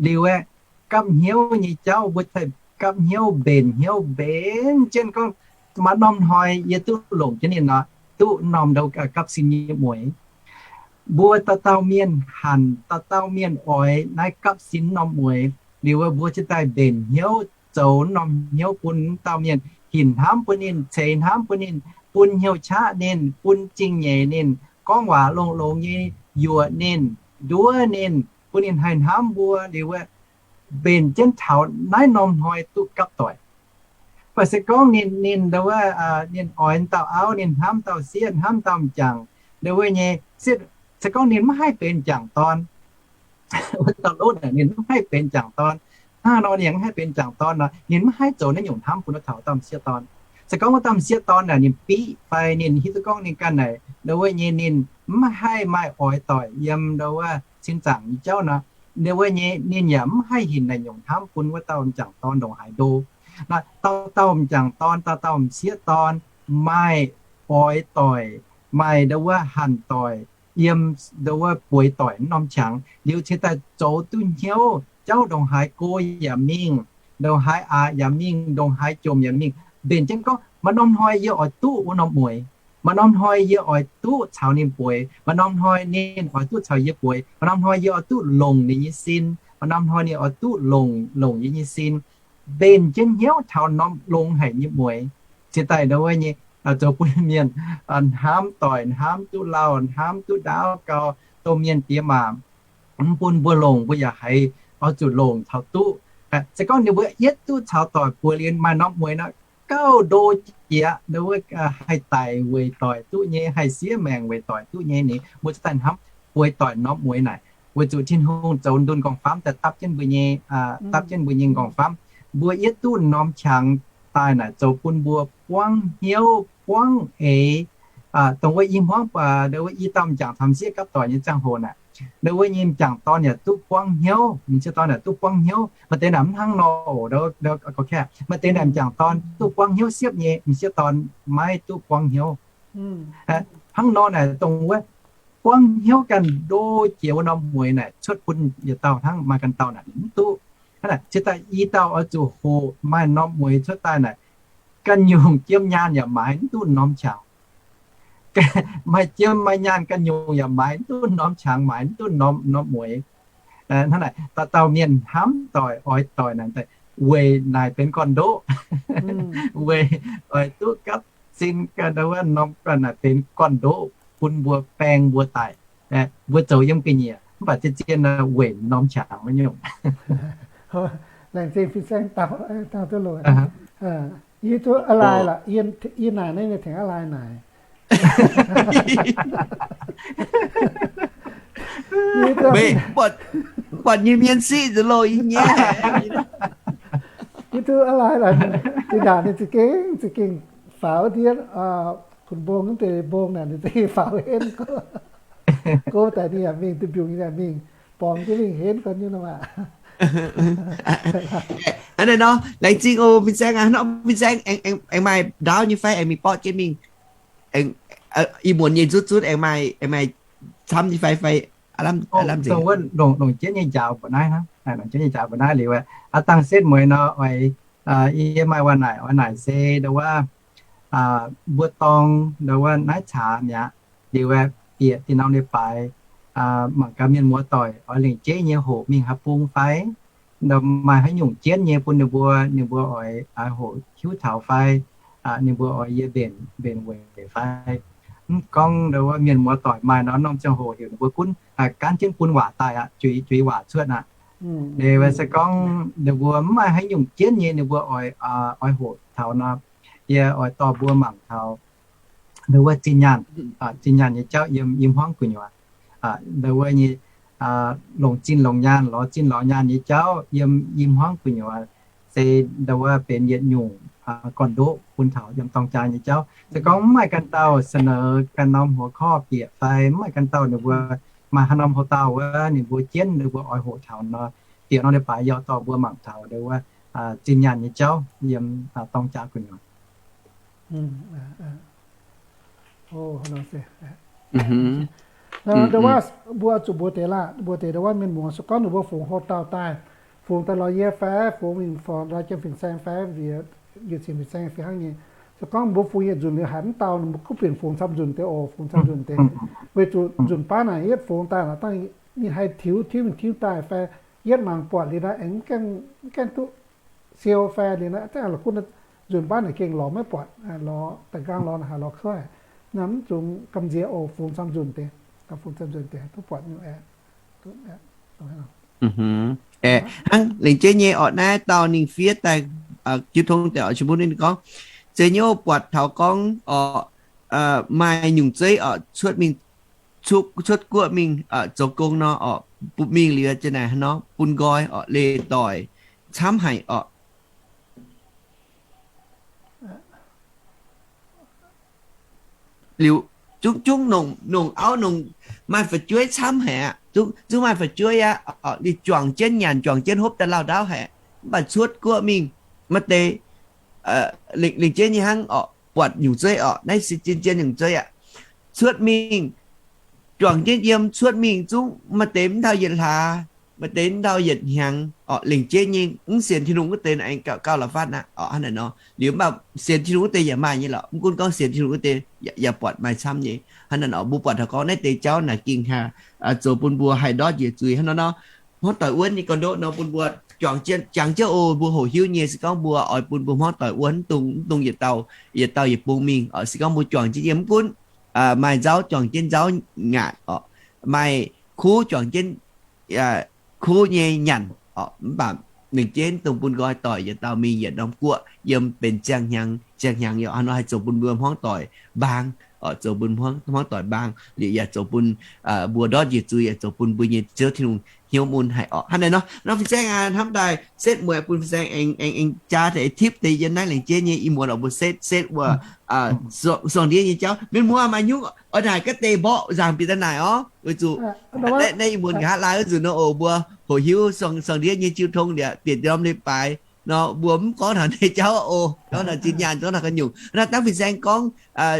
Liuz aeqv, gapv hnyouv nyei jauv mbuo haih gapv hnyouv, mbenc hnyouv, mbenc jienv gorngv maaih norm hnoi yie duqv longc jienv ninh nor, duqv norm nduov gapv sin nyei mueiz. Mbuo dauh dauh mienh hanc, dauh dauh mienh oix naaiv gapv sin norm mueiz. Liuz mbuo jiez daaih mbenc hnyouv zoux norm hnyouv bun dauh mienh, hinc hnamv bun ninh, ceix hnamv bun ninh, bun hnyouv qaqv ninh, bun zingh nyeic ninh, gorngv waac longx-longx nyei yuoqc ninh, nduov ninh, bun ninh haih hnamv mbuo. Liuz mbenc jienv taux naaiv norm hnoi duqv gapv doic. Mv baac se gorngv ninh, ninh, ninh oix dauh auv, ninh hnamv dauh sieqv, hnamv dauh m'jangc, nduov nyei, se gorngv ninh maiv haih benx m'jangc dorn, wuov dauh lotv ninh maiv haih benx m'jangc dorn, hnangv nor ninh yaac mv haih benx m'jangc dorn nor, ninh mv haih zoux naaiv nyungc hnamv bun wuov taux dauh m'sieqv dorn. Se gorngv wuov dauh m'sieqv dorn naaic ninh biqv fai ninh hiuv duqv gorngv ninh ganh naaic, ndo wuov nyei ninh mv haih maaih oix doic yiem ndo wuov cin zaangc nyei jauv nor, ndo wuov nyei ninh yaac mv haih hinc naaic nyungc hnamv bun wuov dauh m'jangc dorn ndongc haaix ndo. Naaiv dauh dauh m'jangc dorn, dauh dauh m'sieqv dorn maaih oix doic, maaih ndo wuov hanc doic, yiem ndo wuov bueix doic norm qangx liuz cingx daaih zoux duqv hnyouv jauv ndongc haaix go yaac mingh, ndongc haaix aqc yaac mingh, ndongc haaix jomc yaac mingh, mbenc jienv gorngv maaih norm hnoi yie oix duqv wuov norm mueix, maaih norm hnoi yie oix duqv caux ninh bueix, maaih norm hnoi ninh oix duqv caux yie bueix, maaih norm hnoi yie oix duqv longc ninh nyei sin, maaih norm hnoi ninh oix duqv longc, longc yie nyei sin. Mbenc jienv hnyouv taux norm longx haic nyei mueix, cingx daaih ndo wuov nyei zoux bun mienh hnamv doic, hnamv duqv lauh, hnamv duqv ndaauv gau, dongh mienh diex maac mv bun mbuo longc, mbuo yaac haiz oix zuqc longc taux duqv. Se gorngv ninh mbuo yietv duqv caux doic bueix liuz maaih norm mueix nor, gauh ndo jiex ndo wuov haih daic weic doic duqv nyei, haih siev maengc weic doic duqv nyei ni, mbuo cingx daaih hnamv bueix doic norm mueix naaic. Weic zuqc Tin-Hungh zoux ndunh nqorngv-famv daaih dapv jienv mbuo nyei, dapv jienv mbuo nyei nqorngv-famv. Mbuo yietv duqv norm qangx daaih naaic zoux bun mbuo buangv hnyouv buangv eix. Dongh wuov i hmuangv, ndo wuov i dauh m'jangc caux m'sieqv gapv doic nyei ziangh hoc naaic, ndo wuov nyei m'jangc dorn yaac duqv buangv hnyouv, m'sieqv dorn yaac duqv buangv hnyouv. Maaih deix naaic mv hnangv nor oc, maaih deix naaic m'jangc dorn duqv buangv hnyouv siepv nyei, m'sieqv dorn maiv duqv buangv hnyouv. Hnangv nor naaic dongh wuov buangv hnyouv ganh ndo jiex wuov norm mueix naaic cuotv bun yietc dauh hnangv, maaih ganh dauh naaic ninh mv duqv. Hnangv naaic cingx daaih i dauh oix zuqc hoqc maaih norm mueix cuotv daaih naaic, ganh nyungc jiem nyaanh yaac maaiz mv duqv norm qangx. Maaih jiem maaih nyaanh ganh nyungc yaac maaiz mv duqv norm qangx, maaiz mv duqv norm, norm mueix. Hnangv naaic dauh dauh mienh hnamv doic oix doic naaic weic naaic benx gorn-ndoqv, weic oix duqv gapv sin ganh wuov norm naaic benx gorn-ndoqv bun mbuo baeng mbuo daic. Mbuo zoux yiem ga'nyiec mv baac zien-zien weic norm qangx wuov nyungc. Laengz zingh fin-saeng dau, dau duqv loz. Yie duqv a'laaix lorqc, yie naaic naaiv nyei tengx a'laaix naaic. Buatc nyei mienh siqv nzengc loh, yie nyaiv. Yie duqv a'laaix lorqc, zinh ndaangc ninh za'gengh, za'gengh faaux ndiev, kuinx mbong wuov deix mbong naaic ninh za'gengh faaux henv, go daaih ninh yaac mingh, duqv mbiungc ninh yaac mingh, borngz jienv mingh henv gorn nyei nor aqv. Hnangv naaiv nor, laengz zingh oc, fin-saeng aac. Hnangv nor fin-saeng aengx maaih ndaauv nyei fai aengx mingh borqv jienv mingh? Ih muonz nyei nzutv zutv aengx maaih, aengx maaih camv nyei fai, fai aav lamh nzengc? Longc jienv nyei njaaux mbuoqc naaiv hnangv, longc jienv nyei njaaux mbuoqc naaiv liuz, aav dangh setv mueiz nor oix, yie maaih waac naaic oix naaic se ndo wuov, mbuo dorng ndo wuov naaiv caax mi'aqv. Liuz bieqc dinh norm leiz-baaix, mangc gaax mienh muoz-doic oix lengc jeiv nyei hoqc mingh haaix bung fai, maaih haaix nyungc jienv nyei bun ninh mbuo, ninh mbuo oix, oix hoqc hiuv taux fai, ninh mbuo oix yie mbenc, mbenc weic fai. Mv gorngv ndo wuov mienh muoz-doic maaih norm, norm ziangh hoc heuc ninh mbuo gunv gaanv jienv bun waac daaih aqv, juix, juix waac cuotv aqv. Liuz se gorngv ninh mbuo mv maaih haaix nyungc jienv nyei, ninh mbuo oix, oix hoqc taux nor, yie oix dorh mbuo mangc taux ndo wuov zinh nyaanh, zinh nyaanh nyei jauv yiem i hmuangv gu'nyuoz. Ndo wuov nyei longc zinh longc nyaanh, lorz zinh lorz nyaanh nyei jauv yiem i hmuangv gu'nyuoz se ndo wuov benx yietc nyungc gorn-ndoqv bun taux yiem dorng jaa nyei jauv. Se gorngv mv maaih ganh dauh เสนอ ganh norm หัวข้อ bieqc fai mv maaih ganh dauh ninh mbuo maaih haaix norm houx-dauh wuov ninh mbuo jienv ninh mbuo oix hoqc taux nor, bieqc norm leiz-baaix yie dorh mbuo mangc taux ndo wuov zinh nyaanh nyei jauv yiem dorng jaa gu'nyuoz. Ndo wuov mbuo zuqc mbuox deix laah, mbuox deix ndo wuov mienh muoz se gorngv ninh mbuo fungx houx-dauh daaih, fungx daaih lorz yie fai fungx mingh fongc lorz jienv fin-saeng fai njiec cingx fin-saeng fih hnangv nyei. Se gorngv mbuo fungx yietc nzunc liuz haiz mv dauh, ninh mbuo kuv binc fungx camv nzunc deix oc, fungx camv nzunc deix. Weic zuqc nzunc baav naaic yietv fungx daaih lorz dangh ninh haih tiux tiuv mingh tiuv daaih fai yietv mangc buatc liuz naaiv aengx mv gaengh duqv siou fai liuz naaiv zengv la'kuqv nzunc baav naaic gengh lorz maiv buatc, lorz da'nqaang lorz haaix lorz kuv haic. Naaiv mv zungx gamh nziex oc, fungx camv nzunc deix, fungx camv nzunc deix duqv buatc nyungc aeqv. Hnangv lengc jeiv nyei orqc, naaiv dauh ninh fiev daaih jiu tong deix oc, qiex mbuo ninh gorngv, zeiz nyei oc, buatc taux gorngv orqc, maaih nyungc zeiv orqc, cuotv mingh, cuotv guoqv mingh zoux gong nor orqc, butv mingh liuz za'naaic hnangv nor bun nqoi orqc, leih doic, camv haic orqc. Liuz zungv, zungv nongc, nongc auv nongc maaih fu'jueiv camv haic aqv. Zungv, zungv maaih fu'jueiv aqv. Liuz juangc jienv nyanc, juangc jienv hopv daaih lauh ndaauv haic. Mv baac cuotv guoqv mingh, maaih deix lengc jeiv nyei hnangv orqc, buatc nyungc zeiv orqc, naaiv se zien-zien nyungc zeiv aqv. Cuotv mingh, juangc jienv yiem, cuotv mingh zungv maaih deix mv taux yietc hlaax, maaih deix mv taux yietc hnyangx orqc, lengc jeiv nyei. Mv sienx Tin-Hungh wuov deix aengx gauh, gauh la'fatv aqv orqc, hnangv naaic nor. Liuz mv baac sienx Tin-Hungh wuov deix yaac maaih nyei lorqc. Mv gunv gorngv sienx Tin-Hungh wuov deix yaac, yaac buatc maaih camv nyei. Hnangv naaic nor, mbuo buatc taux gorngv naaiv deix jauv naaic gengh haih zoux bun mbuo haih ndortv njiec zuiz hnangv naaiv nor. Hmuangv doic wuonv nyei ga'ndoqv nor bun mbuo juangc jienv, jangx jienv oc. Mbuo hoqc hiuv nyei se gorngv mbuo oix bun mbuo hmuangv doic wuonv, mv dungx, mv dungx yietc dauh, yietc dauh yietc bung mingh orqc. Se gorngv mbuo juangc jienv yiem mv gunv maaih nzauv juangc jienv nzauv ngaatc orqc, maaih kuv juangc jienv kuv nyei nyanc orqc, mv baac lengc jeiv dongh bun nqoi doic yietc dauh mingh yietc norm guoqv yiem benx ziangh hnyangx, ziangh hnyangx yaac hnangv nor haih zoux bun mbuo hmuangv doic mbaang orqc, zoux bun hmuangv, hmuangv doic mbaang liuz yaac zoux bun mbuo ndortv njiec zuiz, yaac zoux bun mbuo nyei Ziouv Tin-Hungh hnyouv mun haic orqc. Hnangv naaic nor, norm fin-saeng hnamv daaih setv mueiz bun fin-saeng aengx, aengx, aengx jaa taux tipv deix yiem naaiv lengc jeiv nyei ix muonz orqc, mbuo setv, setv wuov suangx ndiev nyei jauv. Mienh muoz maaih nyungc oix naaic ga'deix mborqv nzaangc bieqc daaih naaic orqc, weic zuqc naaiv ih muonz nqa'haav laai wuov nzunc nor oc, mbuo hoqc hiuv suangx ndiev nyei jiu tong liuz bieqc ndorm leiz-baaix nor, mbuo mv gorngv taux naaiv jauv oc. Gorngv taux zinh nyaanh, gorngv taux ga'nyungc. Naaiv dangv fin-saeng gorngv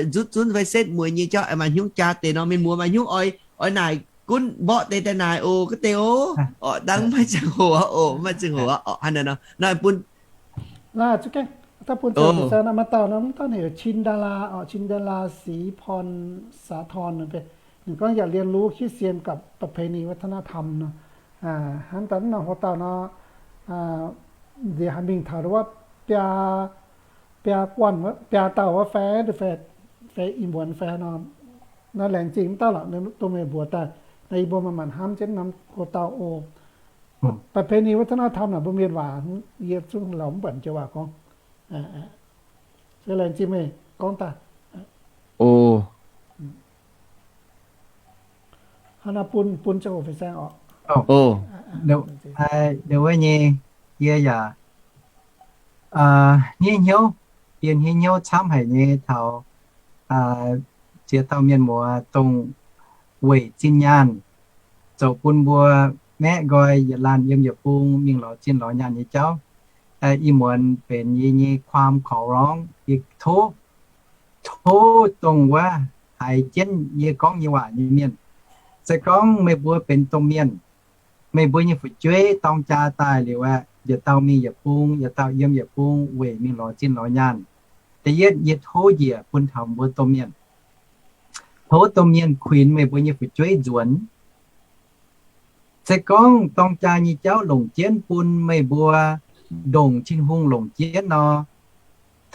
nzutv zunv fai setv mueiz nyei jauv, maaih nyungc jaa deix nor, mienh muoz maaih nyungc oix, oix naaic gunv mborqv deix daaih naaic oc, ga'deix oc. Orqc, dangv maiv ziangh hoc oc, maiv ziangh hoc orqc. Hnangv naaic nor, naaiv bun Naaiv, daaih bun zoux fin-saeng naaiv, maaih dauh nor, mv dauh heuc Cin Dara orqc, Cin Dara Six Porn Sathon, ninh gorngv อยากเรียนรู้คริสเตียนกับประเพณีวัฒนธรรม nor. Hnamv daaih mv norm hoc dauh nor, nziex haaix mingh taux wuov biaa, biaa guanh, biaa dauh wuov fai, fai ih muonz fai nor, naaiv laengz zingh mv dauh lorqc, dongh meih mbuox daaih, naaiv yie mbuo manc-manc hnamv jienv norm hoc dauh oc. ประเพณีวัฒนธรรม naaic mbuo mienh waac, yie zungv lorz mv buatc joux waac gorngv. Se laengz zingh meih gorngv daaih. Hnangv naaiv bun, bun ziangh hoc fin-saeng orqc. Liuz wuov nyei, yie yaac hniev hnyouv, yie hniev hnyouv camv haic nyei taux ziex dauh mienh muoz dongh weic zinh nyaanh zoux bun mbuo maeqv nqoi yietc laanh yiem yietc bung mingh lorz zinh lorz nyaanh nyei jauv. Ih muonz benx yie nyei ความขอร้อง, yie tov, tov dongh wuov haiz jienv yie gorngv nyei waac nyei mienh. Se gorngv meih mbuo benx domh mienh, meih mbuo nyei fu'jueiv dorng jaa daaih liuz aeqv, yietc dauh mingh yietc bung, yietc dauh yiem yietc bung weic mingh lorz zinh lorz nyaanh. Da'yietv, yie tov njiec bun taux mbuo domh mienh. Tov domh mienh kuinx meih mbuo nyei fu'jueiv nzuonx. Se gorngv dorng jaa nyei jauv longc jienv bun meih mbuo ndongc Tin-Hungh longc jienv nor,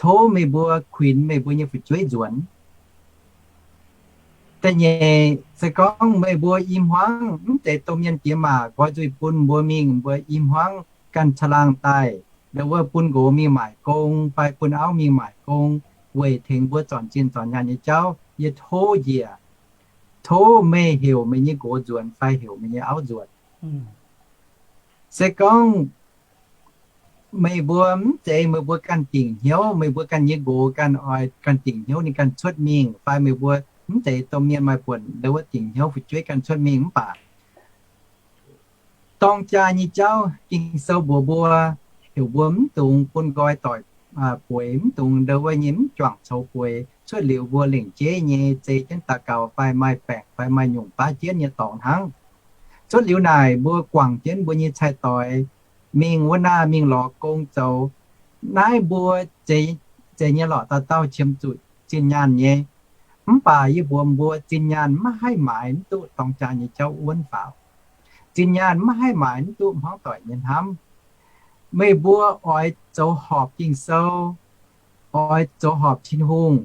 tov meih mbuo kuinx meih mbuo nyei fu'jueiv nzuonx. Da'nyeic, se gorngv meih mbuo i hmuangv mv zeiz domh mienh diex maac nqoi nzuih bun mbuo mingh, mbuo i hmuangv ganh caangh laangh daaih, ndongc wuov bun nqox mingh maaic gong fai bun auv mingh maaic gong weic tengx mbuo zornc zinh zornc nyaanh nyei jauv, yie tov njiec, tov meih heuc meih nyei nqox nzuonx fai heuc meih nyei auv nzuonx. Se gorngv meih mbuo mv zeiz meih mbuo ganh dingc hnyouv, meih mbuo ganh nyei nqox ganh oix ganh dingc hnyouv ninh ganh cuotv mingh, fai meih mbuo mv zeiz domh mienh maaih buonc ndongc wuov dingc hnyouv fu'jueiv ganh cuotv mingh mv baac dorng jaa nyei jauv Ging-Sou mbuox mbuo, heuc mbuo mv dungx bun nqoi doic bueix, mv dungx ndongc wuov nyei mv juangc coux bueix. Cuotv liuz mbuo lengc jeiv nyei zei jienv daux gaux fai maaih baengc fai maaih nyungc baav jienv nyei dorngx hnangv. Cuotv liuz naaic mbuo guangc jienv mbuo nyei cai-doix mingh wuov naah mingh lorz gong zoux. Naaiv mbuo zeiz nyei lorqc, dauh dauh qiemx zuqc zinh nyaanh nyei. Mv baac yie mbuox mbuo, zinh nyaanh maiv haih maaiz mv duqv dorng jaa nyei jauv wuonv faaux. Zinh nyaanh maiv haih maaiz mv duqv hmuangv doic nyei hnamv. Meih mbuo oix zoux horpc Ging-Sou, oix zoux horpc Tin-Hungh,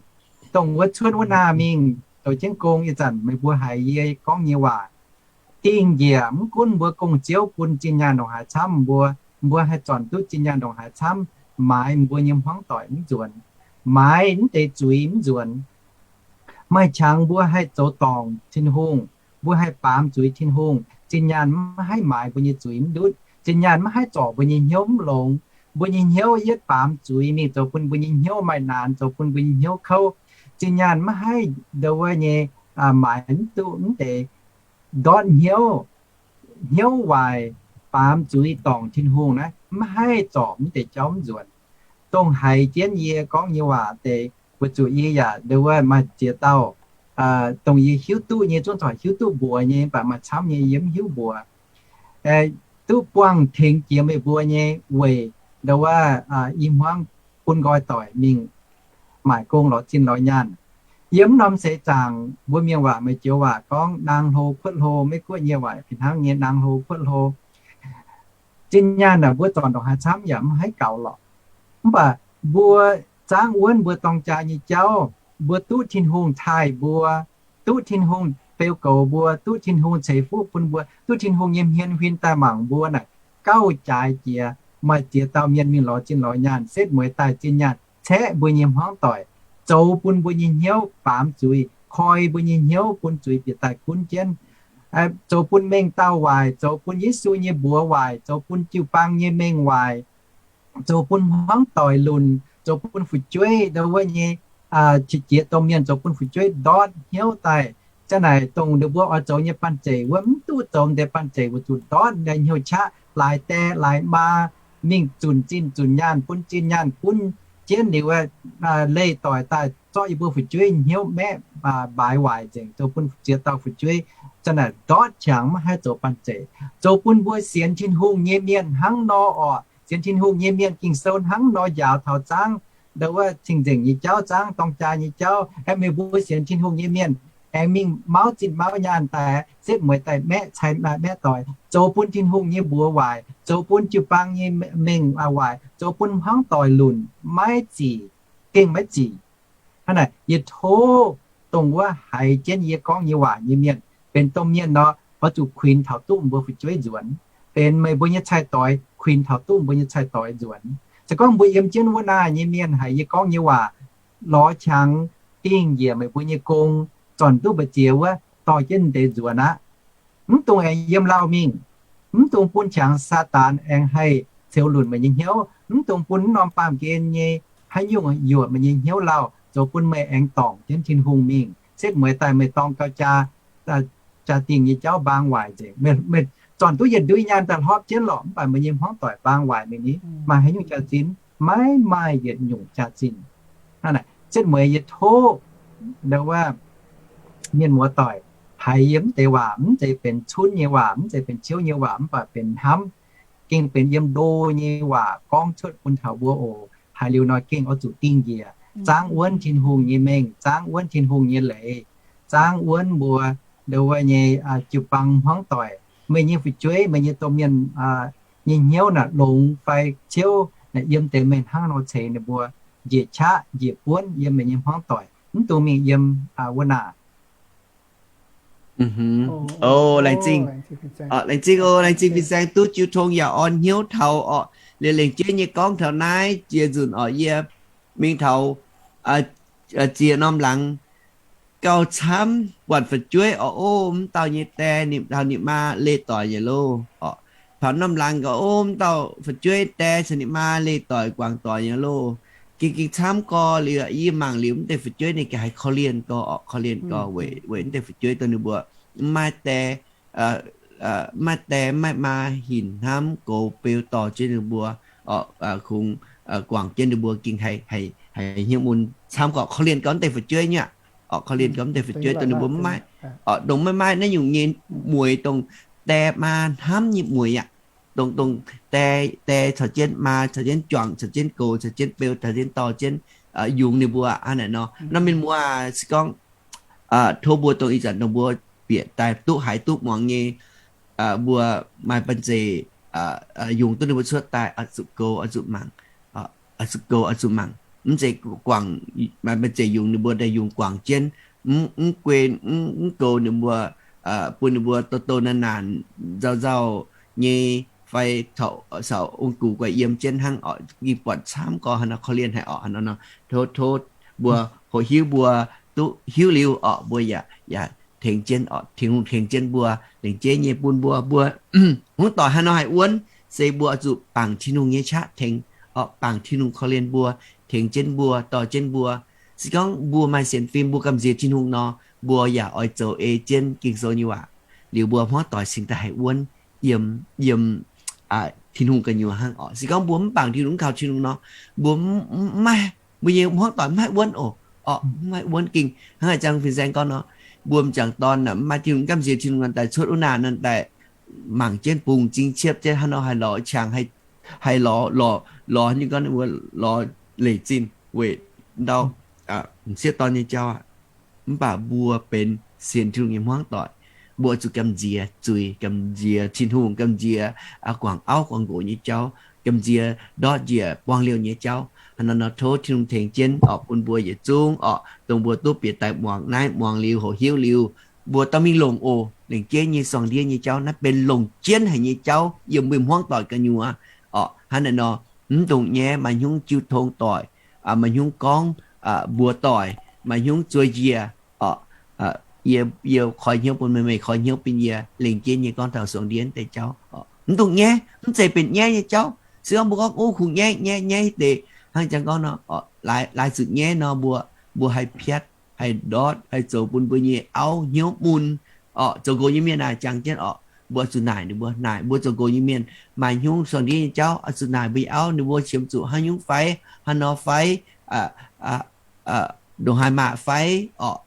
dongh wuov cuotv wuov naah mingh zoux jienv gong ih zanc meih mbuo haiz yie gorngv nyei waac. Dingh njiec mv gunv mbuo gong-ziouv bun zinh nyaanh ndongc haaix camv mbuo, mbuo haih zornc duqv zinh nyaanh ndongc haaix camv, maaiz mbuo nyei hmuangv doic mv nzuonx, maaiz mv deix zuiz mv nzuonx. Maaih qangx mbuo haih zoux dorngc Tin-Hungh, mbuo haih baamz zuiz Tin-Hungh, zinh nyaanh maiv haih maaiz mbuo nyei zuiz mv ndutv. Zinh nyaanh maiv haih zorc mbuo nyei hnyouv mv longx. Mbuo nyei hnyouv yietv baamz zuiz mingh zoux bun mbuo nyei hnyouv maaih naanx, zoux bun mbuo nyei hnyouv kouv. Zinh nyaanh maiv haih ndau wuov nyei maaiz mv duqv mv deix ndortv hnyouv, hnyouv waaic, baamz zuiz dorngc Tin-Hungh naaiv maiv haih zorc mv deix jauv mv nzuonx. Dongh haiz jienv yie gorngv nyei waac deix, weic zuqc yie yaac ndau wuov maaih ziex dauh dongh yie hiuv duqv nyei, zungv corc hiuv duqv mbuox nyei, mv baac maaih camv nyei yie mv hiuv mbuox. Duqv buangh tengx jiex meih mbuo nyei weic ndau wuov i hmuangv bun nqoi doic mingh maaic gong lorz zinh lorz nyaanh. Yiem mv norm seix zaangc mbuo mienh waac meih joux waac gorngv naang hlo kuotv hlo, Meiv Guoqv nyei waac fih hnangv nyei naang hlo kuotv hlo. Zinh nyaanh naaic mbuo zornc ndongc haaix camv yaac mv haih gaux lorqc. Mv baac mbuo zaangv wuonv mbuo dorng jaa nyei jauv, mbuo duqv Tin-Hungh taaih mbuo, duqv Tin-Hungh beu goux mbuo, duqv Tin-Hungh ceix fuqv bun mbuo, duqv Tin-Hungh nyei hmien huin daaih mangc mbuo naaic, gauh jaaix jiex. Maaih ziex dauh mienh mingh lorz zinh lorz nyaanh, setv mueiz daaih zinh nyaanh caeqv mbuo nyei hmuangv doic, zoux bun mbuo nyei hnyouv baamz zuiz, koi mbuo nyei hnyouv bun zuiz bieqc daaih gunv jienv, zoux bun mengh dauh waaic, zoux bun Yesu nyei mbuox waaic, zoux bun jiu-baang nyei mengh waaic, zoux bun hmuangv doic lunc, zoux bun fu'jueiv ndau wuov nyei qiex jiez domh mienh, zoux bun fu'jueiv ndortv hnyouv daaih. Ziang naaic dongh ninh mbuo oix zoux nyei banh zeic wuov mv duqv zoux deix banh zeic weic zuqc ndortv nyei hnyouv qaqv, laaix die laaix maa mingh zunc zinh zunc nyaanh, bun zinh nyaanh gunv jienv liuz, leih doic daaih zorqv yie mbuo fu'jueiv hnyouv maeqv mbaaix waaic nzengc, zoux bun ziex dauh fu'jueiv ziang naaic ndortv qangx maiv haih zoux banh zeic, zoux bun mbuo sienx Tin-Hungh nyei mienh hnangv nor orqc. Sienx Tin-Hungh nyei mienh Ging-Sou hnangv nor njaaux taux zaangv ndau wuov cing-nzengc nyei jauv, zaangv dorng jaa nyei jauv. Aengx meih mbuo sienx Tin-Hungh nyei mienh aengx mingh mauv zinh mauv nyaanh daaih, setv mueiz daaih maeqv cai maeqv doic, zoux bun Tin-Hungh nyei mbuox waaic, zoux bun jiu-baang nyei mengh waaic, zoux bun hmuangv doic lunc maiv zic, gengh maiv zic. Hnangv naaic yie tov dongh wuov haiz jienv yie gorngv nyei waac nyei mienh benx domh mienh nor, oix zuqc kuinx taux duqv mbuo fu'jueiv nzuonx. Benx meih mbuo nyei cai-doix kuinx taux duqv mbuo nyei cai-doix nzuonx. Se gorngv mbuo yiem jienv wuov naaiv nyei mienh haiz yie gorngv nyei waac lorz qangx dingh njiec meih mbuo nyei gong, zornc duqv mbu'ziex wuov dorh jienv deix nzuonx aqv. Mv dungx aengx yiem lauh mingh. Mv dungx bun qangx Saadaan aengx haih ceux lunc meih nyei hnyouv. Mv dungx bun mv norm baamh gen nyei haaix nyungc yuoqc meih nyei hnyouv lauh, zoux bun meih aengx dorngc jienv Tin-Hungh mingh. Setv mueiz daaih meih dorng gau jaa, jaa-dingh nyei jauv mbaang waaic nzengc. Meih zornc duqv yietc ndui nyaanh daaih hlorpv jienv lorqc, mv baac meih nyei hmuangv doic mbaang waaic mingh ni, maaih haaix nyungc jaax-zinh? Maiv maaih yietc nyungc jaax-zinh. Hnangv naaic, setv mueiz yie tov ndau wuov mienh muoz doic haiz yie mv deix waac, mv zeiz benx cunv nyei waac, mv zeiz benx ciouv nyei waac, mv baac benx hnamv, gengh benx yiem ndo nyei waac gorngv cuotv bun taux mbuo oc. Haiz liuz nor gengh oix zuqc dingh njiec, zaangv wuonv Tin-Hungh nyei mengh, zaangv wuonv Tin-Hungh nyei leiz, zaangv wuonv mbuo ndau wuov nyei jiu-baang hmuangv doic. Meih nyei fu'jueiv, meih nyei domh mienh nyei hnyouv naaic longx fai ciouv, naaic yiem deix meih hnangv nor ceix ninh mbuo, njiec qaqv njiec buonv yiem meih nyei hmuangv doic, mv dungx mingh yiem wuov naaic. O, laengz zingh. Laengz zingh o, laengz zingh fin-saeng duqv jiu tong yaac orn hnyouv taux orqc. Liuz lengc jeiv nyei gorngv taux naaiv jiex nzunc orqc, yie mingh taux ziex norm laangz gauh camv buatc fu'jueiv orqc, o, mv dauh nyei die ninh taux ninh maa leih doic nyei loh orqc. Taux norm laangz gauh, o, mv dauh fu'jueiv die caux ninh maa leih doic guangc doic nyei loh. Ging ging camv gorx liuz, yie mangc liuz mv deix fu'jueiv ninh ganh haiz korv-lienh gorx orqc, korv-lienh gorx weic, weic mv deix fu'jueiv dongh ninh mbuo mv maaih die, mv maaih die, mv maaih maa hinc hnamv goux beu dorh jienv ninh mbuo orqc, kungx guangc jienv ninh mbuo ging haiz, haiz hnyouv mun camv gorx, korv-lienh gorx mv deix fu'jueiv nyei aqv. Orqc, korv-lienh gorx mv deix fu'jueiv dongh ninh mbuo mv maaih, orqc, dongh maiv maaih naaiv nyungc nyei mueiz dongh die maa hnamv nyei mueiz aqv. Dongh, dongh die, die caux jienv maa, caux jienv juangc, caux jienv goux, caux jienv beu, caux jienv dorh jienv yungz ninh mbuo aqv. Hnangv naaic nor, norm mienh muoz se gorngv tov mbuo dongh ih zanc dongh mbuo bieqc daaih duqv haiz duqv muangx nyei, mbuo maaih banh zeic yungz duqv ninh mbuo cuotv daaih oix zuqc goux, oix zuqc mangc, oix zuqc goux, oix zuqc mangc. Mv zeiz guangc, maaih banh zeic yungz ninh mbuo daaih yungz guangc jienv, mv, mv guen, mv, mv goux ninh mbuo, bun ninh mbuo douz-douz naanc-naanc nzauh nzauh nyei fai caux ong-gux guaix yiem jienv hnangv orqc. Ging buatc camv gorx haaix nor, korv-lienh haic orqc, haaix nor nor, tov, tov mbuo hoqc hiuv, mbuo duqv hiuv liuz orqc, mbuo yaac, yaac tengx jienv orqc, Tin-Hungh tengx jienv mbuo, lengc jeiv nyei bun mbuo, mbuo hmuangv doic haaix nor haih wuonv, se mbuo oix zuqc bangc Tin-Hungh nyei qaqv tengx, oc, bangc Tin-Hungh korv-lienh mbuo, tengx jienv mbuo, dorh jienv mbuo. Se gorngv mbuo maaih sienx fim, mbuo gamh nziex Tin-Hungh nor, mbuo yaac oix zoux ei jienv Ging-Sou nyei waac, liuz mbuo hmuangv doic cingx daaih haih wuonv yiem, yiem Tin-Hungh gu'nyuoz hnangv oc. Se gorngv mbuo mv bangc Tin-Hungh, mv kaux Tin-Hungh nor, mbuo mv, mv maaih, mbuo nyei hmuangv doic mv haih wuonv oc. Oc, mv haih wuonv gengh hnangv haaix zanc fin-saeng gorngv nor, mbuo m'jangc dorn mv maaih Tin-Hungh, gamh nziex Tin-Hungh nor daaih cuotv wuov naanc nor daaih mangc jienv bungx m'zing ciepv jienv hnangv nor haih lorz qangx, haih lorz, lorz, lorz nyei gorngv mbuo lorz leic zinh weic ndau m'sieqv dorn nyei jauv aqv. Mv baac mbuo benx sienx Tin-Hungh nyei hmuangv doic, mbuo zuqc gamh nziex zuiz, gamh nziex Tin-Hungh, gamh nziex guangc auv guangc nqox nyei jauv, gamh nziex ndortv njiec buangh liouh nyei jauv. Hnangv nor nor tov Tin-Hungh tengx jienv oc, bun mbuo yietc zungv oc, dongh mbuo duqv bieqc daaih muangx naaiv, muangx liuz hoqc hiuv liuz, mbuo dorh mingh longc oc. Lengc jeiv nyei suangx ndiev nyei jauv naaiv benx longc jienv haic nyei jauv yiem mbuo hmuangv doic gu'nyuoz oc. Hnangv naaiv nor, mv ndongc nyaiv maaih hnyungv jiu tong doic, maaih hnyungv gorngv mbuox doic, maaih hnyungv zuov njiec oc. Yie, yie koi hnyouv bun meih, meih koi hnyouv bun yie, lengc jeiv nyei gorngv taux suangx ndiev deix jauv. Mv ndongc nyaiv, mv zeiz benx nyaiv nyei jauv. Se gorngv mbuo gorngv, o, kungx nyaiv, nyaiv, nyaiv deix, hnangv jangx gorngv nor, laaix zuqc nyaiv nor, mbuo, mbuo haih piatv, haih ndortv, haih zoux bun mbuo nyei auv hnyouv mun oc. Zoux nqox nyei mienh naaic jangx jienv oc, mbuo zuqc naaic ninh mbuo, naaic mbuo zoux nqox nyei mienh, maaih hnyungv suangx ndiev nyei jauv oix zuqc naaic mbuo nyei auv, ninh mbuo qiemx zuqc hnangv hnyungv fai, hnangv nor fai, ndongc haaix maac fai oc,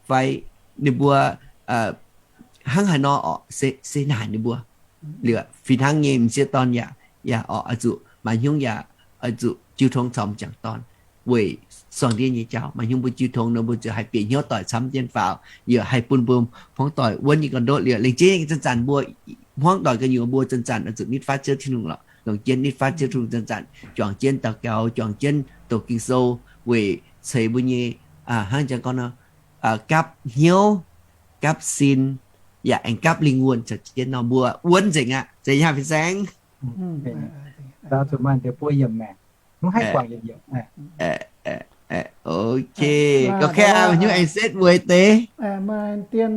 fai ninh mbuo hnangv haaix nor oc, se naaic ninh mbuo. Liuz fih hnangv nyei m'sieqv dorn yaac, yaac oc, oix zuqc maaih hnyungv yaac oix zuqc jiu tong caux m'jangc dorn weic suangx ndiev nyei jauv. Maaih hnyungv mbuo jiu tong nor, mbuo ziouc haih bieqc hnyouv doic camv jienv faaux, yaac haih bun mbuo hmuangv doic wuonv nyei ga'ndortv. Liuz lengc jeiv nyei zanc-zanc mbuo hmuangv doic gu'nyuoz mbuo zanc-zanc oix zuqc nitv fatv Ziouv Tin-Hungh lorqc. Longc jienv nitv fatv Ziouv Tin-Hungh zanc-zanc juangc jienv daux gaux, juangc jienv doqc Ging-Sou weic ceix mbuo nyei, hnangv jangx gorngv nor, gapv hnyouv, gapv sin, yaac aengx gapv lingh wuonh caux jienv nor mbuo wuonv nzengc aqv. Zeiz nyei fin-saeng? Ok, gauh kaav hnyouv aengx setv mueiz deix. Maaih dien,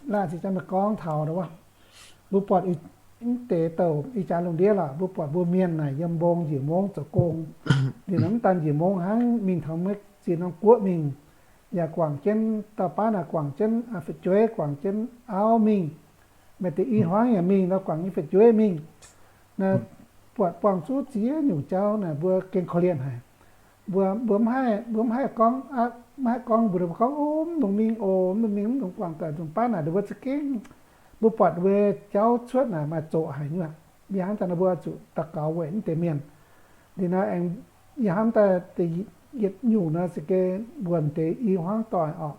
laaic ziqc jang gorngv taux mbuo buatc mv deix douc ih jaax lungh ndiev lorqc, mbuo buatc mbuo mienh naaic yiem mbong njiec mungv zoux gong. Liuz nor mv daan njiec mungv hnangv, mingh taux maiv ziex norm guoqv mingh, yaac guangc jienv dauh baav naaic guangc jienv fu'jueiv, guangc jienv auv mingh. Maaih deix i hmuangv yaac mingh nor guangc nyei fu'jueiv mingh. Naaiv buatc buangh zuqc ziex nyungc jauv naaic mbuo gengh korv-lienh haic. Mbuo, mbuo mv haih, mbuo mv haih gorngv, mv haih gorngv mbuox ninh mbuo gorngv, o, mv dungx mingh oc, mv dungx mingh, mv dungx guangc daaih, dongh baav naaic ninh mbuo za'gengh. Mbuo buatc ninh mbuo jauv cuotv naaic maaih zoqc haic nyuoqc. Yie hnamv daaih ninh mbuo zuqc daux gaux weic mv deix mienh. Liuz nor aengx, yie hnamv daaih deix yietc nyungc nor za'gengh mbuox deix i hmuangv doic oc,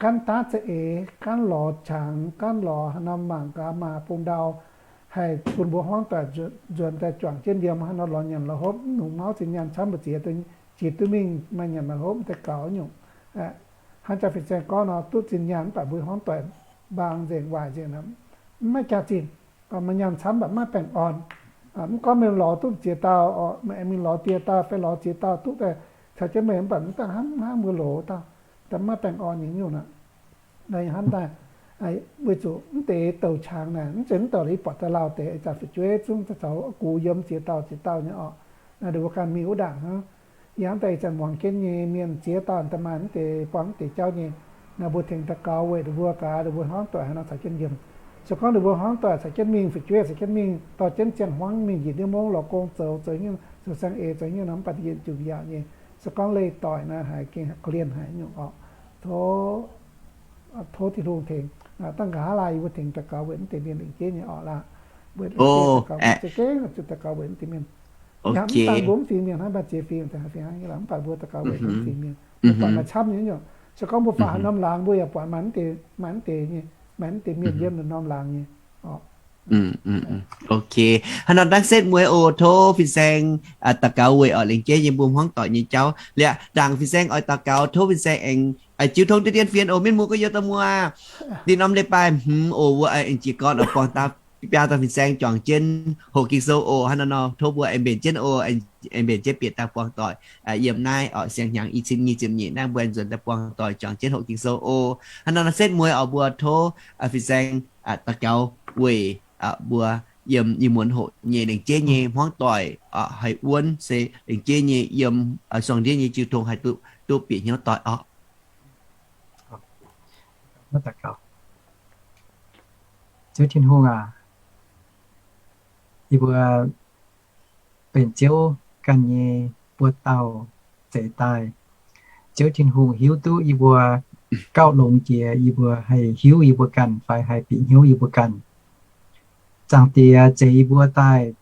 gaanv daav za'eix, gaanv lorz qangx, gaanv lorz haaix norm mangc gaax maac bung ndau, haih bun mbuo hmuangv doic nzuonx daaih juangc jienv yiem haaix nor lorz nyanc lorz hopv, mv nungx mauv zinh nyaanh camv mbu'ziex, jiex duqv mingh maaih nyanc maaih hopv daaih gaux nyungc. Hnangv jaa fin-saeng gorngv nor, duqv zinh nyaanh mv baac mbuo hmuangv doic mbaang nzengc waaic nzengc, mv maaih jaax-zinh. Maaih nyaanh camv mv baac mv maaih baengh orn. Mv gorngv meih lorz duqv ziex dauh, meih aengx mingh lorz dieh dauh fai lorz ziex dauh duqv daaih caux jienv meih, mv baac mv daaih hnangv mbuo loz dauh, mv maaih baengh orn nyei nyungc aqv. Hnamv daaih, weic zuqc mv deix douc qangx naaic, mv zeiz mv douc i buatc daaih lauh deix, ih zanc fu'jueiv zungv caux gux yiem ziex dauh ziex dauh nyei orqc. Naaiv ninh mbuo ganh mingh wuov ndaangc hnangv. Yie hnamv daaih ih zanc muangx jienv nyei mienh ziex dauh daaih maaih mv deix buangh mv deix jauv nyei, naaiv mbuo tengx daux gaux weic ninh mbuo gaax, ninh mbuo hmuangv doic haaix nor caux jienv yiem. Se gorngv ninh mbuo hmuangv doic caux jienv mingh, fu'jueiv caux jienv mingh, dorh jienv ziangh hmuangv mingh njiec ndiev mungv lorz gong zoux, zoux nyungc, zoux saeng-eix zoux nyungc nor, mv baac yietc nzunc yaac nyei. Se gorngv leih doic naaiv haiz gengh korv-lienh haic nyungc orqc. Tov, tov Tin-Hungh tengx. Dangh nqa'haav laai yie mbuo tengx daux gaux weic mv deix mienh lengc jeiv nyei orqc laah. Weic lengc jeiv daux gaux, za'gengh zuqc daux gaux weic mv deix mienh. Yaac mv dangh mbuo mv fingx mienh hnangv, mv baac ziex fingx, fingx hnangv nyei lorqc, mv baac mbuo daux gaux weic mv fingx mienh, mbuo buatc maaih camv nyei nyungc. Se gorngv mbuo faaux haaix norm laangz mbuo yaac buatc maaih mv deix, maaih mv deix nyei, maaih mv deix mienh yiem naaiv norm laangz nyei orqc. Ok, hnangv nor dangh setv mueiz oc. Tov fin-saeng daux gaux weic orqc, lengc jeiv yiem mbuo hmuangv doic nyei jauv. Liuz dangh fin-saeng oix daux gaux, tov fin-saeng aengx jiu tong deix dien fienx oc. Mienh muoz gorx-youz dauh muoz, da'nyeic norm leiz-baaix hmz oc, mbuo aengx jiez gorn oix buangh daaih biaa dauh fin-saeng juangc jienv hoqc Ging-Sou oc. Hnangv nor nor tov mbuo aengx mbenc jienv oc, aengx mbenc jienv bieqc daaih buangh doic yiem naaiv orqc. Siang-hnyangx i cin nyic ziepc nyeic naaiv mbuo aengx nzuonx daaih buangh doic juangc jienv hoqc Ging-Sou oc. Hnangv nor nor setv mueiz oc, mbuo tov fin-saeng daux gaux weic mbuo yiem ih muonz hoc nyei lengc jeiv nyei hmuangv doic haih wuonv, se lengc jeiv nyei yiem suangx ndiev nyei jiu tong haih duqv bieqc hnyouv doic oc. Ziouv Tin-Hungh aac, yie mbuo benx Ziouv ganh nyei buoz dauh zeix daaih. Ziouv Tin-Hungh hiuv duqv yie mbuo gauh longx jiex yie mbuo haih hiuv yie mbuo ganh fai haih bieqc hnyouv yie mbuo ganh. Zaangc Diex zeix yie mbuo daaih,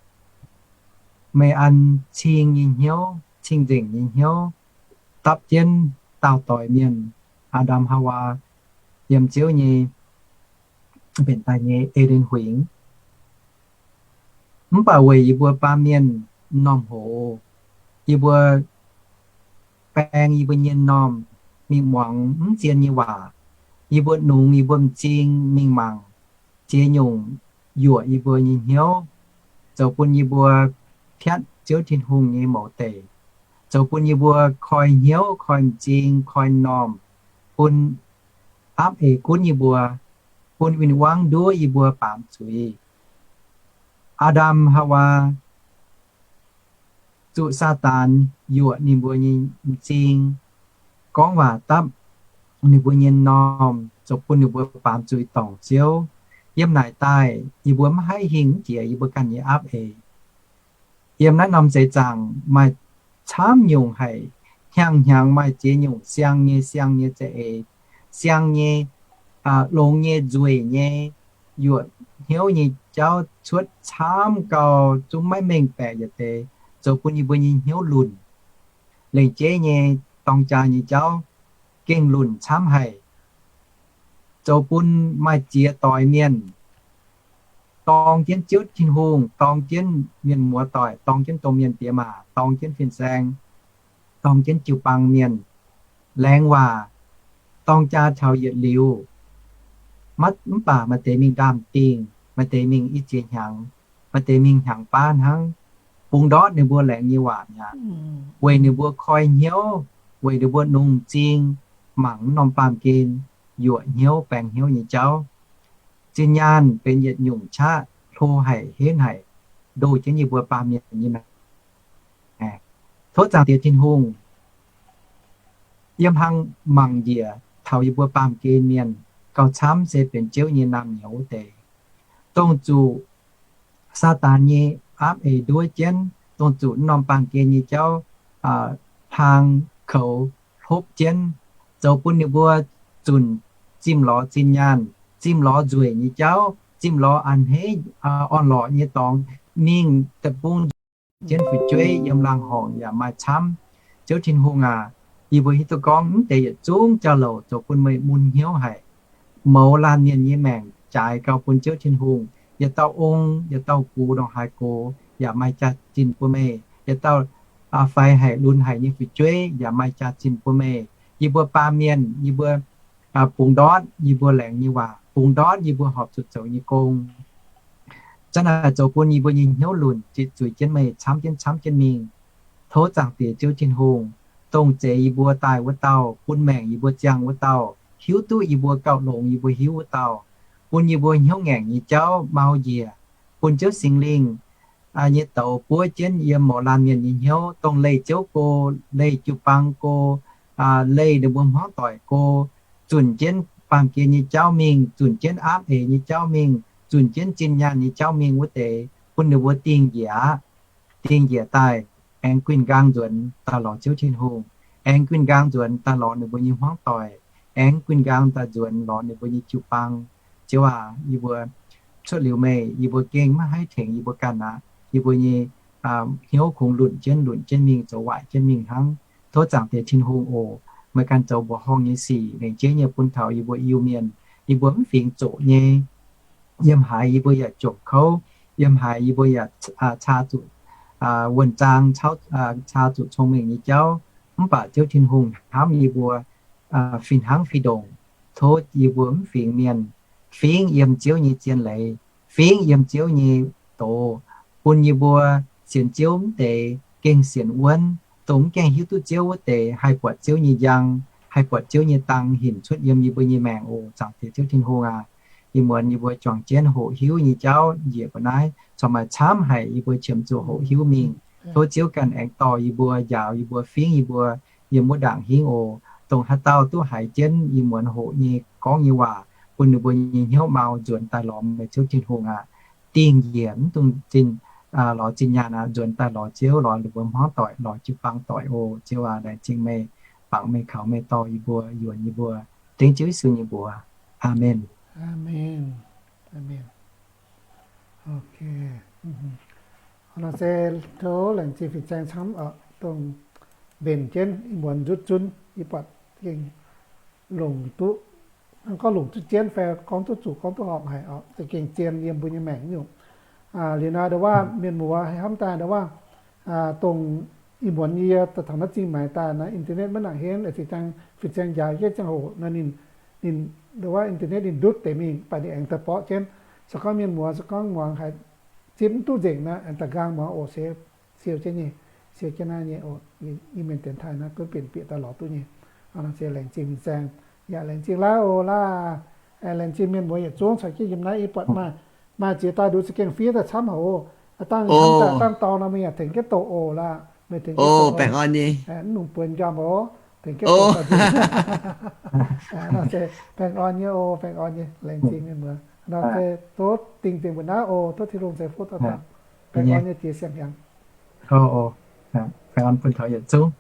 meih an cing nyei hnyouv, cing-nzengc nyei hnyouv dapv jienv daauh doix mienh, Aa^ndam, Haawaa, yiem Ziouv nyei mbenc daaih nyei E^nden Huingx. Mv baac weic yie mbuo baamh mienh m'normh hoz, yie mbuo baeng yie mbuo nyei m'normh mingh muangx mv zien nyei waac, yie mbuo nungx yie mbuo m'zing mingh mangc ziex nyungc yuoqc yie mbuo nyei hnyouv, zoux bun yie mbuo piatv Ziouv Tin-Hungh nyei mouz deic, zoux bun yie mbuo koi hnyouv, koi m'zing, koi m'normh, bun aapv eix gunv yie mbuo, bun win-wangv nduov yie mbuo baamz zuiz. Aa^ndam, Haawaa zuqc Saadaan yuoqc ninh mbuo nyei m'zing, gorngv waac dapv ninh mbuo nyei m'normh, zoux bun ninh mbuo baamz zuiz dorngc Ziouv. Yiem naaic daaih yie mbuo maiv haih hingh jiex yie mbuo ganh nyei aapv eix. Yiem naaiv norm seix zaangc maaih camv nyungc haic, hnyangx-hnyangx maaih ziex nyungc siang nyei, siang nyei za'eix, siang nyei, longx nyei, nzueic nyei, yuoqc hnyouv nyei jauv cuotv camv gau, zungv maiv mengh baeqc yietc deix, zoux bun yie mbuo nyei hnyouv lunc. Lengc jeiv nyei dorng jaa nyei jauv gengh lunc camv haic, zoux bun maaih ziex doix mienh dorng jienv Ziouv Tin-Hungh, dorng jienv mienh muoz doic, dorng jienv domh mienh diex maac, dorng jienv fin-saeng, dorng jienv jiu-baang mienh, laengz waac, dorng jaa taux yietc liuz. Mv baac maaih deix mingh ndaamv-dingh, maaih deix mingh i ziex hnyangx, maaih deix mingh hnyangx baav hnangv, bungx ndortv ninh mbuo laengz nyei waac mi'aqv, weic ninh mbuo koi hnyouv, weic ninh mbuo nungx m'zing mangc mv norm baamh gen, yuoqc hnyouv baeng hnyouv nyei jauv. Zinh nyaanh benx yietc nyungc qaqv hlo haic henv haic, ndoh jienv yie mbuo baamh mienh nyei maengc. Tov Zaangc Diex Tin-Hungh yiem hlang mangc njiec taux yie mbuo baamh gen mienh gauh camv se benx Ziouv nyei naamh nyouz wuov deix, dongh zuqc Saadaan nyei aapv eix nduov jienv, dongh zuqc mv norm baamh gen nyei jauv hlang koux hlopv jienv, zoux bun ninh mbuo zunc zimh lorz zinh nyaanh, zimh lorz nzueic nyei jauv, zimh lorz a'hneiv orn-lorqc nyei dorngx mingh deic-bung, zuqc jienv fu'jueiv yiem laangz horngc yaac maaih camv. Ziouv Tin-Hungh aac, yie mbuo hiuv duqv gorngv mv deix yietc zungv jauv-louc zoux bun meih mun hnyouv haic. Mouz laanh mienh nyei maengc jaaix gau bun Ziouv Tin-Hungh. Yietc dauh ong, yietc dauh gux ndongc haaix gox yaac maaih jaax-zinh bun meih. Yietc dauh faix haic lunx haic nyei fu'jueiv yaac maaih jaax-zinh bun meih. Yie mbuo baamh mienh, yie mbuo bungx ndortv yie mbuo laengz nyei waac, bungx ndortv yie mbuo horpc zuqc zoux nyei gong. Zanc naaic zoux bun yie mbuo nyei hnyouv lunc zitc zuiz jienv meih camv jienv camv jienv mingh. Tov Zaangc Diex Ziouv Tin-Hungh, dongh zeix yie mbuo daaih wuov dauh, bun maengc yie mbuo ziangh wuov dauh, hiuv duqv yie mbuo gauh longx yie mbuo hiuv wuov dauh, bun yie mbuo hnyouv ngaengc nyei jauv mau njiec, bun Ziouv Singx Lingh nyei douz buov jienv yiem mouz laanh mienh nyei hnyouv, dongh leih Ziouv go, leih jiu-baang go, leih ninh mbuo hmuangv doic go, zunc jienv baamh gen nyei jauv mingh, zunc jienv aapv eix nyei jauv mingh, zunc jienv zinh nyaanh nyei jauv mingh wuov deix, bun ninh mbuo dingh njiec aqv. Dingh njiec daaih, aengx guinh nqaang nzuonx daaih lorz Ziouv Tin-Hungh, aengx guinh nqaang nzuonx daaih lorz ninh mbuo nyei hmuangv doic, aengx guinh nqaang daaih nzuonx lorz ninh mbuo nyei jiu-baang. Ziouv aac, yie mbuo cuotv liuz meih, yie mbuo gengh maiv haih tengx yie mbuo ganh aqv. Yie mbuo nyei hnyouv kungx lunc jienv lunc jienv mingh, zoux waaic jienv mingh hnangv. Tov Zaangc Diex Tin-Hungh oc, meih ganh zoux mbuoqc horngh nyei sic, lengc jeiv nyei bun taux yie mbuo Iu-Mienh. Yie mbuo mv fingx zoqc nyei. Yiem haaix yie mbuo yaac jomc kouv, yiem haaix yie mbuo yaac caa zuqc wuonh zaang, caa zuqc cong-mengh nyei jauv. Mv baac Ziouv Tin-Hungh hnamv yie mbuo fih hnangv fih ndongc. Tov yie mbuo mv fingx mienh, fingx yiem Ziouv nyei zien leiz, fingx yiem Ziouv nyei doz, bun yie mbuo sienx Ziouv mv deix gengh sienx wuonv, dongh mv gaengh hiuv duqv Ziouv wuov deix haih buatc Ziouv nyei njang, haih buatc Ziouv nyei dang hinc cuotv yiem yie mbuo nyei maengc oc. Zaangc Diex Ziouv Tin-Hungh aac, ih muonz yie mbuo juangc jienv hoqc hiuv nyei jauv njiec mbuo naaiv, corc maaih camv haic yie mbuo qiemx zuqc hoqc hiuv mingh. Tov Ziouv ganh aengx dorh yie mbuo, njaaux yie mbuo, fingv yie mbuo yiem wuov ndaangc hingv oc. Dongh haaix dauh duqv haiz jienv ih muonz hoqc nyei gorngv nyei waac, bun ninh mbuo nyei hnyouv mau nzuonx daaih lorz meih Ziouv Tin-Hungh aqv. Dingh njiec mv dungx zinh, lorz zinh nyaanh aqv, nzuonx daaih lorz Ziouv, lorz ninh mbuo hmuangv doic, lorz jiu-baang doic oc. Ziouv aac, laengz zingh meih, bangc meih, kaux meih, dorh yie mbuo, yuonx yie mbuo. Dengv Ziouv Yesu nyei mbuox. Aamen. Aamen. Aamen. Ok. Nor se tov laengz zingh fin-saeng camv oc, dongh mbenc jienv ih muonz nzutv zunv yie buatc gengh longc duqv, hnangv gorngv longc duqv jienv fai gorngv duqv zuqc, gorngv duqv horpc haic oc, za'gengh zien yiem mbuo nyei maengc nyungc. Liuz nor ndo wuov mienh muoz hnamv daaih ndo wuov, dongh ih muonz yie daaih taux naaiv zingh maaiz daaih naaiv internet maiv nangc henv, fin-saeng njaaux jienv ziangh hoc nor ninh, ninh ndo wuov internet ninh ndutv deix mingh, baac ninh aengx daaih borqv jienv. Se gorngv mienh muoz se gorngv muangx haiz zipv mv duqv nzengc nor, aengx daaih nqaang muangx oc, se siou jienv nyei, siou jienv naaiv nyei oc. Yie mienh dienx taaih naaiv gunv benx bieqc daaih lorz duqv nyei. Nor se laengz zingh fin-saeng, yaac laengz zingh laav oc, laav, laengz zingh mienh muoz yietc zungv caux jienv yiem naaiv. Yie buatc maaih, maaih ziex dauh nduqc za'gengh fiev daaih camv haic oc. Dangh hnamv daaih dangh dorngx nor meih yaac tengx jienv doqc oc, laav, meih tengx jienv doqc oc. Mv nungx buonc njormh oc, tengx jienv doqc. Nor se baengh orn nyei oc, baengh orn nyei, laengz zingh mienh muoz. Nor se tov dingh nzengc mbuo naaiv oc, tov Tin-Hungh ceix fuqv dorh dangh. Baengh orn nyei jiex siang-hnyangx. Baengh orn bun taux yietc zungv.